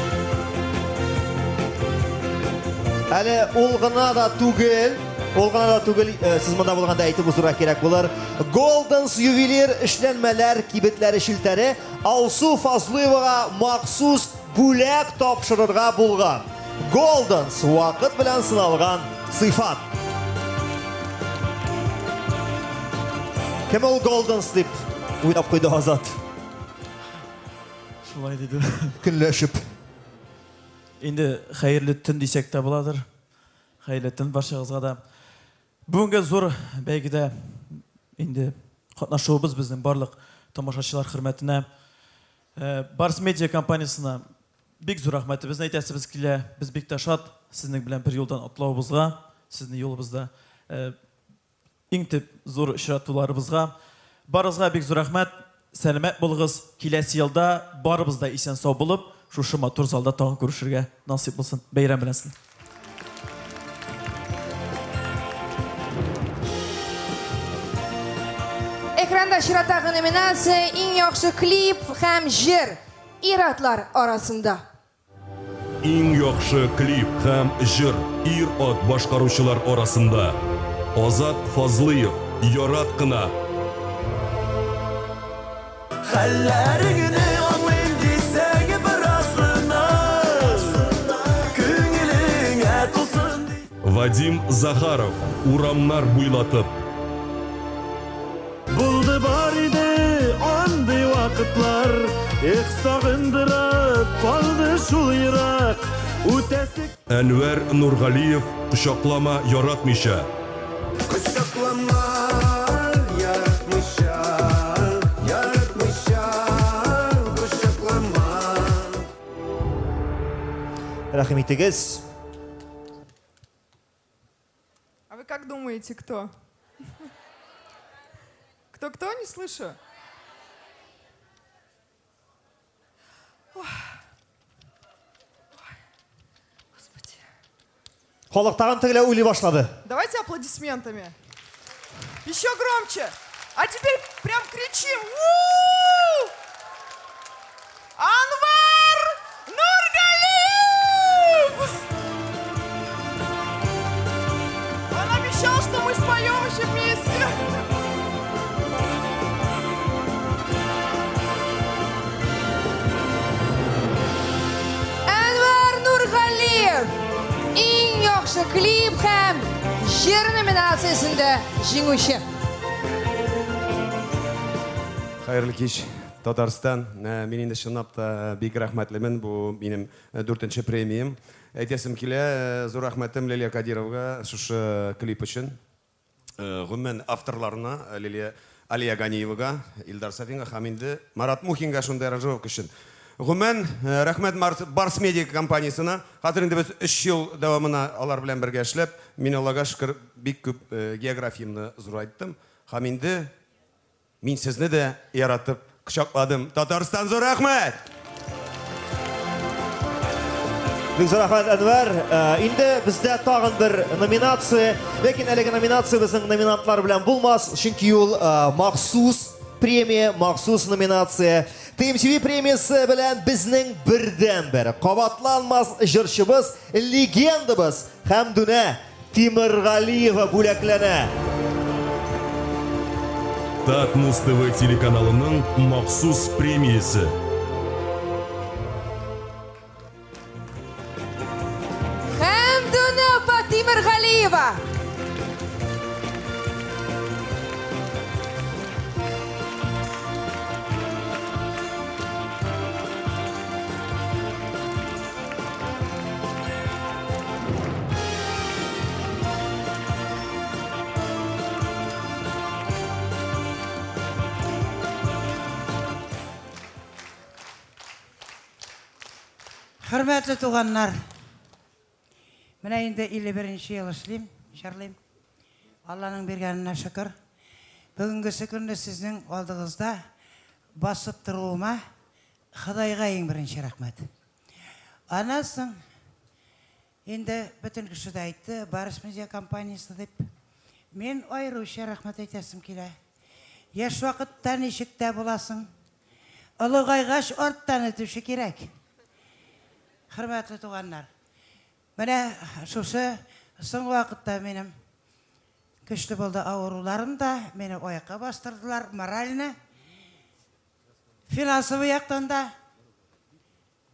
Әле ул гына да түгел, ул гына да түгел, э, сез монда булганда әйтеп узырга кирәк булыр. Голденс ювелир эшләнмәләр кибетләре челтәре Алсу Фазлыевага махсус бүләк тапшырырга булган. Голденс вакыт белән сыналган сыйфат. Кем ул Голденс дип уйлап куйды Азат. Шулай диде. Көнләшеп. Инде хәерле төн дисәк тә буладыр. Хәерле төн барчагызга да. Бүгенге зур бәйгедә инде катнашуыбыз безнең барлык тамашачылар хөрмәтенә. Э, Барс Медиа компаниясенә бик зур рәхмәтебезне әйтәсебез килә. Без бик тә шат сезнең белән бер юлдан атлавыбызга, сезнең юлыбызда э, Иң төп зур очратуларыбызга. Барыгызга бик зур рәхмәт. Сәламәт булыгыз. Киләсе елда барыбыз да исән-сау булып, шушы матур залда тагын күрешергә насыйп булсын. Бәйрәм белән сезне. Экранда чираттагы номинация Иң яхшы клип һәм җыр ир-атлар арасында. Иң яхшы клип һәм җыр ир-ат башкаручылар арасында, Азат Фазлыев, Ярат кына. Хәлләреңне аңлыйм дисәң бераз гына Күңелеңә тулсын Вадим Захаров, Урамнар буйлатып. Булды бар иде андый вакытлар, Эх, сагындырып калды шул ерак, Үтәсе. Әнвәр Нургалиев, Кочаклама яратмыйча. Кочаклама яратмыйча, яратмыйча, кочаклама. Рәхим итегез. А вы как думаете, кто? Кто-кто? Не слышу. Ой. Ой. Господи. Халык тагын тегеләй уйлый башлады. Давайте аплодисментами. Еще громче. А теперь прям кричим. У-у-у! Анвар Нургалиев! Он обещал, что мы споем еще вместе. Әнвәр Нургалиев иң яхшы клип һәм җыр номинациясендә җиңүче. Хәерле кич. Татарстан. Мин инде чынлап та бик рәхмәтлемен, бу минем дүртенче премиям. Әйтәсем килә, зур рәхмәтем Лилия Кадировага шушы клип өчен. Гомумән, авторларына, Лилия Алия Ганиевага, Илдар Сафинга һәм инде Марат Мухинга шундый аранжировка өчен. Гомумән, рәхмәт Барс Медиа компаниясенә. Хәзер инде без өч ел дәвамына алар белән бергә эшләп, мин Аллага шөкер, бик күп географиямне зурайттым. Һәм инде Мин сезне дә яратып кочакладым. Татарстан, зур рәхмәт! Бик зур рәхмәт, Әнвәр. Инде бездә тагын бер номинация. Ләкин әлеге номинация безнең номинантлар белән булмас, чөнки ул махсус премия, махсус номинация. ТМТВ премиясе белән безнең бердәнбер, кабатланмас җырчыбыз, легендабыз Хәмдүнә Тимергалиева бүләкләнә. Татмуз ТВ телеканалының махсус премиясе. Хәмдүнә апа Тимергалиева! Хөрмәтле туганнар, менә инде 51 ел эшлим, җырлыйм. Алланың биргәненә шөкер. Бүгенгесе көнне сезнең алдыгызда басып торуыма Ходайга иң беренче рәхмәт. Аннан соң инде бөтен кеше дә әйтте, Барс Медиа компаниясе дип. Мин аеруча рәхмәт әйтәсем килә. Яшь вакытта ничек тә буласың. Олыгайгач арттан этүче кирәк. Хөрмәтле туганнар, менә шушы соңгы вакытта минем көчле булды авыруларым да, мине аякка бастырдылар морально, финансовый яктан да.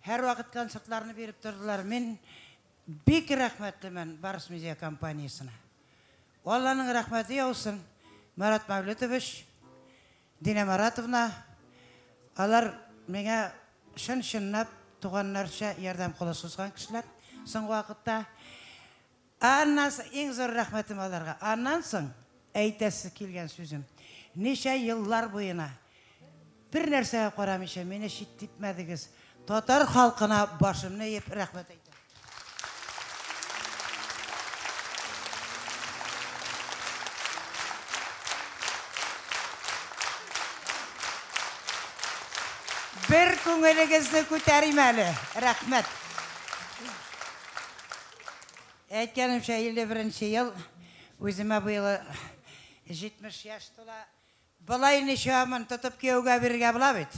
Һәрвакыт концертларны биреп тордылар. Мин бик рәхмәтлемен Барс Медиа компаниясенә. Алланың рәхмәте яусын, Марат Мәүлетович, Динә Маратовна, алар миңа чын-чынлап туганнарча ярдәм кулы сузган кешеләр соңгы вакытта. Аннан соң, иң зур рәхмәтем аларга. Аннан соң, әйтәсе килгән сүзем, ничә еллар буена бер нәрсәгә карамыйча мине читләтмәдегез. Татар халкына башымны иеп рәхмәт әйтәм. Бер күңелегезне күтәрим әле. Рәхмәт. Әйткәнемчә, 51 нче ел, үземә быел 70 яшь тула. Болай ничамын тотып кияүгә бирергә була бит.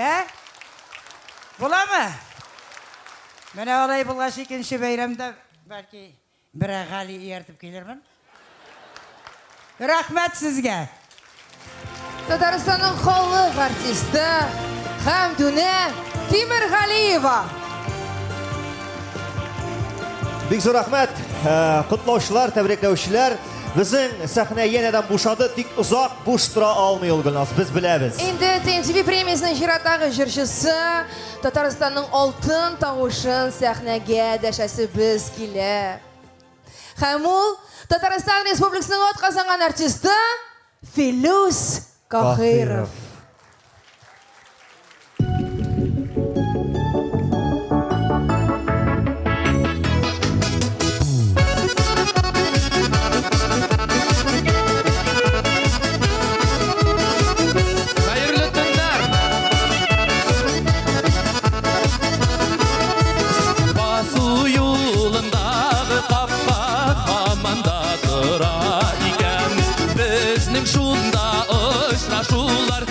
Ә? Буламы? Менә алай булгач, икенче бәйрәмдә, бәлки, Берәр Гали ияртеп килермен. Рәхмәт сезгә! Татарстанның халык артисты Хәмдүнә Тимергалиева. Бик зур рәхмәт, котлаучылар, тәбрикләүчеләр. Безнең сәхнә янәдән бушады, тик озак буш тора алмый ул, Гөлназ, без беләбез. Инде ТНТВ премиясенең чираттагы җырчысы Татарстанның алтын тавышын сәхнәгә дәшәсебез килә. Һәм ул Татарстан Республикасының атказанган артисты Филүс Каһиров. Хәерле төннәр! Басу юлындагы капка һаман да тора икән. Безнең шунда очрашулар.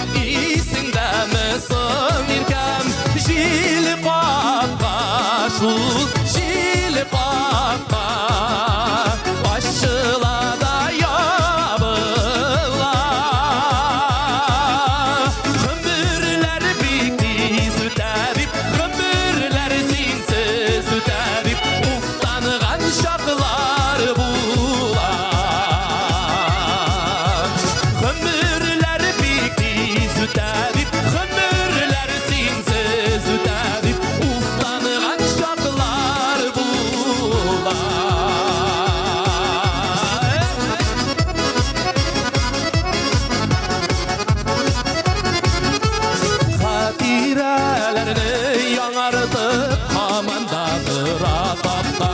артык һаман да тора капка.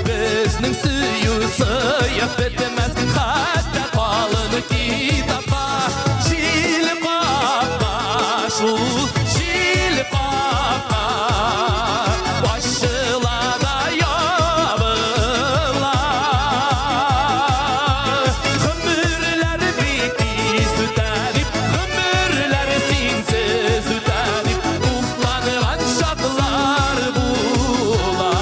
Безнең сөю сыеп бетмәс хәтта калын китапка. Җил капка шул, җил капка. Ачыла да ябыла. Гомерләр бик тиз үтә дип, гомерләр синсез үтә дип, уфланган чаклар була.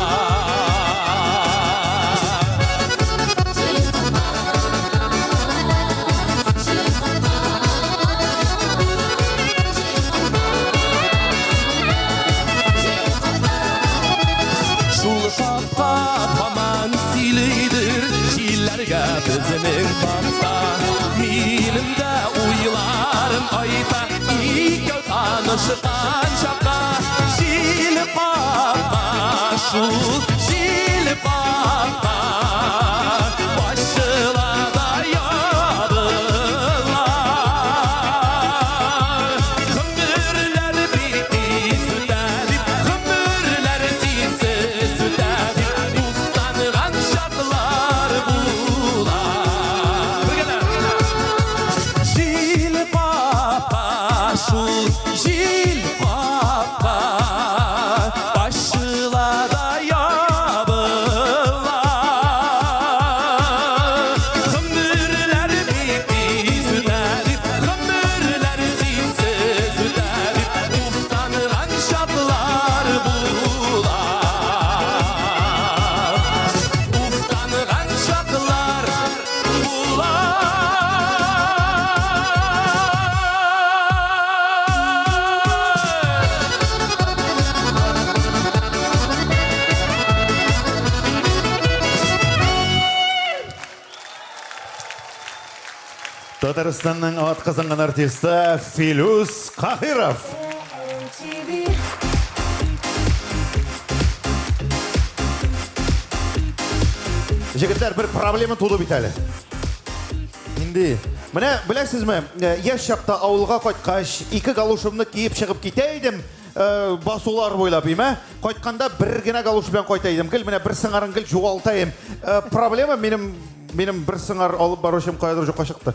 Шул капка һаман сөйлидер җилләргә безнең хакта. Минем дә уйларым айта икәү танышкан чакта. Җил капка шул, җил капка. Ачыла да ябыла. Гомерләр бик тиз үтә дип, гомерләр синсез үтә дип, уфтанган чаклар була. Бергәләп. Җил капка шул, җил капка. Ачыла да ябыла. Гомерләр бик тиз үтә дип, гомерләр синсез үтә дип, уфтанган чаклар була. Уфтанган чаклар була. Татарстанның атказанган артисты Филүс Каһиров. Җегетләр, бер проблема туды бит әле. Инде. Менә беләсезме, яшь чакта авылга кайткач, ике галушымны киеп чыгып китә идем, басулар буйлап, име? Кайтканда бер генә галуш белән кайта идем. Гел менә бер сыңарын гел югалта идем. Проблема минем минем бер сыңар алып баручым каядыр юкка чыкты.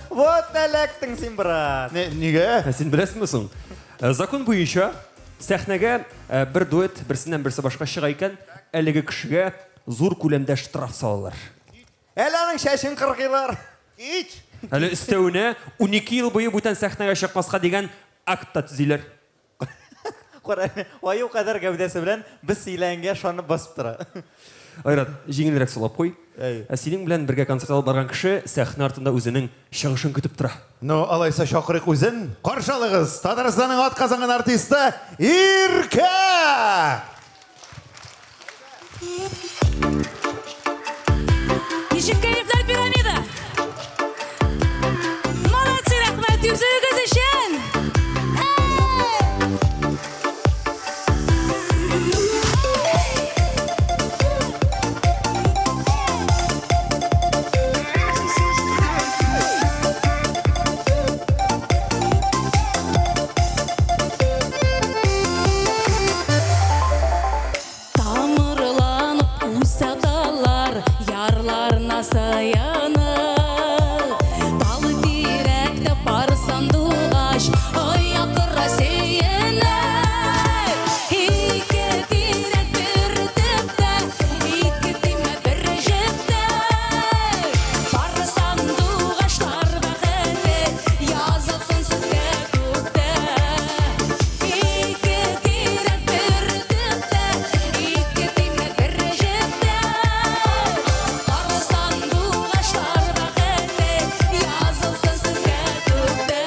Вот эләктең син, брат. Нигә? Ә син беләсеңме соң? Закон буенча сәхнәгә бер дуэт берсеннән берсе башка чыга икән, әлеге кешегә зур күләмдә штраф салалар. Әле аның чәчен кыркыйлар. Ич! Әле өстәвенә 12 ел буе бүтән сәхнәгә чыкмаска дигән акт та төзиләр. Кара, аю кадәр гәүдәсе белән без сөйләгәнгә ышанып басып тора. Айрат, җиңелрәк сулап куй. Ә синең белән бергә концерт алып барган кеше сәхнә артында үзенең чыгышын көтеп тора. Ну, алайса чакырыйк үзен. Каршы алыгыз, Татарстанның атказанган артисты Иркә! Ничек кәефләр, пирамида? Молодцы, рәхмәт үзегез өчен! Тамырланып үсә таллар, ярларына сыенып. Тал тирәктә пар сандугач, оякырга сөенеп. Ике тирәк бер төптә, ике төймә бер җептә. Пар сандугачлар бәхете язылсын сезгә күктә. Ике тирәк бер төптә, ике төймә бер җептә. Пар сандугачлар бәхете язылсын сезгә күктә.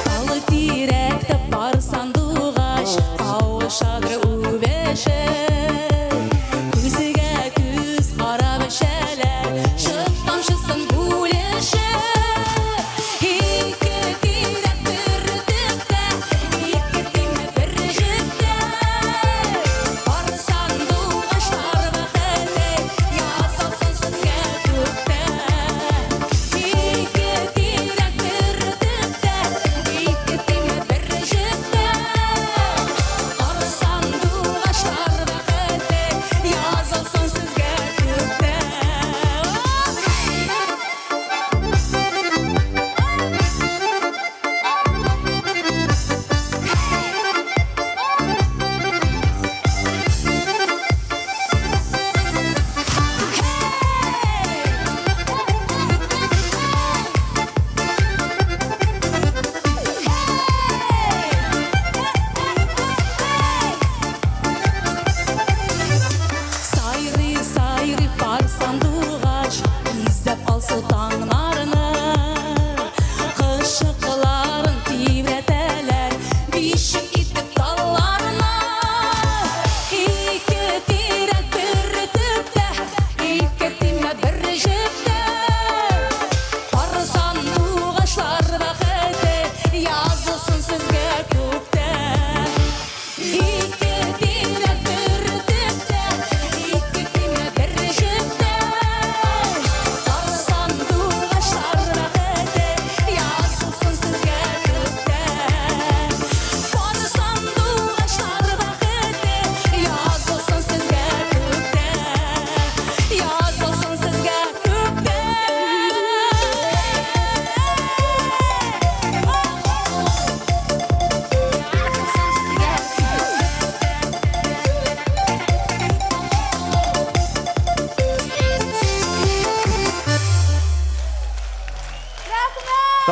Тал тирәктә пар сандугач кавышадыр үбешеп. Күзгә күз карап эчәләр, чык тамчысын бүлешеп. Ике тирәк бер төптә, ике төймә бер җептә.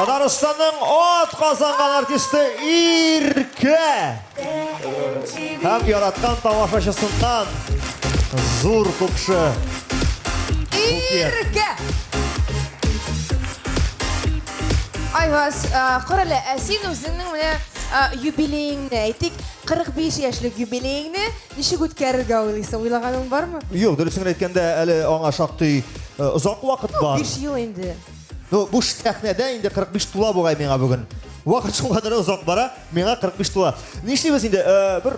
Татарстанның ат казанган артисты Иркә! Һәм яраткан тамашачысыннан зур купшы букет. Иркә! Айваз, кара әле, ә син үзеңнең менә юбилееңне, әйтик, 45 яшьлек юбилееңне ничек үткәрергә уйлыйсың? Уйлаганың бармы? Юк, дөресен генә әйткәндә, әле аңа шактый озак вакыт бар. 5 ел инде. Ну, бу сәхнәдә инде 45 тула бугай миңа бүген. Вакыт шулкадәр озак бара, миңа 45 тула. Нишлибез инде? Бер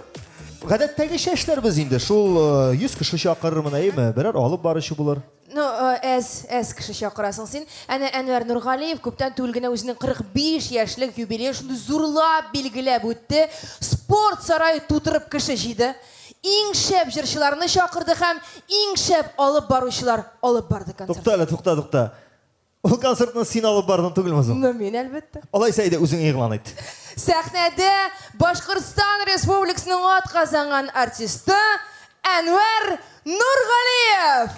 гадәттәгечә эшләрбез инде. Шул 100 кеше чакырырмын, әйеме? Берәр алып баручы булыр. Ну, әз, әз кеше чакырасың син. Әнә Әнвәр Нургалиев күптән түгел генә үзенең 45 яшьлек юбилеен шундый зурлап билгеләп үтте. Спорт сарае тутырып кеше җыйды. Иң шәп җырчыларны чакырды һәм иң шәп алып баручылар алып барды концертны. Тукта әле, тукта, тукта. Ул концертны син алып бардың түгелме соң? Ну, мин, әлбәттә. Алайса әйдә үзең игълан ит. Сәхнәдә Башкортстан Республикасының атказанган артисты Әнвәр Нургалиев!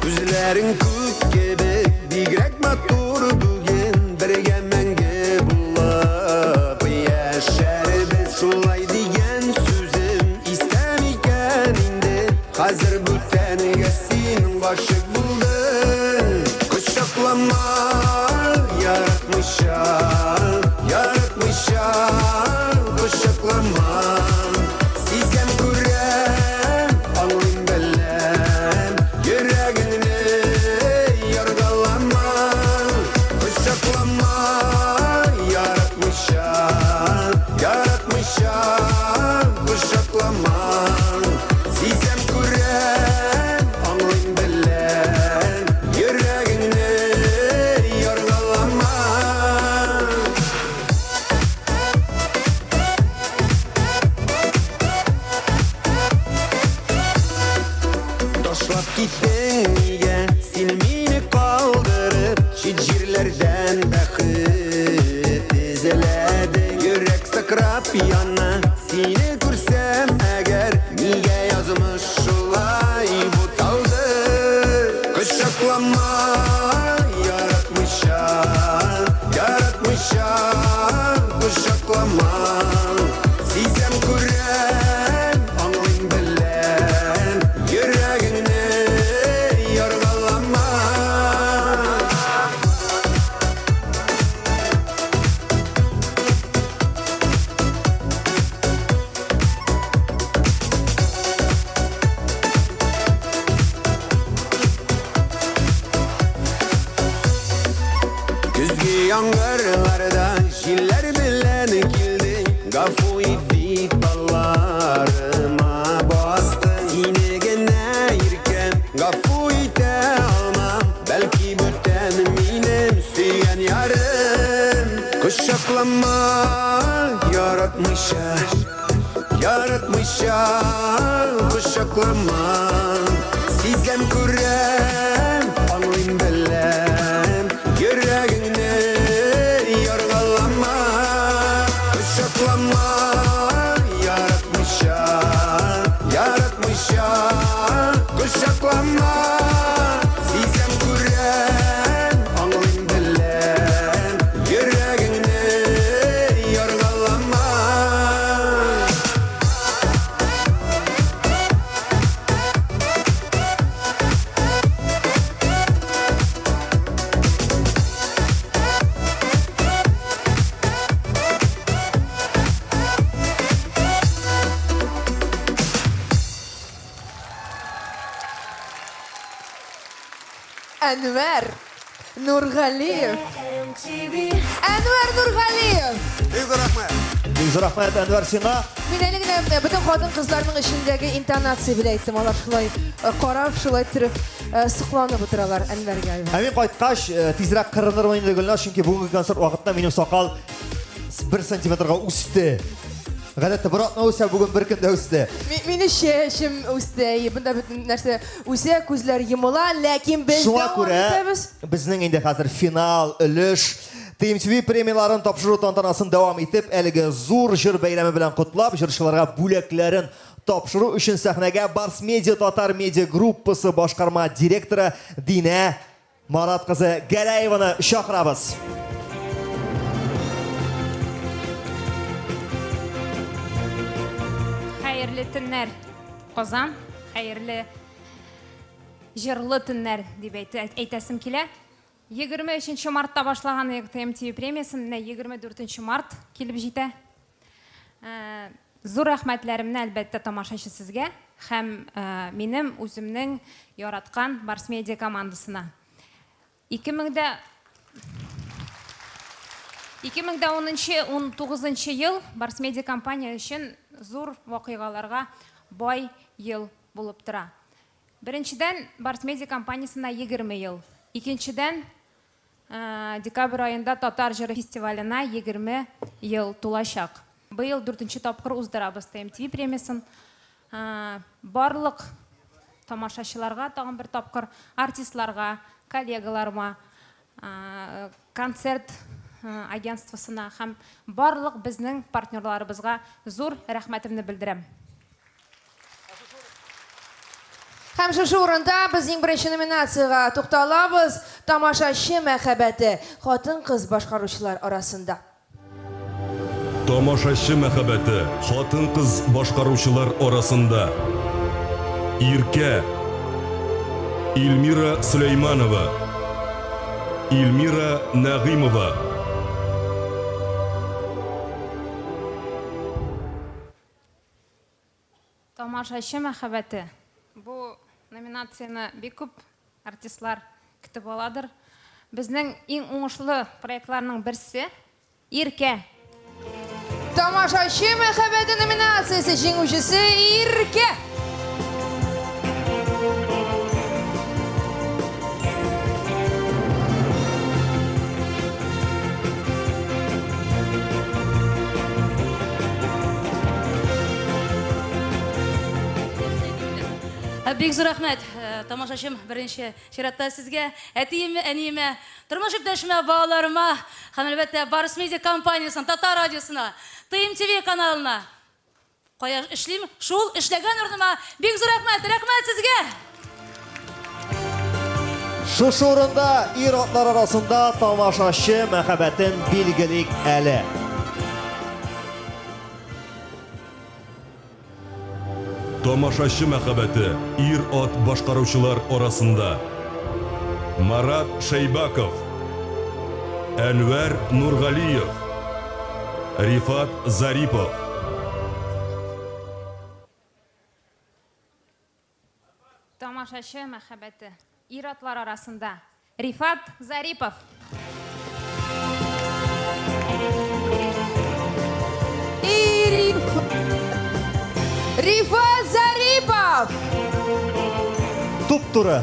Күзләрең күк кебек, бигрәк матур бүген, бергә мәңге булып яшәрбез. Шулай дигән сүзем истә микән инде? Хәзер бүтәнгә син гашыйк булдың. Кочаклама, яратмыйча, яратмыйча, кочаклама. Сизәм, күрәм, аңлыйм, беләм, йөрәгеңне яргалама. Кочаклама, яратмыйча, яратмыйча, кочаклама. Сизәм, күрәм, аңлыйм, беләм, йөрәгеңне яргалама. Ташлап киттең нигә син мине калдырып, чит җирләрдән бәхет эзләдең. Йөрәк сыкрап яна, сине күрсәм әгәр, нигә язмыш шулай буталды? Кочаклама, яратмыйча, яратмыйча, кочаклама. Сизәм, күрәм, аңлыйм, беләм, йөрәгеңне яргалама. Көзге яңгырларда җилләр белән килдең, гафу ит дип балларыма бастың. Сине генә иркәм, гафу итә алмам, бәлки бүтән минем сөйгән ярым. Кочаклама, яратмыйча, яратмыйча, кочаклама. Сизәм, күрәм, аңлыйм, беләм, йөрәгеңне яргалама. Кочаклама, яратмыйча, яратмыйча, кочаклама. Сизәм, күрәм, аңлыйм, беләм, йөрәгеңне яргалама. Әнвәр Нургалиев. Әнвәр Нургалиев! Бик зур рәхмәт. Бик зур рәхмәт, Әнвәр, сиңа. Мин әле генә бөтен хатын-кызларның эчендәге интонация белән әйттем. Алар шулай карап, шулай торып сокланып утыралар Әнвәргә. Ә мин кайткач, тизрәк кырынырмын инде, Гөлназ, чөнки бүгенге концерт вакытында минем сакал 1 сантиметрга үсте. Гадәттә бер атна үсә, бүген бер көндә үсте. Мине чәчем үсте, әйе, монда бөтен нәрсә үсә, күзләр йомыла, ләкин без Шуңа дәвам күрә итәбез. безнең инде хәзер финал өлеш TMTV премияләрен тапшыру тантанасын дәвам итеп, әлеге зур җыр бәйрәме белән котлап, җырчыларга бүләкләрен тапшыру өчен сәхнәгә Барс Медиа татар медиа группасы башкарма директоры Динә Марат кызы Гәрәеваны чакырабыз. Хәерле төннәр, Казан, хәерле җырлы төннәр дип әйтәсем килә. 23 мартта башлаган ТМТВ премиясен менә 24 март килеп җитә. Э, зур рәхмәтләремне, әлбәттә, тамашачы сезгә һәм э, минем үземнең яраткан Барс Медиа командасына. 2010-19 ел Барс Медиа компания өчен зур вакыйгаларга бай ел булып тора. Беренчедән, Барс Медиа компаниясенә 20 ел. Икенчедән, Декабрь аенда Татар җыры фестиваленә 20 ел тулачак. Быел дүртенче тапкыр уздырабыз ТМТВ премиясен. Барлык тамашачыларга тагын бер тапкыр, артистларга, коллегаларыма, концерт агентствосына һәм барлык безнең партнерларыбызга зур рәхмәтемне белдерәм. Һәм шушы урында без иң беренче номинациягә тукталабыз. Тамашачы мәхәббәте хатын-кыз башкаручылар арасында. Тамашачы мәхәббәте хатын-кыз башкаручылар арасында. Иркә, Эльмира Сөләйманова, Эльмира Нәгыймова. Тамашачы мәхәббәте. Бу номинацияне бик күп артистлар көтеп аладыр. Безнең иң уңышлы проектларның берсе, Иркә. Тамашачы мәхәббәте номинациясе җиңүчесе Иркә. Ә, Бик зур рәхмәт, э, тамашачым, беренче чиратта сезгә, әтиемә, әниемә, тормыш иптәшемә, балаларыма һәм, әлбәттә, Барс Медиа компаниясенә, Татар радиосына, ТМТВ каналына. Кая эшлим, шул эшләгән урыныма бик зур рәхмәт, рәхмәт сезгә! Шушы урында ир-атлар арасында тамашачы мәхәббәтен билгелик әле. Тамашачы мәхәббәте ир-ат башкаручылар арасында. Марат Шәйбаков, Әнвәр Нургалиев, Рифат Зарипов. Тамашачы мәхәббәте ир-атлар арасында Рифат Зарипов. Рифат Зарипов! Туп-туры.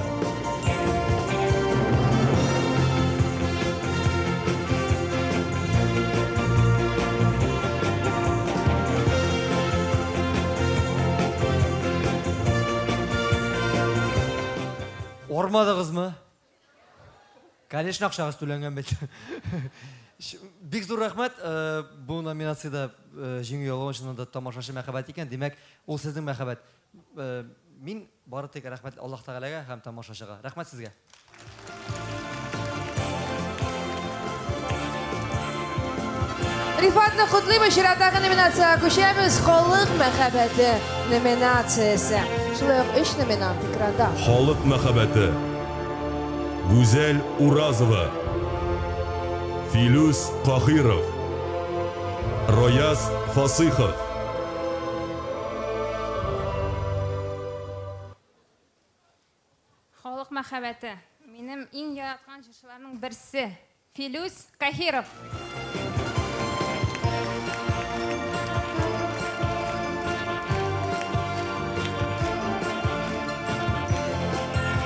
Ормадыгызмы? Конечно, акчагыз түләнгән бит. Бик зур рәхмәт. Э, бу номинациядә э, җиңү яулау чыннан да тамашачы мәхәббәт икән. Димәк, ул сезнең мәхәббәт. Э, мин бары тик рәхмәт Аллаһ Тәгаләгә һәм тамашачыга. Рәхмәт сезгә. Рифатны котлыйбыз, чираттагы номинациягә күчәбез. Халык мәхәббәте номинациясе. Шулай ук өч номинант экранда. Халык мәхәббәте. Гүзәл Уразова. Филүс Каһиров. Раяз Фасыйхов. Халык мәхәббәте. Минем иң яраткан җырчыларның берсе. Филүс Каһиров.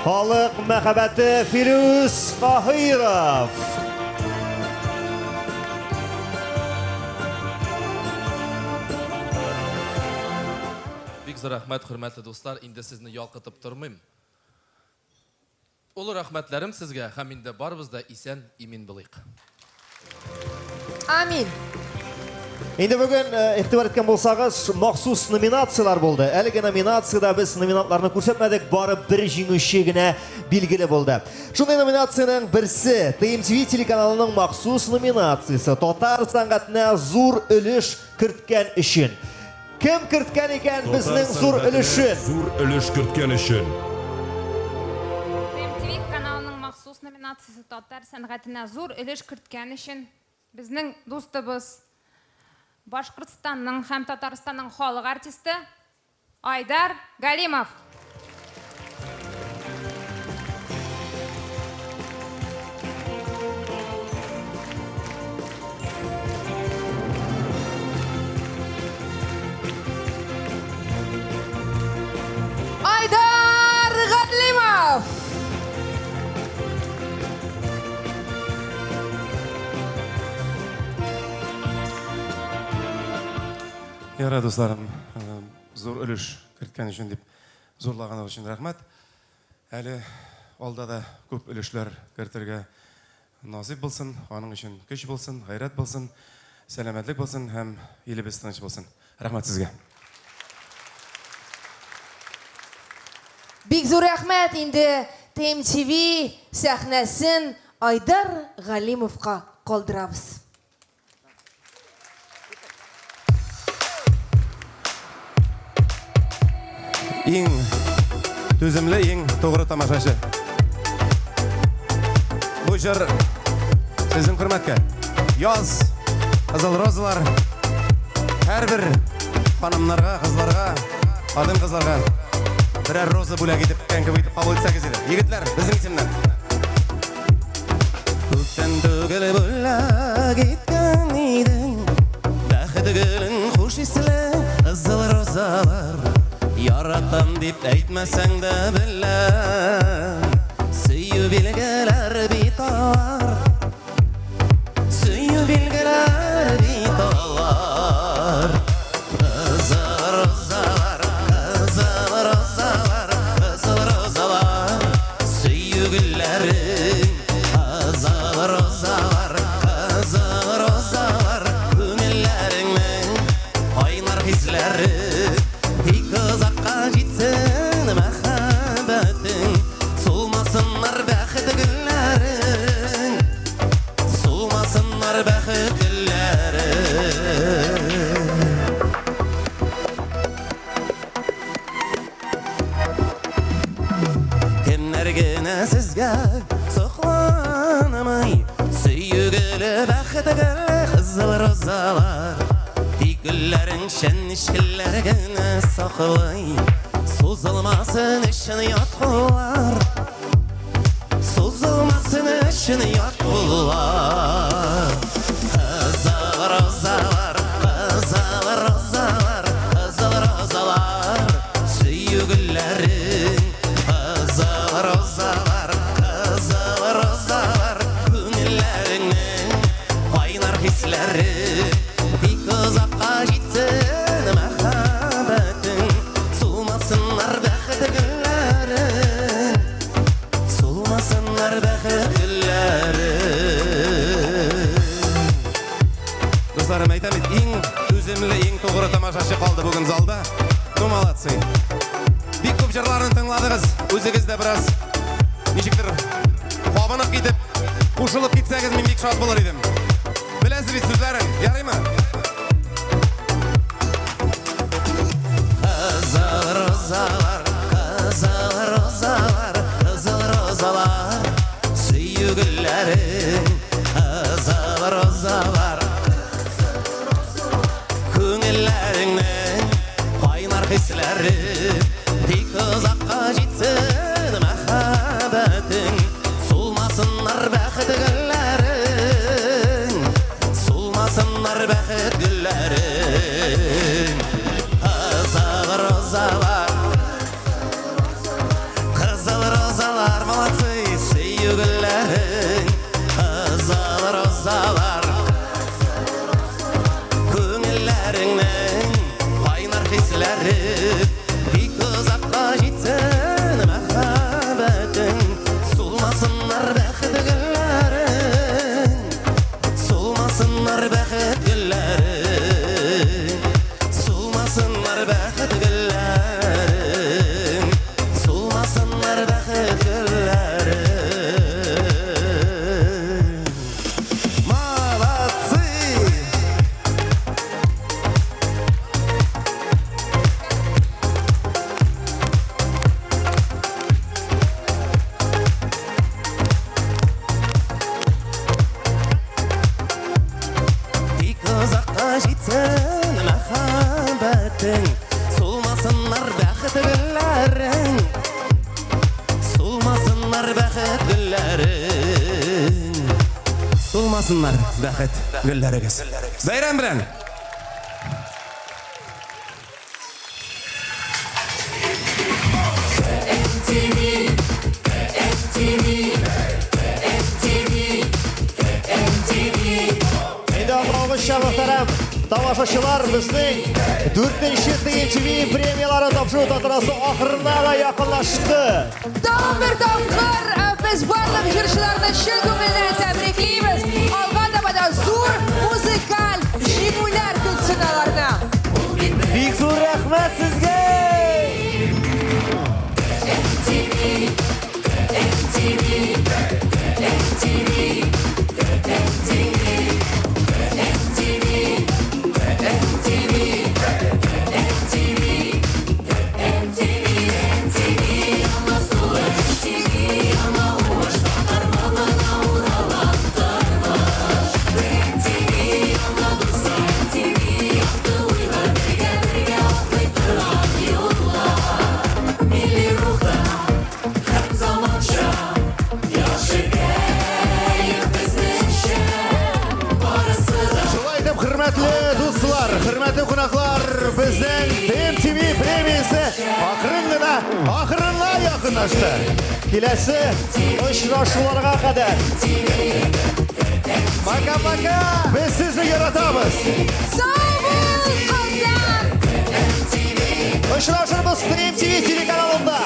Халык мәхәббәте Филүс Каһиров. Бик зур рәхмәт, хөрмәтле дуслар. Инде сезне ялкытып тормыйм. Олы рәхмәтләрем сезгә һәм инде барыбыз да исән, имин булыйк. Амин. Инде бүген э, игътибар иткән булсагыз, махсус номинацияләр булды. Әлеге номинациядә без номинантларны күрсәтмәдек, бары бер җиңүче генә билгеле булды. Шундый номинациянең берсе TMTV телеканалының махсус номинациясе татар сәнгатенә зур өлеш керткән өчен. Кем керткән икән безнең зур өлешен? Зур өлеш керткән өчен. TMTV каналының махсус номинациясе татар сәнгатенә зур өлеш керткән өчен безнең дустыбыз, Башкортстанның һәм Татарстанның халык артисты Айдар Галимов. Айдар Галимов! Яра, дусларым, э, зур өлеш керткән өчен дип зурлаганыгыз өчен рәхмәт. Әле алда да күп өлешләр кертергә насыйп булсын, аның өчен көч булсын, гайрәт булсын, сәламәтлек булсын һәм илебез тыныч булсын. Рәхмәт сезгә. Бик зур рәхмәт инде TMTV сәхнәсен Айдар Галимовка калдырабыз. Иң түземле, иң тугры тамашачы. Бу җыр сезнең хөрмәткә. Яз, кызыл розалар һәрбер ханымнарга, кызларга, хатын-кызларга берәр роза бүләк итеп, кебек итеп кабул итсәгез иде. Егетләр, безнең исемнән. Күптән түгел бүләк иткән идең Бәхет гөлен хуш исле кызыл розалар Яратам дип әйтмәсәң дә беләм Сөю билгеләр бит алар Сөю билгеләр бит алар Кызыл розалар, кызыл розалар, кызыл розалар Сөю гөлләрен кызыл розалар, кызыл розалар Күңелләреңнең кайнар хисләре Тик озакка җитсен мәхәббәтең Сулмасыннар бәхет гөлләрең Сулмасыннар бәхет гөлләрең Кемнәр генә сезгә сокланмый Сөю гөле, бәхет гөле, кызыл розалар Тик гөлләрең чәнечкеләр генә саклый Сузылмасын өчен ят куллар Сузылмасын өчен ят куллар Кызыл розалар, кызыл розалар, кызыл розалар Сөю гөлләрең кызыл розалар, кызыл розалар Күңелләреңнең кайнар хисләре Тик озакка җитсен мәхәббәтең Сулмасыннар бәхет гөлләрең Сулмасыннар бәхет гөлләрең Дусларым, әйтәм бит, иң түземле, иң тугры тамашачы калды бүген залда. Ну, молодцы. Бик күп җырларны тыңладыгыз. Үзегез дә бераз ничектер кабынып китеп, кушылып китсәгез, мин бик шат булыр идем. Беләсез бит сүзләрен, ярыймы? Кызыл розалар, кызыл розалар, кызыл розалар, сөю гөлләрең, кызыл розалар. Күңелләреңнең кайнар хисләре Тик озакка җитсен мәхәббәтең Сулмасыннар бәхет гөлләрең Сулмасыннар бәхет гөлләрең Кызыл розалар Кызыл розалар, молодцы, сөю гөлләрең Кызыл розалар Күңелләреңнең кайнар хисләре Сулмасыннар бәхет гөлләрегез. Бәйрәм белән! Инде аңлавыгызча, мөхтәрәм тамашачылар, безнең дүртенче TMTV премияләрен тапшыру тантанасы ахырына да якынлашты. Тагын бер тапкыр э, без барлык җырчыларны чын күңелдән тәбриклибез. Алга таба да зур музыкаль җиңүләр көтсен аларны. Бик зур рәхмәт сезгә! Шулай итеп, хөрмәтле дуслар, хөрмәтле кунаклар, безнең TMTV премиясе акрын гына ахырына якынлашты. Киләсе очрашуларга кадәр. Пока-пока! Без сезне яратабыз! Сау бул, Казан! Очрашырбыз TMTV телеканалында.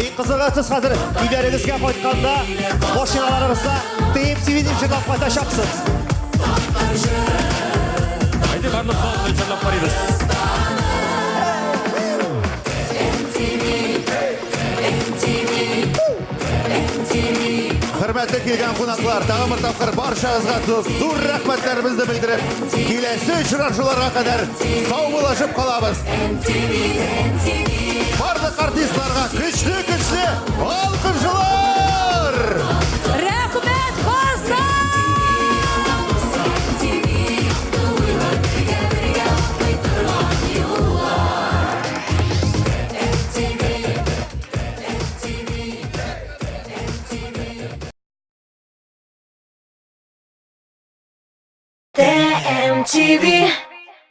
Иң кызыгы, сез хәзер өйләрегезгә кайтканда, машиналарыгызда TMTV дип җырлап кайтачаксыз. Әйдә, барлык зал белән җырлап карыйбыз. Хөрмәтле килгән кунаклар, тагын бер тапкыр барчагызга зур рәхмәтләребезне белдереп, киләсе очрашуларга кадәр саубуллашып калабыз. Барлык артистларга көчле-көчле алкышлар! Рәхмәт, Казан! TMTV.